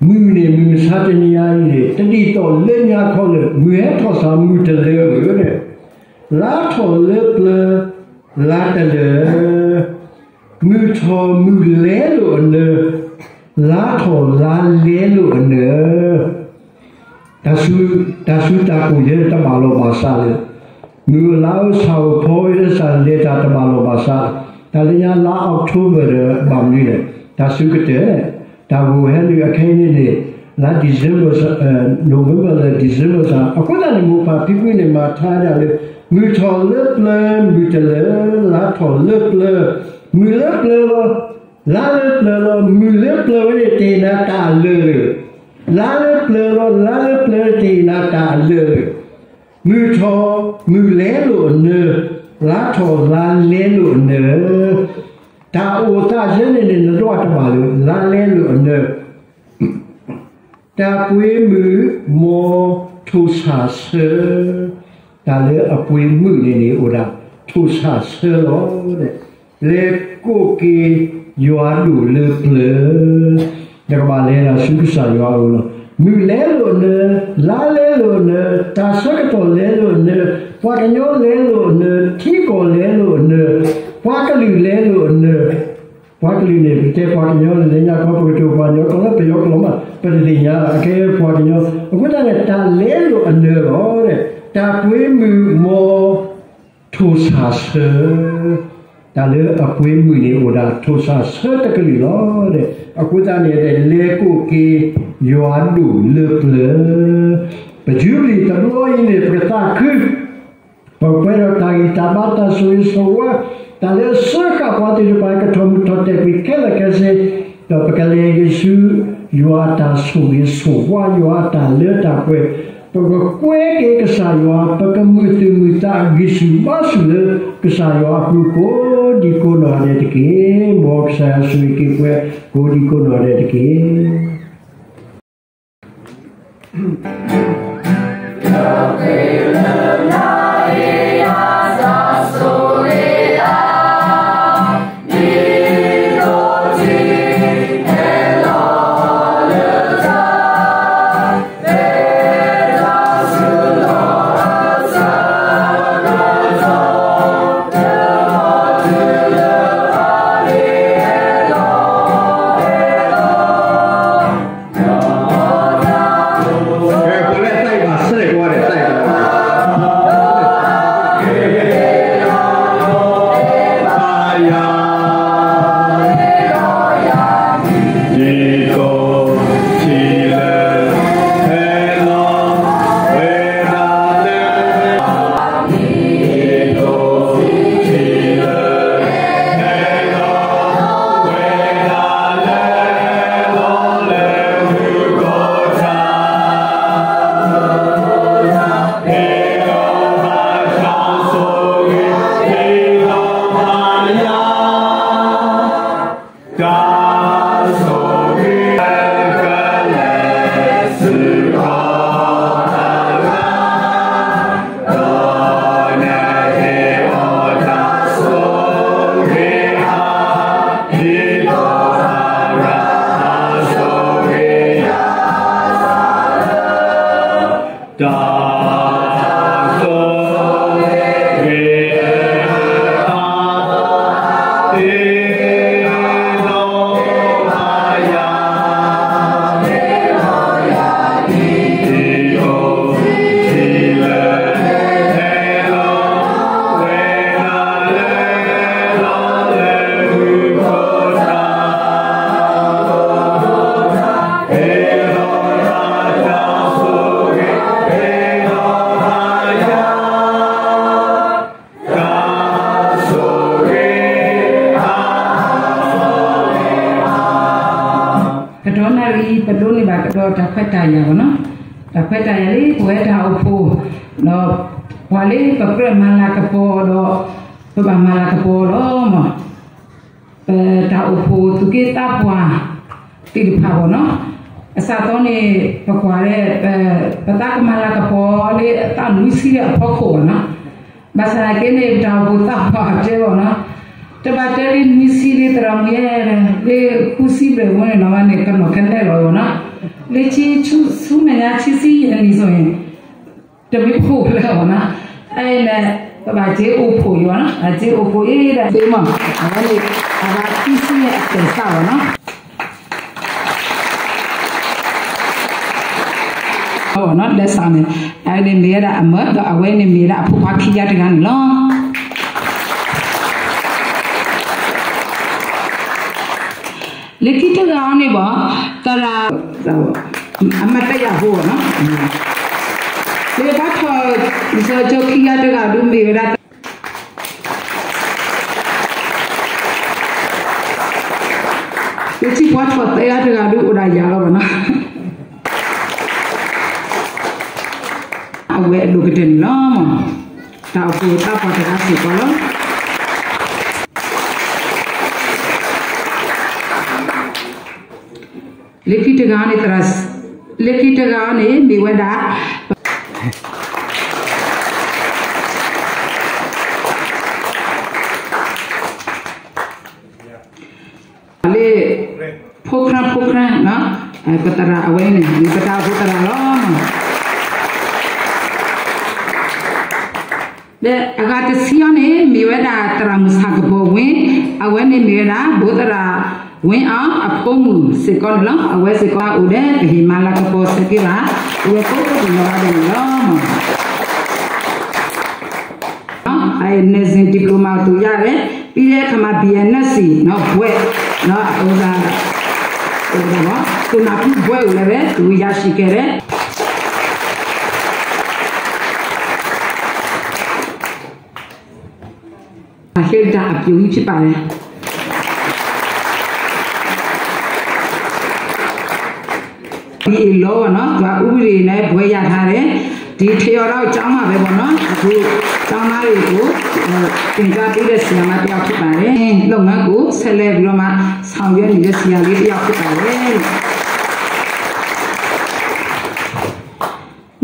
မုၢ်န့ၣ် မုၢ်မဆါတနံၤအံၤန့ၣ် တဒ်သိးလၢညါခီလၢာ် မုၢ်ဟဲထီၣ်သးမုၢ်တလၢာ်ဧၢ, လါထီၣ်လၢပျၢၤ လါတလၢာ်, မုၢ်ထီၣ်မုၢ်လဲလိာ်အနၢၤ, လါထီၣ်လါလဲလိာ်အနၢၤ တၢ်စူၤ, တၢ်စူၤတၢ်ကိၢ်ယဲတဘၣ်လိာ်ဘၣ်စးလၢာ်, မုၢ်လါဧိၤဆၣ်ဧိၤဖီဧိၤ တၢ်လဲၤတၢ်တဘၣ်လိာ်ဘၣ်စး, တၢ်လၢညါလါ October ဒီးဘၣ်မနုၤလဲၣ်, တၢ်စူၤကတၢၢ်, တၢ်ဂိၢ်ဟဲနုာ်အခဲအံၤန့ၣ်န့ၣ် လါ December, November လၢ December စး, အဃိသတးန့ၣ် မိၢ်ပၢ်ဖံဖုန့ၣ်မၤထါဒၣ်လၢ မုၢ်ထီၣ်လၢပျၢၤ မုၢ်တလၢာ်, လါထီၣ်လၢပျၢၤ, မုၢ်လၢပျၢၤလီၤ, လါလၢပျၢၤလီၤ, မုၢ်လၢပျၢၤဝဲန့ၣ် တဟ့ၣ်နၤတၢ်အလၢာ်လၢာ်, လါလၢပျၢၤလီၤ, လါလၢပျၢၤတဟ့ၣ်နၤတၢ်အလၢာ်လၢာ်, မုၢ်ထီၣ်မုၢ်လဲလိာ်အနၢၤ, လါထီၣ်လါလဲလိာ်အနၢၤ, တၢ်အိၣ်သးယဲန့ၣ်န့ၣ် နဒွးတဘၣ်လၢာ် လါလဲလိာ်အနၢၤ တၢ်ပှ့ၤမုၢ်မိၢ်ထိၣ်ဆၣ်ဆၢ, တၢ်လၢအပှ့ၤမုၢ်န့ၣ်န့ၣ်အိၣ်ဒၣ် ထိၣ်ဆၣ်ဆၢလီၤ. လဲၤကိးက့ၤယွၤဒိၣ်လၢပျၢၤ, နကဘၣ်လဲၤဒၣ်ဆူကစၢ်ယွၤအအိၣ်လီၤ. မုၢ်လဲလိာ်အနၢၤ, လါလဲလိာ်အနၢၤ, တၢ်ဆၢကတီၢ်လဲလိာ်အနၢၤ, ပှၤကညီလဲလိာ်အနၢၤ, ထံကီၢ်လဲလိာ်အနၢၤ, ပှၤကလုာ်လဲလိာ်အနၢၤ ပှၤကလုာ်န့ၣ် ပတဲပှၤကညီန့ၣ် လၢညါခီ ပကတိၤပှၤကညီ ကီၢ်လၢပယီၤကီၢ်မး ပတသ့ၣ်ညါဘၣ် အကဲပှၤကညီ. အဃိသတးန့ၣ် တၢ်လဲလိာ်အနၢၤလီၤ. တၢ်ပှ့ၤမုၢ်မိၢ်ထိၣ်ဆၣ်ဆၢ, တၢ်လၢအပှ့ၤမုၢ်န့ၣ်အိၣ်ဒၣ်ထိၣ်ဆၣ်ဆၢတကလုာ်လီၤ. အဃိသတးန့ၣ် လဲၤကိးက့ၤယွၤဒိၣ်လၢပျၢၤ, ပယူဘလံၤတဘျီအံၤန့ၣ် ပကသးခု ပကပှဲၤဒီးတၢ်ဂံၢ်တၢ်ဘါတၢ်ဆိၣ်ဂ့ၤဆိၣ်ဝါ, တၢ်လၢအစၢဃာ်ပှၤသ့ၣ်တဖၣ် ကထီၣ်မုၢ်ထီၣ်တဲာ်ကွံာ်ခဲလၢာ်ခဲဆ့, ဒီးပကလဲၤက့ၤဆူ ယွၤအတၢ်ဆိၣ်ဂ့ၤဆိၣ်ဝါ ယွၤအတၢ်လၢတၢ်ပှဲၤ, ပကကွဲက့ၤကစၢ်ယွၤ, ပကမုာ်သူၣ်မုာ်သးဂံၢ်ဆူၣ်ဘါဆူၣ်လၢကစၢ်ယွၤအပူၤကိးဒံကိးနီၢ်ဒဲးတက့ၢ်. မ်ကစၢ်ယွၤဆိၣ်ဂ့ၤက့ၤပှၤ ကိးဒံကိးနီၢ်ဒဲးတက့ၢ်.ကတီၢ်နၣ်ရံၣ် ပဒိးန့ၢ်ဘၣ်ကဒီးတၢ်ခွဲးတၢ်ယာ်ဘၣ်နီၤ, တၢ်ခွဲးတၢ်ယာ်လၢပဝဲတၢ်အိၣ်ဖှိၣ်, ဒီးပှၤလၢပကြၢးမၤလၤကပီၤဒီး ပဘၣ်မၤလၤကပီၤလီၤမး. ပတၢ်အိၣ်ဖှိၣ်သူၣ်က့သးပှၢ်သ့ၣ်တဖၣ်ဘၣ်နီၤ, အစးသီန့ၣ် ပကွၢ်လၢ ပသးကမၤလၤကပီၤလၢအသးနွံဆံလၢအဖီခိၣ်ဘၣ်နီၤ, ဘၣ်ဆၣ်သနာ်က့န့ၣ် ပတၢ်အိၣ်ဖှိၣ်သးပှၢ်တဲဘၣ်နီၤ, တဘၣ်တဲလၢနွံဆံလၢသရၣ်မုၣ်ယဲ, လၢဃုဆံဘျဲၣ်ဝဲန့ၣ်နီၤ ဘၣ်န့ၣ် ကနီၤကနဲၣ်လီၤဘၣ်နီၤ, လၢဆူမဲာ်ညါ ဆံဆံယဲၢ်နံၣ် ဆိုရင် တမ့ၢ်ဖိလၢအီၤနီၤ, အအံၤန့ၣ် ပဘၣ်စ့အိၣ်ဖှိၣ်အီၤနီၤ, အစ့အိၣ်ဖှိၣ်အံၤဒၣ်သ့မး, အဝဲန့ၣ် အဘၣ်ခံဆံန့ၣ်အကဲစၢ်လီၤနီၤ. လၢစးန့ၣ် အဝဲန့ၣ်မ့ၢ်ဝဲဒၣ်အမၢ ဒီးအဝဲန့ၣ်မ့ၢ်ဝဲဒၣ်အဖိခွါခံဂၤတဂၤန့ၣ်လီၤ. လၢခံတဂၤအံၤန့ၣ်ဘၣ် သရၣ် အမၤတယာ်ဖိဘၣ်နီၤ, လၢဘၣ်ထီၣ် စီၤကၠိခံဂၤတဂၤဒုးမ့ၢ်ဝဲဒၣ် လၢခံပှၤထီၣ်သဲဂၤတဂၤဒုးအိၣ်ဒၣ်ယၤလီၤဘၣ်နီၤ, အဝဲအဒိၣ်ကတၢၢ်န့ၣ်လီၤ. တၢ်အိၣ်ဖှိၣ်သးပှၢ်တဂၤစ့ၢ်ကီးလီၤ. လၢခံတဂၤန့ၣ် လၢခံတဂၤန့ၣ် မ့ၢ်ဝဲဒၣ် လၢ ဖိခရၣ်ဖိခရၣ် ပသရၣ်အဝဲန့ၣ် မ့ၢ်ပတၢ်အိၣ်ဖှိၣ်သရၣ်လီၤ. ဒီးအဂၤတဆံအံၤန့ၣ် မ့ၢ်ဝဲဒၣ်သရၣ်မုၣ်ဆၣ်ကပီၤဝ့ၢ်, အဝဲန့ၣ်မ့ၢ်ဝဲဒၣ် ဘိသရၣ်ဝ့ၢ်အီၤအဖိမုၣ်စ့ၢ်ကီးန့ၣ်လီၤ. အဝဲစ့ၢ်ကီးအိၣ်ဒီး ပဟ့ၣ်မၤလၤကပီၤဆၢက့ၤဘၣ် အဝဲကိးဒံနီၢ်ဂၤဒဲးန့ၣ်လီၤ. အ nursing diploma သူရတယ်, ပြီးတဲ့အခါမှာ ဘီအ့ၣ် nursing ဘွဲ့, အဝဲဒၣ် သူနာပြုဘွဲ့ကိုလည်းပဲ သူရရှိခဲ့တယ်. အဟ့ၣ်တၢ်အပျိၢ်ကြီးဖြစ်ပါတယ်. ဘီအ့ၣ် law နော်, သူကဥပဒေနဲ့ ဘွဲ့ရထားတယ်. ဒီးထီၣ်ဒီးကၠီမးဝဲဘၣ်နီၤ, အခု ကျောင်းသားတွေကို သင်ကြားပေးတဲ့ဆရာမတစ်ယောက်ဖြစ်ပါတယ်။ လုပ်ငန်းကိုဆက်လက်ပြီးတော့မှဆောင်ရွက်နေတဲ့ဆရာလေးတစ်ယောက်ဖြစ်ပါတယ်။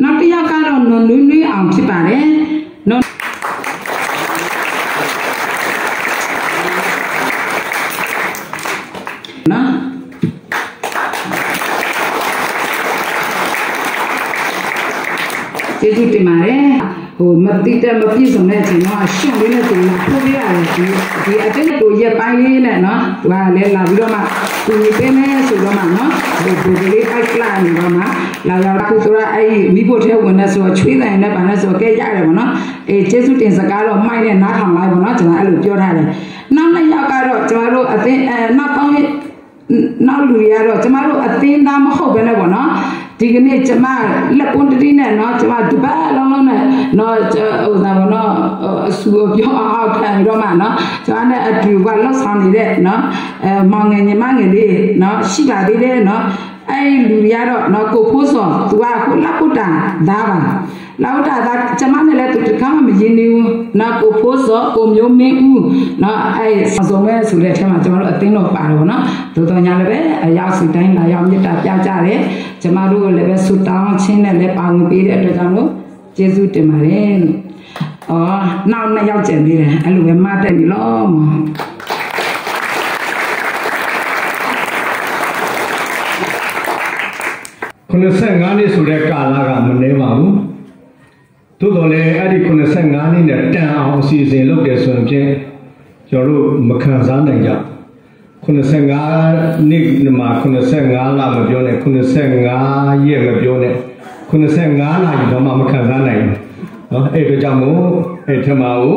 နောက်တစ်ယောက်ကတော့နော်နွေနွေအောင်ဖြစ်ပါတယ်နော်. ကျေးဇူးတင်ပါတယ်။ ဟိုမသိတဲ့မပြည့်စုံတဲ့အချိန်တော့ရှင်းလေးနဲ့တူလာထိုးပေးရတယ်ဒီဒီအတင်းတူရက်ပိုင်းလေးနဲ့နော်သူကလည်းလာပြီးတော့မှသူညီပေးမယ်ဆိုတော့မှနော်ဟိုဒီကလေးပိုက်ကလာနေတော့မှလာရောက်ခုသူကအဲ့မိဖို့ထဲဝင်နေဆိုချွေးတယ်နဲ့ပါနေဆိုကဲရတယ်ပေါ့နော်အဲကျေးဇူးတင်စကားတော့မိုက်နဲ့နားထောင်လိုက်ပေါ့နော်ကျွန်တော်အဲ့လိုပြောထားတယ်နောက်နှစ်ယောက်ကတော့ကျွန်တော်တို့အသင်းအဲနောက်ပေါင်းနောက်လူတွေကတော့ကျမတို့အသင်းသားမဟုတ်ဘဲနဲ့ပေါ့နော်ဒီကနေ့ကျမလက်ပွန်းတတိနဲ့နော်ကျမတပတ်လုံးလုံးနဲ့နော်ဟိုဒါပေါ့နော်အဆူအပြောအောင်အောက်ခံပြီးတော့မှနော်ကျမနဲ့အတူကလောက်ဆောင်နေတဲ့နော်အဲမောင်ငယ်ညီမငယ်လေးနော်ရှိပါသေးတယ်နော်အဲ့လူတွေကတော့နော်ကိုဖိုးစော်သူကအခုလက်ပွန်းတန်သားပါ လောက်တာသာကျမနဲ့လည်းသူတစ်ခါမှမရင်းနှီးဘူးနော်ကိုဖိုးစော်ကိုမျိုးမင်းဦးနော်အဲ့ဆောင်စုံမဲ့ဆိုတဲ့အထဲမှာကျမတို့အသင်းတော်ပါတယ်ပေါ့နော်သို့သော်ညာလည်းပဲအရောက်စီတိုင်းလာရောက်မြတ်တာပြကြတယ်ကျမတို့လည်းပဲဆူတောင်းခြင်းနဲ့လည်းပါဝင်ပေးတဲ့အတွက်ကြောင့်လို့ကျေးဇူးတင်ပါတယ်လို့အော်နောက်နှစ်ယောက်ကျန်သေးတယ်အဲ့လိုပဲမတ်တက်နေလို့ခုနှစ်ဆယ့်ငါးနှစ်ဆိုတဲ့ကာလကမနည်းပါဘူး။ သို့သော်လည်းအဲ့ဒီခုနှစ်ဆယ့်ငါးနှစ်နဲ့တန်အောင်အစီအစဉ်လုပ်တယ်ဆိုရင်ဖြင့်ကျွန်တော်တို့မခံစားနိုင်ကြဘူးခုနှစ်ဆယ့်ငါးနှစ်မှာခုနှစ်ဆယ့်ငါးလမပြောနဲ့ခုနှစ်ဆယ့်ငါးရက်မပြောနဲ့ခုနှစ်ဆယ့်ငါးနာရီတောင်မှမခံစားနိုင်ဘူးနော်အဲ့အတွက်ကြောင့်မို့အဲ့ထဲမှာကို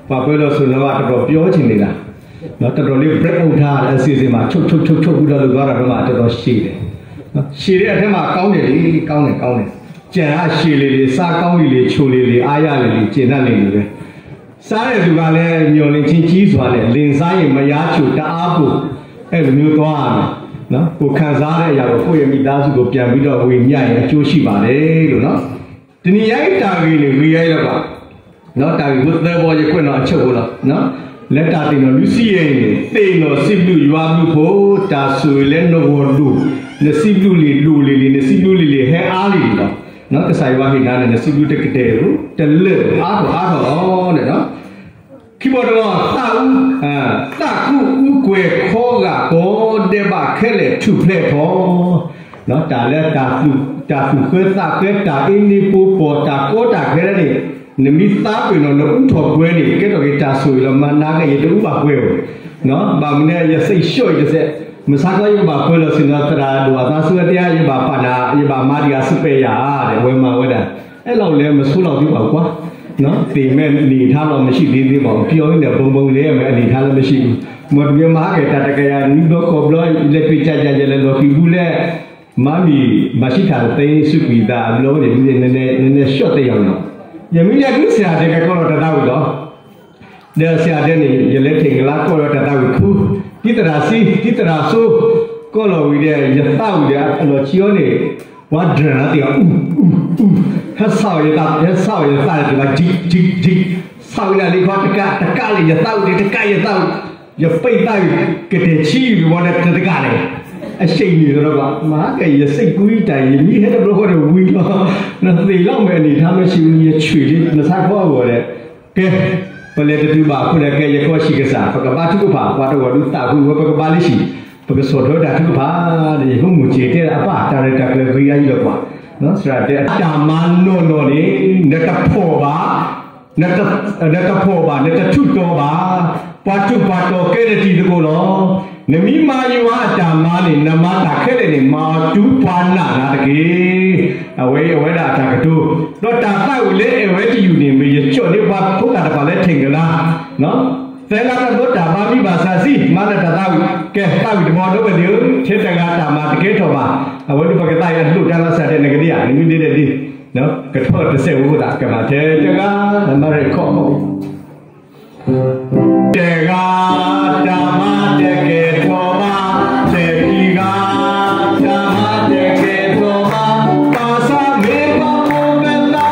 ပှၤပွဲတော်ဆိုတော့တော်တော်ပြောချင်နေတာနော်တော်တော်လေး break out ထားတဲ့အစီအစဉ်မှာချုပ်ချုပ်ချုပ်ချုပ်ပြီးတော့လုပ်သွားတာတော့မှတော်တော်ရှည်တယ်နော်ရှည်တဲ့အထဲမှာကောင်းတယ်လေကောင်းတယ်ကောင်းတယ် ကြံရရှည်လေလေစားကောင်းလေလေချိုလေလေအားရလေလေကျေနပ်လေလေပဲစားတဲ့သူကလည်းမျှော်လင့်ခြင်းကြီးစွာနဲ့လင်စားရင်မရချိုတအားပိုအဲ့လိုမျိုးသွားရမယ်နော်ကိုခံစားတဲ့အရာကိုကိုယ့်ရဲ့မိသားစုကိုပြန်ပြီးတော့ဝေမျှရင်အကျိုးရှိပါတယ်လို့နော်တနည်းအားဖြင့်တာဂေန့ဂေယဲလၢပှၤ နော်တာဂီဖိသၢဘီယကွဲ့နော်အချုပ်ကိုနော်နော်လဲတာတင်နော်လူစီရဲ့နေတင်နော်စီဘလူယွာဘလူဖိတာဆိုရင်လဲနဝေါ်ဒူနစီဘလူလီဒူလီလီနစီဘလူလီလီဟဲအားလီလီနော်နော်ကစၢ်ယွာဟိနာနဲ့နစီဘလူတကတဲကိုတလၢအားတော်အားတော်နော်နော်ခိဘီတဝီသၣ်အူသၣ်ကူအူကွဲၤခီဂာ်ကီဒဲးဘၣ်ခဲလဲၣ်ထူၣ်ဖျဲၣ်ထီၣ် နော်တၢ်လၢတၢ်သူၣ်တၢ်သူၣ်ဃဲသးဃဲတၢ်အ့န့ပိပိာ်တၢ်ကီတၢ်ခဲလၢန့ၣ် နမ့ၢ်သးပ့ၤနီၣ်နအူထီၣ်ကွဲန့ၣ် ကဲထီၣ်က့ၤတၢ်ဆိၣ်ဂ့ၤလီၤမၤနၤက့ၤယတအူဘၣ်ကွဲဝဲ နော်ဘၣ်မနုၤယစိတ်လျှော့ယတစဲး မဆါခီယဘၣ်ကွဲလီၤဆ့ၣ်နီၤသရၣ်ဒိၣ်အသးဆူအတဲယဘၣ်ပာ်နၤယဘၣ်မၤဒံးအစပယ်ယၤဧါ ဝဲမၤဝဲဒၣ် အဲလောက်လည်းမဆိုးလောက်သေးပါဘူးကွာနော်သေမဲ့အနေထားတော့မရှိသေးသေးပါဘူးပြောရင်းနဲ့ဘုံဘုံလေးမယ်အနေထားလည်းမရှိဘူးမော်တမီမဟာကဲတတကယနုဘျီကီဘျီလက်တွေ့ကြကြကြလဲလော်ကီဘူးလဲမမီမရှိတာသိစုကွီတာအဘျီနေနည်းနည်းနည်းနည်းရှော့တဲ့အောင်နော်ယမင်းလည်းဒုစရာတဲ့ကကောတော့တသားဘူးတော့ဒီးဆရာတဲန့ၣ်ယလဲထင်ကလားကီၢ်လီၤတၢ်သးဝံၣ်ခူ ဒ်သရၣ်စံဒ်သရၣ်စိ ကီၢ်လီၤဝံၤဒီးယသးဝံၣ်ဒီးအလီၢ်ခံအီၤန့ၣ် ပှၤဒြၢၢ်လီၤတ့ၢ်အီၤအူ အူ အူ ဟဲဆးအီၤယသး ဟဲဆးအီၤယသးန့ၣ်တဘၣ် ကံ ကံ ကံ ဆးဝံၤဒၣ်လံခီတကး တကးလံယသးဝံၣ်တကးယသးဝံၣ် ယပ့ၢ်သးဝံၣ် ကတဲာ်ဆံးယုၢ်ကဘီဒီးတကးန့ၣ် အရှဲးနုာ်ဒီးပှၤ မၤကဲယစ့ၢ်ကွံတၢ်ယမံဟဲတဘျီဃီဒီးဝံၤလီၤ နသ့ၣ်လီၤမဲာ်န့ၣ် ထါမ့ၢ်ဆံးဝံၤယဆွံးလံ နဆါခီအဂီၢ်ဒီး ကဲ ပလဲၤတတုၤဘၣ်အဃိန့ၣ် ကဲယကီၢ်ဆံးကစၢ် ပကဘါထုကဖၣ် ပှၤတဂီၢ်ဒုးသးဃုဝဲ ပကဘါလံဆံး ပကဆီၣ်ထွဲတၢ်ထုကဖၣ် ယဟိမုၢ်စ့ၢ်တဲအပၢ် တၢ်ရဲၣ်တၢ်ကျဲၤဂ့ၤအါယံၤလီၤပှၤ စရၣ်တဲ အတၢ်မၤနီၢ်နီၢ်န့ၣ် နတဖှီၣ်ဘၣ် နတဖှီၣ်ဘၣ် နတထူးတီၤဘၣ် ပှၤထူးပှၤတီၤကဲနတံၤသကိးလီၤ. နမ့ၢ်မၤယွၤအတၢ်မၤန့ၣ် နမၤတၢ်ခဲလၢာ်န့ၣ် မၤအီၤတုၤပှၤနာ်နၤတက့ၢ်. အဝဲအံၤအဝဲဒၣ်အတၢ်ကတိၤ ဒီးတၢ်သးဝံၣ်လၢအဲၣ်ဝဲတယုၢ်န့ၣ် မ့ၢ်ယကၠီၣ်န့ၢ်ပှၤဖိသၣ်တဖၣ်လၢထံၣ်ကလါ သဲလါတဘျီတၢ်ဘါမံဘၣ်ဆၣ်ဆံး မၤလၢတၢ်သးဝံၣ် ကဲသးဝံၣ်တဘျီဒီပုၢ်ဝဲၢ်သ့ၣ်ဧၢ, ထဲတဂၤတၢ်မၤတကဲထီၣ်ဘၣ်, အဝဲဒၣ်ပကသးအံၤအဒိၣ်တၢ်လီၤစၢ်ဒဲးနကဒံဧါ, နမ့ၢ်ဒ်လဲၣ်ဒ်, ကထီၣ်တစဲးဝဲသး ကမၤထဲတဂၤ မၤရဲၣ်ခီၣ်မီၣ် တဂၤ တၢ်မၤတကဲထီၣ်ဘၣ်, တကံၢ်ဂၤ တၢ်မၤတကဲထီၣ်ဘၣ်, ဘၣ်ဆၣ်မ့ၢ်ပှၤဖိပသး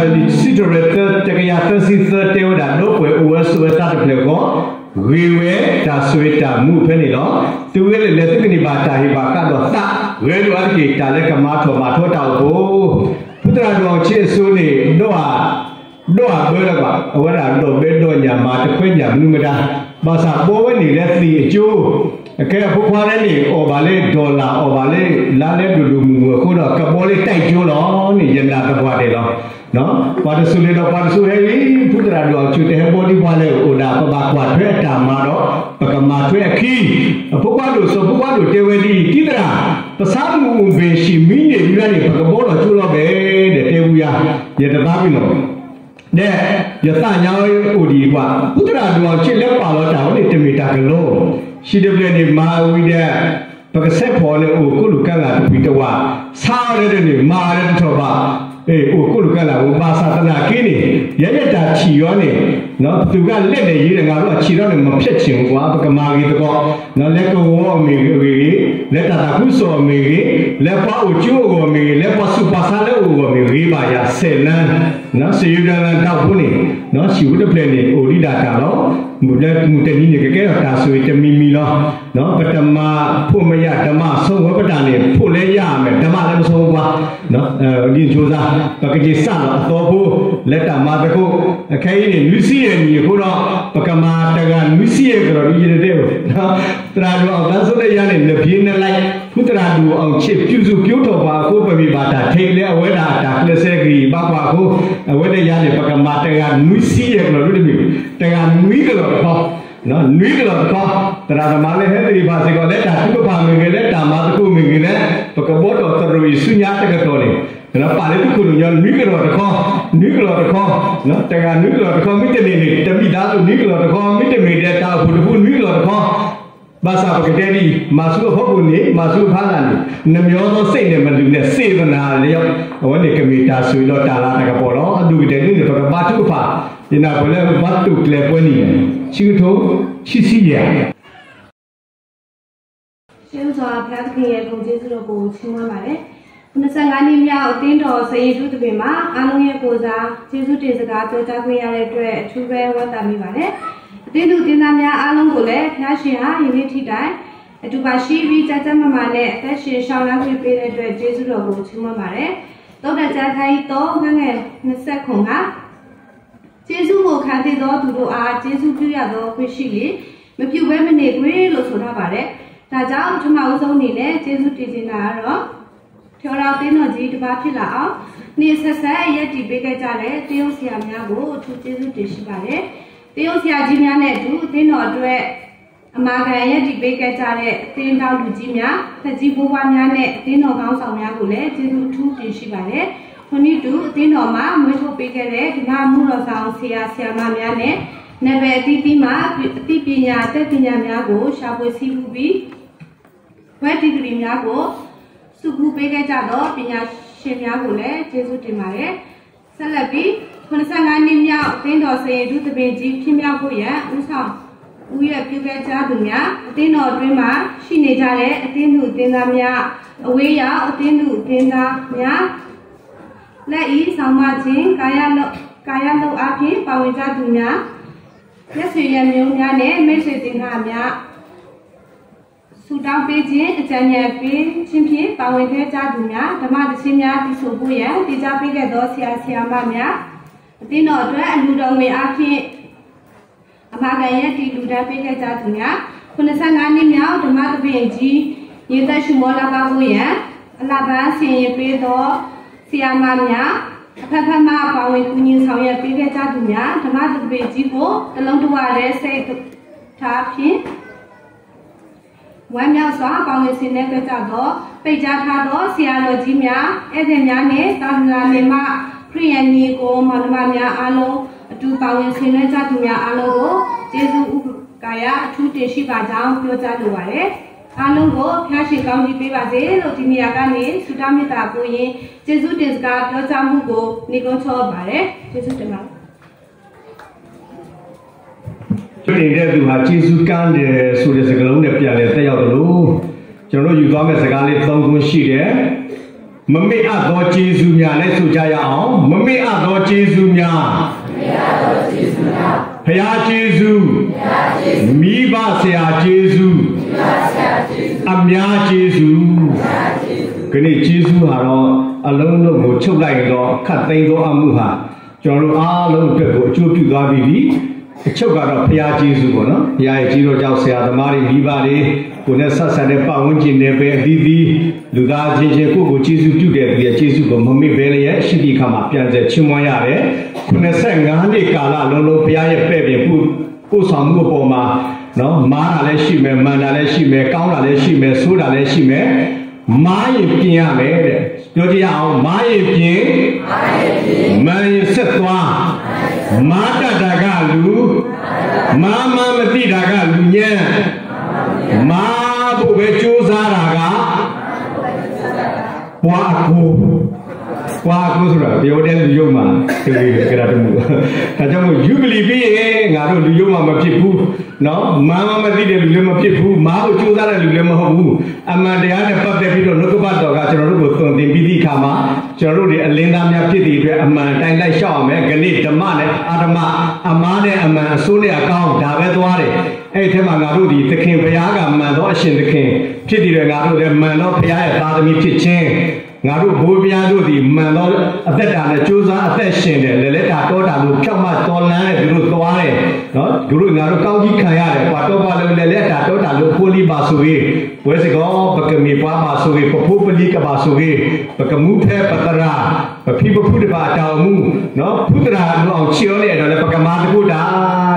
စံးထီၣ်ပတြၢၤ တကယၤသၢဆံသၢ တဲဝဲဒၣ်, ဒီပုၢ်ဝဲၢ်အိၣ်ဝဲဆိးဝဲသးတဖျၢၣ်ဃီ, ဂ့ၤဝဲတၢ်ဆိၣ်ဂ့ၤတၢ်မူဖဲန့ၣ်လီၤ. သုဝဲလၢလဲၤသုကန့ၢ်ဘၣ်တၢ်ဟ့ၣ်ဘၣ်ဃး ဒီးသးဂဲၤလိာ်အါတက့ၢ် တၢ်လၢကမၤထီၣ်ဘၣ်ထီတၢ်အိၣ်ဖှိၣ်. ဖုသရၣ်ဒိၣ်အီၣ်ဆံးအစိၤန့ၣ် ဒီး ဒီးအဘၢလၢၤဘၣ်, အဝဲဒၣ်ဒီးဘဲဒီးညၣ် မၤတခွဲညၣ်မနုၤမတၤ, ဘၣ်ဆၣ်ဘီဝဲန့ၣ်လၢသ့ၣ်အကၠိ, အခဲအံၤအဖိခွါလၢန့ၣ် အီၣ်ဘၣ်လၢ dollar အီၣ်ဘၣ်လၢ လါလဲဒိၣ်ဒိၣ်မုၢ်မုၢ်အဃိဒီး ကဘီလၢတၢ်ကၠိလီၤန့ၣ် ယနာ်သပှၢ်တၢၢ်လီၤ. ပှၤတစိၤလဲၤဒီးပှၤတစိၤဟဲလံ, ဖုသရၣ်ဒိၣ်အီၣ်ဆံးတဟဲဘီဒံးပှၤလၢအအိၣ်ဒၣ် ပဘၣ်ကွၢ်ထွဲအတၢ်မၤဒီး ပကမၤထွဲအခံ. အဖိခွါဒိၣ် စီၤဖိခွါဒိၣ်တဲဝဲဒ်အံၤ, တံၤသရၣ်, ပဆါမုၢ်အိၣ်ဘ့ၣ်ဆံးမံန့ၣ် မ့ၢ်န့ၣ် ပကဘီထီၣ်ကၠိလီၤဘဲဒီး တဲဝံၤယၤ, ယတသးပ့ၤနီၣ် ဒီးယသးညါအိၣ်ဒံးကွၢ်, ဖုသရၣ်ဒိၣ်အီၣ်ဆံးလၢပာ်လီၤတၢ်ဝဲန့ၣ် တမ့ၢ်တၢ်ကလီ, ဟံၣ်တဖျၢၣ်န့ၣ် မၤဝံၤဒီး ပကဆဲးဖီၣ်န့ၣ် အိၣ်ကိးလိာ်ကါလၢ်တဖှံတဝး, ဆါအီၤဒီးန့ၣ် မၤအီၤဒီးတထီၣ်ဘး, အိၣ်ကိးလိာ်ကါလၢ်ဝဲ ဘၣ်ဆၣ်သနာ်က့န့ၣ် ယဲယတၢ်ထံၣ်အီၤန့ၣ် ပသူၣ်ကါလဲၣ်လဲၣ်ယံၤဒီး ငါတို့အထံၣ်ဒီးန့ၣ် မဖျက်ချင်ဘူးကွၢ်, ပကမၤဂ့ၤသကိး, လၢကဝီၤအမ့ၢ်ဂ့ၤ, လၢတၢ်သးခုကစီၣ်အမ့ၢ်ဂ့ၤ, လၢပှၤအိၣ်ကၠိအဂီၢ်မ့ၢ်ဂ့ၤ, လၢပှၤဆူးပှၤဆါလၢအအိၣ်အဂီၢ်မ့ၢ်ဂ့ၤ ဘၣ်ယၤ ဆယ်လမ်း, စယူဒၤလၢတၢ်အိၣ်ဖှိၣ်န့ၣ်, ဟံၣ်ဖိတဖျၢၣ်န့ၣ် အိၣ်ဒံးဒၣ်တၢ်လီၤ. မုၢ်တနံၤန့ၣ် ကကဲထီၣ်တၢ်ဆိၣ်ဂ့ၤတမံၤမံၤလီၤ. ပတမၤဖိးမယၤ ဓမ္မ ဆိကမိၣ်ပတၢ်န့ၣ် ဖိးလၢယၤအမဲာ် ဓမ္မ လၢပဆိကမိၣ်ပှၤ ဒ်ဆိစါ, ပကက့ၤစးထီၣ်အသီဖိ လၢတၢ်မၤသကိး, အခဲအံၤန့ၣ် နွံဆံယဲၢ်နံၣ်အဃိဒီး ပကမၤတဂၤနွံဆံယဲၢ်ကလီၢ် ဒ်ယတတဲအိၣ်, သရၣ်ဒိၣ်အီၣ်သးစိလၢယၤန့ၣ် နဖံးနလံး, ဖုသရၣ်ဒိၣ်အီၣ်ဆံး ပြုစုပျိုးထီၣ်ပှၤအဃိ ပမ့ၢ်ဘၣ်တၢ်ထဲလၢအဝဲဒၣ်အတၢ်ကျဲးစၢးဂံၢ်ဘါပှၤအဃိ, အဝဲဒီးယၤန့ၣ် ပကမၤတဂၤနွံဆံယဲၢ်ကလီၢ်ဒ်တမ့ၢ်, တဂၤနွံကလီၢ်တခီ, နွံကလီၢ်တခီ, သရၣ်သမါလၢဟဲသ့ၣ်တဖၣ်စ့ၢ်ကီး လၢတၢ်ထုကဖၣ်မ့ၢ်ဂ့ၤ လၢတၢ်မၤသကိးမ့ၢ်ဂ့ၤလၢ ပကဘီထီၣ်သရိာ်အံၤဆူညါတကတီၢ်န့ၣ်, ပာ်လၢသုခိၣ်လိာ်ညီ နွံကလီၢ်တခီ, နွံကလီၢ်တခီ, တဂၤနွံကလီၢ်တခီ မ့တမ့ၢ်န့ၣ် တမံၤသးသိးနွံကလီၢ်တခီ မ့တမ့ၢ်ဒီးတၢ်အိၣ်ဖှိၣ်တဖုနွံကလီၢ်တခီ, ဘၣ်ဆၣ်ပကတဲဒ်အံၤ မၤဆူအဖီခိၣ်န့ၣ် မၤဆူအဖီလာ်န့ၣ် နမျောသောစိတ်နဲ့မလုပ်နဲ့ စေတနာလျော့, အဝဲန့ၣ်ကမ့ၢ်တၢ်ဆိၣ်ဂ့ၤဒီးတၢ်လၤတၢ်ကပီၤလီၤ. အဒိၣ်ကတၢၢ်န့ၣ် ပကဘါထုကဖၣ်, ယနာ်ပှၤလၢဘါတိာ်ကျဲၤပှဲၤနံၣ်, ဆံကထိ ဆံဆံယဲၢ် ရှေးဦးစွာဘုရားသခင်ရဲ့ဂုဏ်ကျေးဇူးတော်ကိုချီးမွမ်းပါတယ်။ ခုနှစ်ဆယ့်ငါးနှစ်မြောက်အသင်းတော်စံးရည်ထူးသဘင်မှာ အားလုံးရဲ့ကိုယ်စားကျေးဇူးတင်စကားပြောကြားခွင့်ရတဲ့အတွက်အထူးပဲဝမ်းသာမိပါတယ်။ အသင်းသူအသင်းသားများအားလုံးကိုလည်းဘုရားရှင်ဟာယနေ့ထိတိုင်အတူပါရှိပြီးကျန်းကျန်းမာမာနဲ့အသက်ရှင်လျှောက်လန်းခွင့်ပေးတဲ့အတွက်ကျေးဇူးတော်ကိုချီးမွမ်းပါတယ်။ သုံးတန်ကျမ်းခန်းကြီးသုံးငယ်နှစ်ဆယ့်ခုနစ်မှာ ကျေးဇူးကိုခံသင့်သောသူတို့အားကျေးဇူးပြုရသောအခွင့်ရှိလေမပြုဘဲမနေခွင့်လို့ဆိုထားပါတယ်။ ဒါကြောင့်ပထမဦးဆုံးအနေနဲ့ကျေးဇူးတင်ချင်တာကတော့ ထေဝရအသင်းတော်ကြီးတစ်ပါးဖြစ်လာအောင်နှစ်အဆက်ဆက်ရပ်တည်ပေးခဲ့ကြတဲ့သင်းအုပ်ဆရာများကိုအထူးကျေးဇူးတင်ရှိပါတယ်။ သင်းအုပ်ဆရာကြီးများနဲ့အတူအသင်းတော်အတွက်အမၤကံရပ်တည်ပေးခဲ့ကြတဲ့သင်းထောက်လူကြီးများ၊သက်ကြီးဘိုးဘွားများနဲ့အသင်းတော်ခေါင်းဆောင်များကိုလည်းကျေးဇူးအထူးတင်ရှိပါတယ်။ ထိုနည်းတူအသင်းတော်မှာမွေးထုတ်ပေးခဲ့တဲ့ဓမ္မအမှုတော်ဆောင်ဆရာဆရာမများနဲ့နယ်ပယ်အသီးသီးမှာအသိပညာအတတ်ပညာများကိုရှာဖွေဆည်းပူးပြီးဘွဲ့ဒဂရီများကိုစုကူပေးခဲ့ကြသောပညာရှင်များကိုလည်းကျေးဇူးတင်ပါတယ်။ ဆက်လက်ပြီးခုနှစ်ဆယ့်ငါးနှစ်မြောက်အသင်းတော်စံးရည်ထူးသဘင်ကြီးဖြစ်မြောက်ဖို့ရန်ဦးဆောင်ဦးရွက်ပြုခဲ့ကြသူများ၊အသင်းတော်အတွင်းမှာရှိနေကြတဲ့အသင်းသူအသင်းသားများ၊အဝေးရောက်အသင်းသူအသင်းသားများ၊လက်အီဆောင်မခြင်း၊ကာယလုပ်ကာယလုပ်အားဖြင့်ပါဝင်ကြသူများ၊လက်ဆွေရန်မျိုးများနဲ့မိတ်ဆွေသင်္ဃာများ ဆုတောင်းပေးခြင်း၊အကြံဉာဏ်ပေးခြင်းဖြင့်ပါဝင်ခဲ့ကြသူများ၊ဓမ္မသီချင်းများသီဆိုဖို့ရန်တင်ကြားပေးခဲ့သောဆရာဆရာမများ၊အသင်းတော်အတွက်အလှူတော်ငွေအားဖြင့်အမၤကံရပ်တည်လှူဒါန်းပေးခဲ့ကြသူများ၊ခုနှစ်ဆယ့်ငါးနှစ်မြောက်ဓမ္မသဘင်ကြီးရေသက်ရှုမောလှပဖို့ရန်အလှူပန်းစီရင်ပေးသောဆရာမများ၊အဖက်ဖက်မှပါဝင်ကူညီဆောင်ရွက်ပေးခဲ့ကြသူများ၊ဓမ္မသဘင်ကြီးကိုတစ်လုံးတစ်ဝါတည်းစိတ်ထားဖြင့် ဝမ်းမြောက်စွာပါဝင်ဆင်နွှဲခဲ့ကြသောပိတ်ကြားထားသောဆရာတော်ကြီးများဧည့်သည်များနှင့်သာသနာ့မင်းမခရစ်ယာန်ညီအစ်ကိုမောင်နှမများအားလုံးအတူပါဝင်ဆင်နွှဲကြသူများအားလုံးကိုကျေးဇူးဥက္ကာယအထူးတင်ရှိပါကြောင်းပြောကြားလိုပါတယ်။အားလုံးကိုဖျားရှင်ကောင်းကြီးပေးပါစေလို့ဒီနေရာကနေဆုတောင်းမေတ္တာပို့ရင်းကျေးဇူးတင်စကားပြောကြားမှုကိုနေကုန်းချောပါတယ်။ကျေးဇူးတင်ပါတယ်။ ချွတ်နေတဲ့သူဟာကျေးဇူးကန်းတယ်ဆိုတဲ့စကားလုံးနဲ့ပြန်လည်သက်ရောက်သလိုကျွန်တော်တို့ယူသွားမယ့်စကားလေးသုံးခုရှိတယ်။ မမ့ၢ်အါသီက့စူမၠး လဲစိၤကၠါယအီၤ, မမ့ၢ်အါသီက့စူမၠး, ဘုရားကျေးဇူး, မိဘဆရာကျေးဇူး, အများကျေးဇူး, ကန့ၣ်က့စူဟးဒီး အလုံးစုံကိုချုပ်လိုက်ရင်တော့ ခပ်သိမ်းသောအမှုဟာ ကျွန်တော်တို့အားလုံးအတွက်ကိုအကျိုးပြုသွားပြီးပြီ. အချုပ်ကတော့ဘုရားကျေးဇူးပေါ့နော်. ဘုရားရဲ့ကျေးဇူးကြောင့် ဆရာသမားတွေ, မိဘတွေ, ကိုယ်နဲ့ဆက်ဆံတဲ့ပတ်ဝန်းကျင်, နယ်ပယ်အသီးသီး, လူသားချင်းချင်း ကိုယ့်ကိုကျေးဇူးပြုတဲ့သူရဲ့ကျေးဇူးကိုမမေ့ဘဲလျက်ရှိသည့်အခါမှာ ပြန်လည်ချီးမွမ်းရတယ်. ခုနှစ်ဆယ့်ငါးနှစ်ကာလလုံးလုံး ဘုရားရဲ့ပဲ့ပြင်ပို့ ပို့ဆောင်မှုအပေါ်မှာ, နော်, မားတာလည်းရှိမယ်, မှန်တာလည်းရှိမယ်, ကောင်းတာလည်းရှိမယ်, ဆိုးတာလည်းရှိမယ်, မားရင်ပြင်ရမယ်တဲ့. ပြောကြည့်ရအောင်, မားရင်ပြင်, မှန်ရင်ဆက်သွား, မားတတ်တာကလူ, မားမှန်းမသိတာကလူညံ့, မားဖို့ပဲကြိုးစားတာက ပှၤအကို, ပှၤအကိုဆိုတာ ပြောတဲ့လူယုံမှာ တကယ်ကြတာတမူ။ ဒါကြောင့်မို့ ယူဘလီပြီးရင် ငါတို့လူယုံမှာမဖြစ်ဘူးနော်. မှန်းမသိတဲ့လူလည်းမဖြစ်ဘူး, မားဖို့ကြိုးစားတဲ့လူလည်းမဟုတ်ဘူး. အမှန်တရားနဲ့ပတ်သက်ပြီးတော့ နှုတ်ကပတ်တော်ကကျွန်တော်တို့ကိုသွန်သင်ပြီးသည့်အခါမှာ ကျွန်တော်တို့တွေအလင်းသားများဖြစ်သည့်အတွက် အမှန်အတိုင်းလိုက်လျှောက်ရမယ်. ကနေ့ဓမ္မနဲ့အဓမ္မ အမှားနဲ့အမှန်, အဆိုးနဲ့အကောင်း ဒါပဲသွားတယ်. အဲ့ဒီထဲမှာငါတို့သည် သခင်ဘုရားကမှန်သောအရှင်သခင်ဖြစ်သည့်အတွက် ငါတို့လည်းမှန်သောဘုရားရဲ့သားသမီးဖြစ်ခြင်း, ငါတို့ဘိုးဘုရားတို့သည် မှန်သောအသက်တာနဲ့ ကြိုးစားအသက်ရှင်တယ်, လဲၤလၢတၢ်တီတၢ်လိၤ ဖြောင့်မတ်သောလမ်းနဲ့ သူတို့သွားတယ်နော်. သူတို့, ငါတို့ကောင်းကြီးခံရတယ်, ပှၤတီပှၤလိၤ လဲၤလၢတၢ်တီတၢ်လိၤအဖိအလံၤဘၣ်ဆိၣ်ဂ့ၤ, ပဝဲစ့ၢ်ကီး ပကမ့ၢ်ပှၤဘၣ်ဆိၣ်ဂ့ၤ, ပဖိပလံၤကဘၣ်ဆိၣ်ဂ့ၤ, ပကမူဖဲပသရၣ်, ပဖံပဖုတဖၣ်အတၢ်အိၣ်မူနော်, ဖုသရၣ်လူၤအောင်ဆံးအီၤန့ၣ်ဒီးလၢ ပကမၤသကိးတၢ်,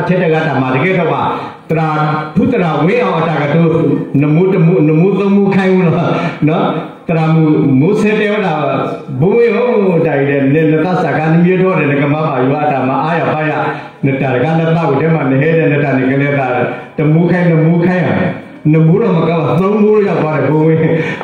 ထဲတဂၤတၢ်မၤတကဲထီၣ်ဘၣ်. သရၣ်, ဖုသရၣ်ဝ့အီၤအတၢ်ကတိၤ, နမိၢ်တမိၢ်, နမိၢ်သုံးမိၢ်ခဲအံၤလီၤ. သရၣ်မုၣ်မိၢ်ဆဲတဲဝဲဒၣ်, ဘိဝ့ဧၢ, တၢ်အံၤဒီး နသးစၢ်ခါနမံအထီန့ၣ် နကမၤဘၣ်ယွၤအတၢ်မၤအါယၤပါယၤ, နတၢ်တခါနသးအိၣ်ထဲမှာ နဟဲဒီး နတၢ်န့ၣ်ကလဲၤသး, တမိၢ်ခဲ, နမိၢ်ခဲဧါ, နမိၢ်လီၤမကဘၣ် သုံးမိၢ်လီၤယၤပှၤဒီး ဘိဝ့,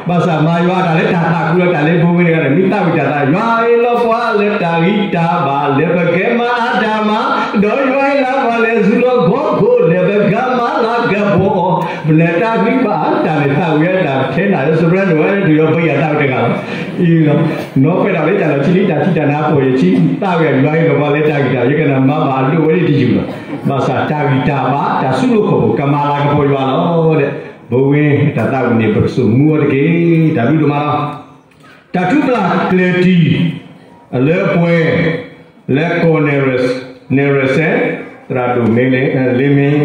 ဘၣ်ဆၣ်မၤယွၤအတၢ်လၢတၢ်သးခုလီၤ တၢ်လၢဘိဝ့တဂၤဒီး မ့ၢ်သးဝံၣ်တၢ်သး, ယွၤအံၤလီၤပှၤလၢတၢ်ဂံၢ်တၢ်ဘါ, လဲၤပကဲမၤအတၢ်မၤ, ဒီးယွၤအံၤလၢပှၤလဲၤဆူလီၢ်ခီၣ်ခိၣ် လဲၤပကဲမၤလၤကပီၤ, ပလဲၤတၢ်ဂံၢ်ဘါတၢ်န့ၣ် သးဝံၣ်အတၢ်ထဲနၤလၢ soprano ဝဲဒုးဒီး ဘၣ်ယၤသးဝံၣ်တဂၤလီၤ. နီၢ်ပဲာ်တၢ်လၢတၢ်လီၤဆံလံ တၢ်ထံၣ်တၢ်နါပိာ်ယဲၢ်ဆံ, သးဝံၣ်ယွၤအံၤလီၤပှၤလၢတၢ်ဂံၢ်တၢ်ဘါ, ယကနၣ်မၤဘၣ်အဒိၣ်ဝဲဒၣ်တယုၢ်လီၤ. ဘၣ်ဆၣ်တၢ်ဂံၢ်တၢ်ဘါ တၢ်ဆူလီၢ်ခီၣ်ခိၣ် ကမၤလၤကပီၤယွၤလီၤဒီး ဘိဝ့တၢ်သးဝံၣ်န့ၣ် ပကစိာ်မူအီၤတက့ၢ်. တၢ်ဘျုးဒိၣ်မးလီၤ. တၢ်ထူးကျါကျဲၤတံၢ် အလၢအပှဲၤ လၢကီၢ်နဲၣ်ရွဲၣ်, နဲၣ်ရွဲၣ်စဲး, သရၣ်ဒိၣ်မ့ၢ်လ့, လ့မ့ၢ်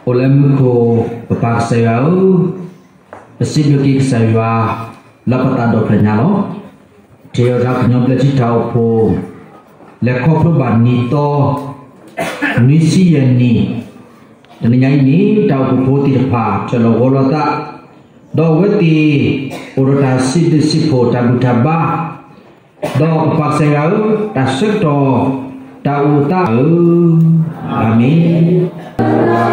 အိၣ်လၢမူခိၣ် ပပၢ်ကစၢ်ယွၤဧၢ, ပစံးဘျုးက့ၤကစၢ်ယွၤ လၢပသးဒီဖျၢၣ်ညါလီၤ. ထံၣ်ယီၤတၢ်ကညီဘျၢထံတၢ်အိၣ်ဖှိၣ် လဲၤခီဖျိဘၣ်နံၣ်သီ နွံဆံယဲၢ်နံၣ်, တနံၤညါအံၤန့ၣ် တၢ်အိၣ်ဖှိၣ်ဖိသ့ၣ်တဖၣ် ဖျၢၣ်လီၤဂီၤလီၤသး, ဒီးအဝဲသ့ၣ် အိၣ်ဒီးတၢ်စံးဘျုးစံးဖှိၣ်တၢ်ဘူၣ်တၢ်ဘါ, ဒီးပပၢ်ကစၢ်ယွၤဧၢ, တၢ်ဆၢကတီၢ် တၢ်အိၣ်သးဧၢ, အၤမ့ၣ်.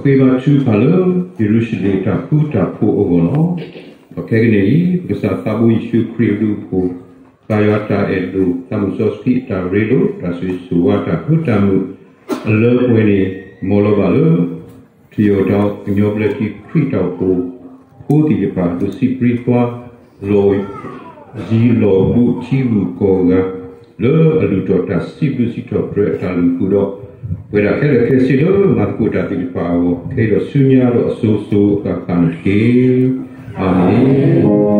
ဃ့ဘါထုကဖၣ်လၢ ယရူၤၡလ့ၣ်တၢ်ဃူတၢ်ဖိးအဂီၢ်လီၤ. ဒီးခဲကနံၣ်အံၤ ပကစၢ်သးဘိယ့ၣ်ၡူးခရံာ်အဘျုးအဖှိၣ်, သးယွၤတၢ်အဲၣ်ဒိၣ်, သးမုၢ်စီဆှံအတၢ်ရ့လိာ်, တၢ်ဆိၣ်ဂ့ၤဆိၣ်ဝါတၢ်ဃူတၢ်မုာ်အလၢပှဲၤန့ၣ် မ်လီၤဘၣ်လၢ ထံယိာ်တၢ်ကညီဘျၢထံခရံာ်တၢ်အိၣ်ဖှိၣ်ဖိသ့ၣ်တဖၣ် ဒိးစံးပြံသွါလီၤ ယံၤလီၤဘူးထံဘူးကီၢ်ဂၤ လၢအလုၢ်ထီၣ်တၢ်စံးဘျုးစံးထီၣ်ပတြၢၤအတၢ်လုၢ်ဃုာ်ဒီး ပဝဲဒၣ်ခဲလၢာ်ခဲဆ့လၢမၤသကိးတၢ်သ့ၣ်တဖၣ်အဂီၢ် ခဲအံၤဒီးဆူညါဒီးအစိၤစိၤအဃၣ်ဃၣ်န့ၣ်တက့ၢ်. အၤမ့ၣ်.